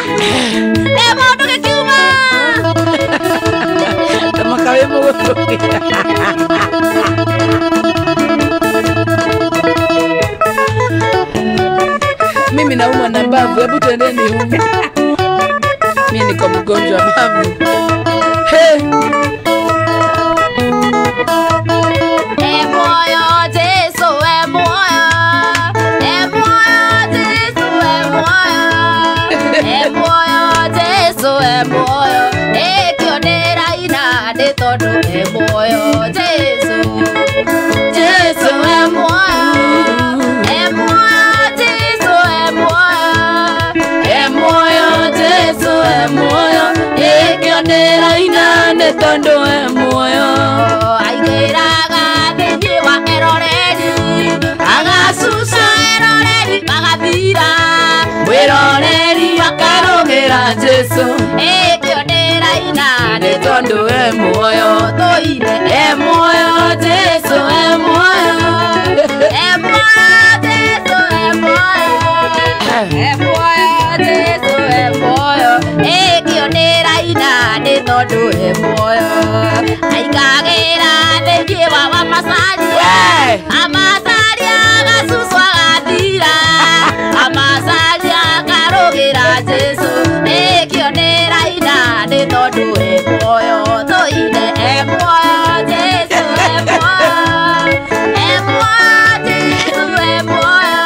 D: kĩmũndũ gĩkiuma.
C: Mimi naumwa na mbavu, hebu twendeni humu. Mimi niko mgonjwa mbavu. Hey. Tondo moyo
D: aigeraga thĩinĩ wa eroreri agacuca eroreri magathira
C: mwĩroreri akarũgĩra Jesu
D: ĩkĩo ndĩraina
C: nĩ tondũ e muoyo
D: tũine
C: e muoyo Jesu e muoyo
D: e muoyo Jesu e muoyo e muoyo Jesu e muoyo ĩkĩo ndĩraina nĩ tondũ e muoyo aingagĩra thĩinĩ wa amacaria amacaria agacucwo agathira amacaria akarũgĩra Jesu ĩkĩo ndĩraina nĩ tondũ e muoyo tũine e muoyo Jesu e muoyo e muoyo Jesu e muoyo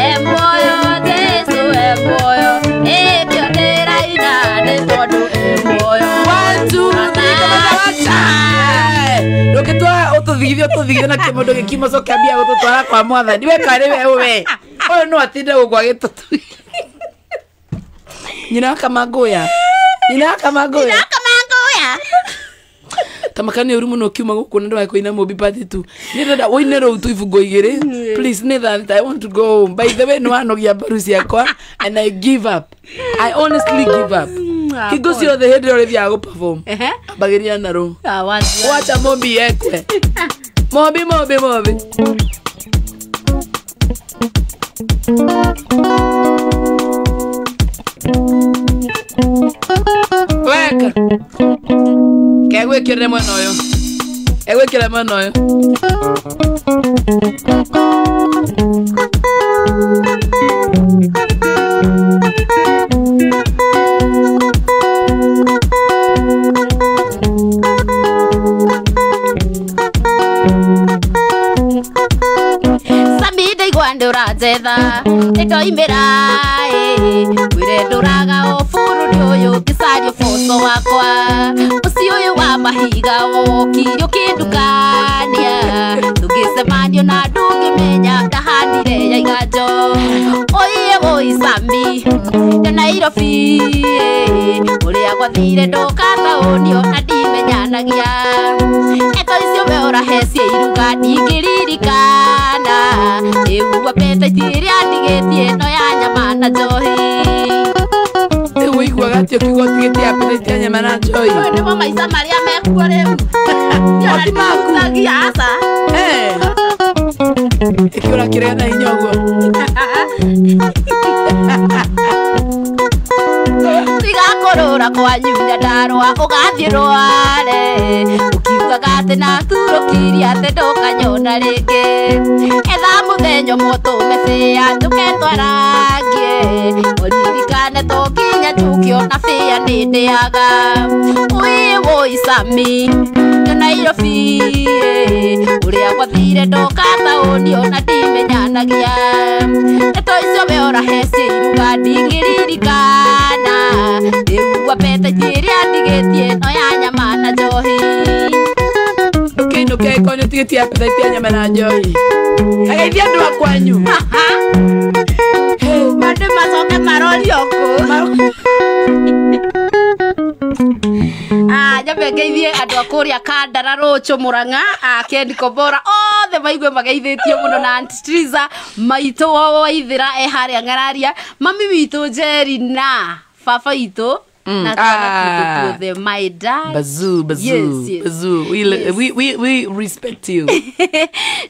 D: e muoyo Jesu e muoyo ĩkĩo ndĩraina nĩ tondũ e muoyo.
C: 1 2 3 kama ndũgĩtwara ũtũthigithie ũtũthigithie na kĩmũndũ gĩkimoco kĩambia gũtũtwara kwa mwathani we karĩ we we ũyũ no atinde gũkũ agĩtũthugia. Nyina wa Kamangũya, nyina wa Kamangũya,
A: nyina wa Kamangũya.
C: Tamaka nĩ ũru mũno ũkiuma gũkũ na ndũgae kũina Mũmbi part 2. Nĩ ndĩrenda ũine rũu tu ibungo igĩrĩ please. Nĩ thaa I want to go home. By the way nĩ wanogia mbaru ciakwa and I give up. I honestly give up. Hingo ciothe hĩndĩ ĩrĩa ũrĩthiaga gũ-perform ambagĩria na rũu wacha Mũmbi ekwe Mũmbi Mũmbi Mũmbi. Weka kegwĩkĩrĩre mwena ũyũ, egwĩkĩrĩre mwena ũyũ.
D: Sami ndaigua ndũranjetha nĩndoimĩra ngwĩre ndũraga o bũrũri ũyũ ngĩcaria ũboco wakwa mũciĩ ũyũ wa mahiga wokire ũkĩndukania tũngĩcemanio na ndũngĩmenya ndahanire ya iganjo oiye woi Sami ya Nairobi ũrĩa gwathire ndoka taũni ona ndimenyanagia eto icio we ũrahe cia iruga ndingĩririkana rĩu appetite ĩrĩa ndigĩtie no ya nyama na njohi.
C: Rĩu ũiguaga atĩ ũkiuga ũtigĩtie appetite ya nyama na njohi?
D: Ũyũ nĩmo maica marĩa mekuo rĩu.
C: Ti maku?
D: Aca.
C: Ĩkĩ ũrakĩrĩa na hinya ũguo?
D: Tiga kũrũra kwanyu Nyandarũa ũgathiĩ rware ũkiugaga atĩ naturũkirie atĩ ndũkanyona rĩngĩ etha mũthenya ũmwe ũtũme bĩa njũke twarangie ũririkane to nginya njũke ona bĩa nĩndĩaga ũĩ woi Sami ya Nairobi ũrĩa gwathire ndoka taũni ona ndimenyanagia ndeto icio we ũrahe cia iruga ndingĩririkana rĩu appetite ĩrĩa ndigĩtie no ya nyama na njohi.
C: Ndũkĩinũke angĩkorwo nĩ ũtigĩtie appetite ya nyama na njohi. Ageithia andũ a kwanyu.
D: Mandũ macoke marorio kũ. Nyambe ngeithie andũ a kũrĩa Kandara Rũchũ Mũrang'a Ken Kombora othe maigue mageithĩtio mũno na Aunty Triza maitũ wa Waithĩra e harĩa Ng'araria mami witũ Njeri na baba witũ Na twana twitũ tuothe, my dad.
C: Bazoo, bazoo,
D: Yes, yes.
C: bazoo. We,
D: Yes.
C: we respect you.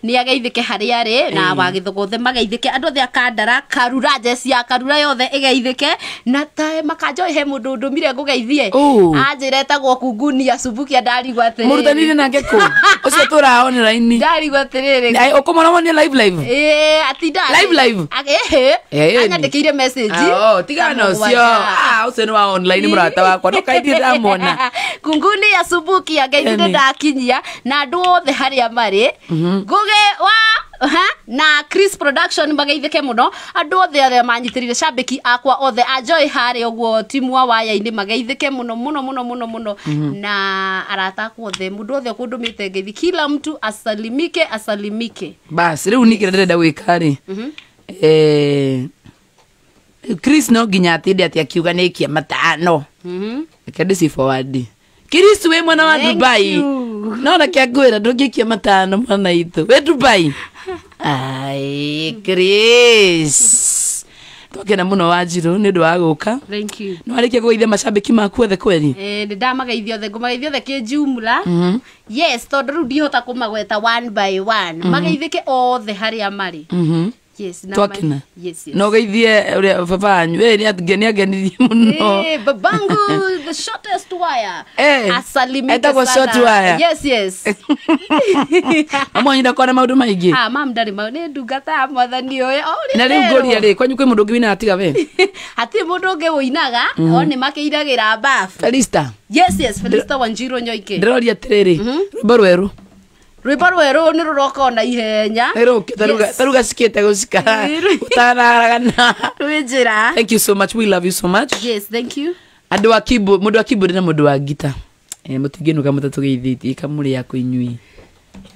D: Nä ageithä harä arä na wagä thogothe mageithä ke andå othe akandara karura njeci ya karura yothe ĩgeithĩke na ta makanjo he må ndå ndå ngå geithie
C: Oh.
D: anjä ra etagwo kungunia cubukia ndarigwo atä
C: Mũrutanire nake kũ? Ũcio tũraga online.
D: Ndarigwo atä rä rä
C: Ai, ũkũmona wonie live live.
D: Atinda
C: Live, live.
D: ehe
C: Eh,
D: anyandä kä ire message.
C: Ah, oh, tigana na ũcio. Ah, ũcio nĩ wa online mũrata wakwa. No kaingĩ ndamwona.
D: Kunguni ya subuki ya ngeithi
C: Eni.
D: nä ndakinyia na andå othe harä a marä ngũgĩ wa ha na Chris Production mageithĩke mũno andũ othe arĩa manyitĩrĩire cambĩki akwa othe a Joy harĩa ũguo timu wa waya-inĩ mageithĩke mũno mũno mũno mũno mũno na arata akwa othe mũndũ othe ũkũndũmĩte ngeithi kila mtu asalimike asalimike.
C: Bas, rĩu niĩ kĩrĩa ndĩrenda gwĩka rĩ. Chris no nginya atinde atĩ akiuga nĩ ikia matano. Reke ndĩci forward. Chris wĩ mwena wa
D: Thank
C: Dubai.
D: you.
C: No reke ngwĩra ndũngĩikia matano mwana itũ. Wĩ Dubai. Ai, Chris. Twakena mũno Wanjirũ nĩ ũndũ wa gũka.
D: Thank you.
C: Nĩ warĩkia kũgeithia macambĩki maku othe kweri?
D: Nĩ ndamageithia othe ngũmageithia othe kĩjumla. Yes, tondũ rĩu ndihota kũmagweta one by one. Mageithĩke othe harĩa marĩ. Yes, na
C: Twakena.
D: Yes, yes.
C: Na ũgeithie ũrĩa baba wanyu. Nĩ angenirie mũno.
D: Babangu the shortest wire. Asalimike
C: Etagwo
D: sana.
C: short wire.
D: Yes, yes.
C: Mama wanyu ndakona maũndũ maingĩ.
D: Ah, mam ndarĩ mau nĩ ndungata ya mwathani ũyũ. O ũrĩa
C: Na rĩu
D: nderwo.
C: ngũria rĩ, kwanyu kwĩ mũndũ ũngĩ wĩinaga tiga we?
D: Hatirĩ mũndũ ũngĩ wũinaga, o nĩ makĩiragĩra bafu.
C: Felista.
D: Yes, yes, Felista Wanjiru Nyoike.
C: Ndĩroria atĩrĩrĩ, rwĩmbo rwerũ.
D: Rwĩmbo rwerũ nĩ rũroka ona ihenya.
C: Nĩ rũkĩte
D: Yes.
C: taruga cikĩte gũcikara. Ũtanaragana.
D: Rwĩ njĩra.
C: Thank you so much. We love you so much.
D: Yes, thank you.
C: Andũ a keyboard, mũndũ wa keyboard na mũndũ wa ngita. Mũtingĩnũka mũtatũgeithĩtie kamũrĩ yako inyui.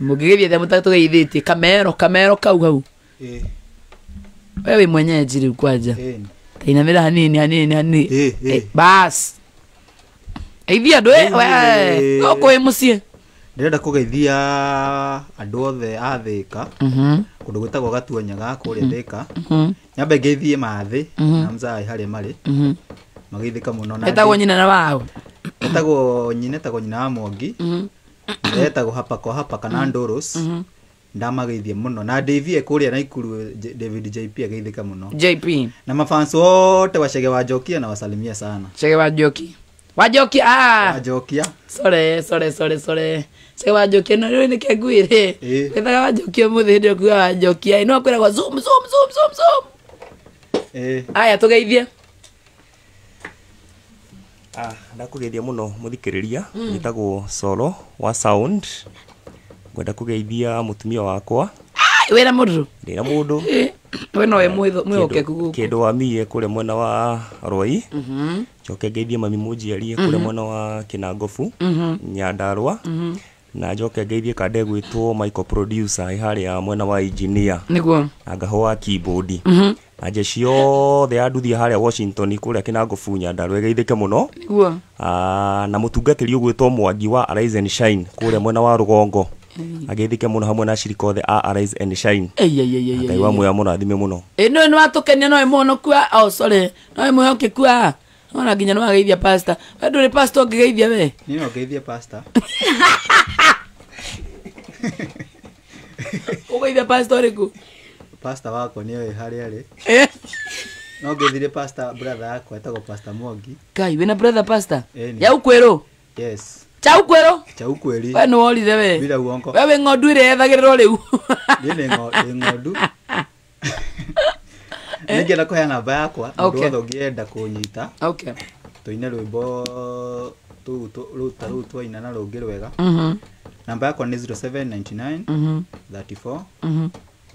C: Mũngĩgeithia atĩa mũtatũgeithĩtie kamero kamero kau hau. We wĩ mwenyeji rĩu kwanja. Tainamĩra hanini hanini hanini. Bas. Geithia andũ we gũkũ wĩ mũciĩ.
F: Ndĩrenda kũgeithia andũ othe a Thĩka kũndũ gwĩtagwo Gatuanyaga kũrĩa Thĩka. Nyambe ngeithie Mathĩ na Mzai harĩa marĩ. Mageithĩka mũno na
C: Etagwo nyina na wao.
F: Etagwo nyina etagwo nyina wa Mwangi. Etagwo hapa kwa hapa kana Ndoros. Ndamageithie mũno na Davie kũrĩa Naikuru David JP ageithĩka mũno.
C: JP.
F: Na mafans wote wa Chege wa Njokia na wasalimia sana.
C: Chege wa Njoki. Wa Njoki ah.
F: Wa Njokia.
C: Sorry sorry sorry sorry. Chege wa Njoki no rĩu nĩkĩo ngwĩre. Wethaga wa Njoki ũmũthĩ hĩndĩ ĩyo kuga wa Njoki no kwĩragwo zoom zoom zoom zoom zoom. Aya tũgeithie.
G: Ndakũgeithia mũno mũthikĩrĩria njĩtagwo Solo wa Sound. Ngwenda kũgeithia mũtumia wakwa.
C: Wĩna mũndũ?
G: Ndĩna mũndũ.
C: We no wĩ mwĩhokeku gũkũ.
G: Kĩndũ wa mie kũrĩa mwena wa Rwai. Njoke ngeithie mami mũnjiarie kũrĩa mwena wa Kĩnangobu, Nyandarũa. Na njoke ngeithie kande gwĩtwo Michael producer harĩa mwena wa engineer.
C: Nĩguo.
G: Na ngaho wa keyboard. Na njeci yothe ya nduthi harĩa Washington kũrĩa Kĩnangobu Nyandarũa ĩgeithĩke mũno.
C: Nĩguo.
G: Na mũtungatĩri ũgwĩtwo Mwangi wa Arise and Shine kũrĩa mwena wa Rũgongo. Ageithĩke mũno hamwe na ashirika othe a Arise and Shine. Ngai wa muoya mũno athime mũno.
C: No nĩ watũkenia no wĩ mũhonoku oh sorry. No wĩ mwĩhokeku a. Ona nginya nĩ wageithia pastor. We ndũrĩ pastor ũngĩgeithia we?
F: Niĩ no ngeithie pastor.
C: Ũgeithia pastor ũrĩkũ?
F: Pastor wakwa nĩ oĩ harĩa arĩ. No ngeithirie pastor brother yakwa etagwo Pastor Mwangi.
C: Kai wĩna brother pastor? Ya Ukwĩrũ?
F: Yes.
C: Cha Ukwĩrũ?
F: Cha Ukweli.
C: We nĩ worire we.
F: Bila uongo.
C: We wĩ ng'ondu ĩrĩa yethagĩrĩrwo rĩu.
F: Niĩ nĩ ng'ondu. Nĩngĩenda kũheana namba yakwa mũndũ wothe ũngĩenda kũnyita.
C: Okay.
F: Tũine rwĩmbo rũu ta rũu twaina na rũngĩ rwega. Namba yakwa nĩ 0799 34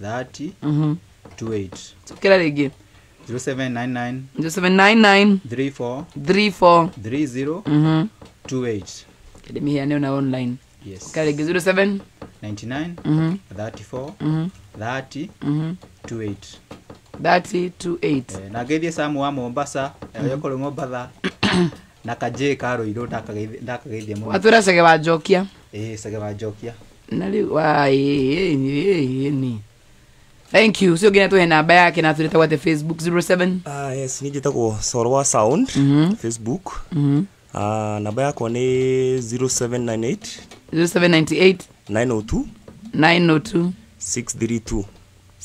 F: 30 28.
C: Cokera rĩngĩ.
F: 0799
C: 0799
F: 34
C: 34
F: 30 28.
C: Ndĩmĩheane ona online.
F: Yes.
C: Cokera rĩngĩ 07
F: 99 34 30 28.
C: 30 28.
F: Na ngeithie Samu wa Mombasa, ũrĩa ũkorwo Mombatha. Na Kajĩ ka Rũirũ ndakageithia mũno.
C: Watwĩra Chege wa Njokia.
F: Chege wa Njokia.
C: Na rĩu wa ni. Thank you. Ucio nginya tuhe namba yake na tureta gwate Facebook 07.
G: Yes, niĩ njĩtagwo Sorwa Sound Facebook. Namba yakwa nĩ 0798
C: 0798
G: 902
C: 902
G: 632.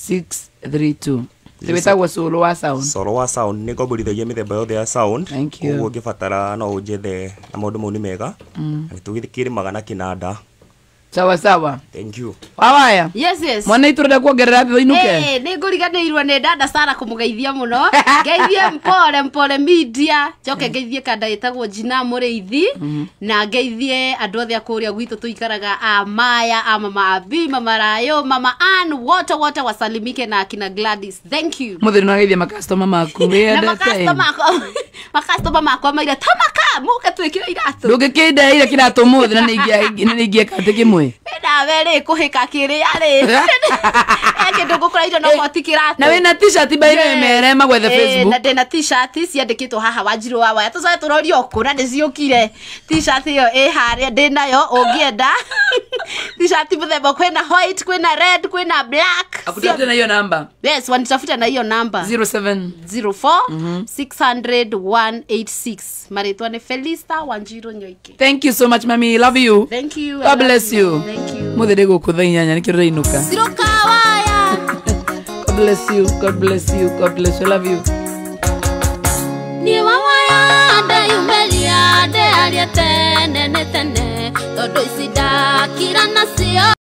C: 632. Twĩtagwo Solo wa Sound.
G: Solo wa Sound nĩ ngomborithagia mĩthemba yothe ya sound.
C: Thank you.
G: Koguo ũngĩbatara no ũnjethe na maũndũ mau nĩ mega. Na tũgĩkĩrĩmaga na kĩnanda.
C: Sawa sawa.
G: Thank you.
C: Wawaya.
D: Yes, yes.
C: Mwana itũ ũrenda kuongerera thĩ ũinũke?
D: Nĩ ngũriganĩirwo nĩ dada Sara kũmũgeithia mũno. Ngeithie mpole mpole media. Njoke ngeithie kanda ĩtagwo Jina Mũrĩithi. Na ngeithie andũ othe a kũrĩa gwitũ tũikaraga, a Maya, a Mama Abi, Mama Rayo, Mama Ann, wote wote wasalimike na akina Gladys. Thank you.
C: Mũthĩ nĩwageithia makastoma maku.
D: Na makastoma makwa maira tamaka muke twĩkĩre iratũ.
C: Ndũngĩkĩndeire kĩratũ ũmũthĩ na nĩingĩeka atĩ kĩmwe.
D: Nawe rĩ kũhĩka kĩrĩa rĩ. Kĩndũ ngũkũra indo no hoti kĩratũ.
C: Na wĩna t-shirt by the way mere magwethe Facebook.
D: Na ndĩna t-shirt ciandĩkĩtwo haha Wanjirũ wa Waya. Tũcoke tũrorie kũ na nĩciũkire. T-shirt ĩyo ĩ harĩa ndĩnayo ũngĩenda. T-shirt mũthemba kwĩna white, kwĩna red, kwĩna black.
C: Akutafute na hiyo namba.
D: Yes, wanitafuta na hiyo namba.
C: 07
D: 04 600 186. Marĩtwa nĩ Felista Wanjirũ Nyoike.
C: Thank you so much mami, love you.
D: Thank you.
C: God bless you.
D: Thank you.
C: Mũthĩ ndĩ gũkũ thaa 8 nĩkĩo ndĩrainũka.
A: Sirukawaya.
C: God bless you. God bless you. God bless you. Love you.
A: Ni wawaya ndayumeria ndearia tene nĩ tene tondũ ici ndakira nacio.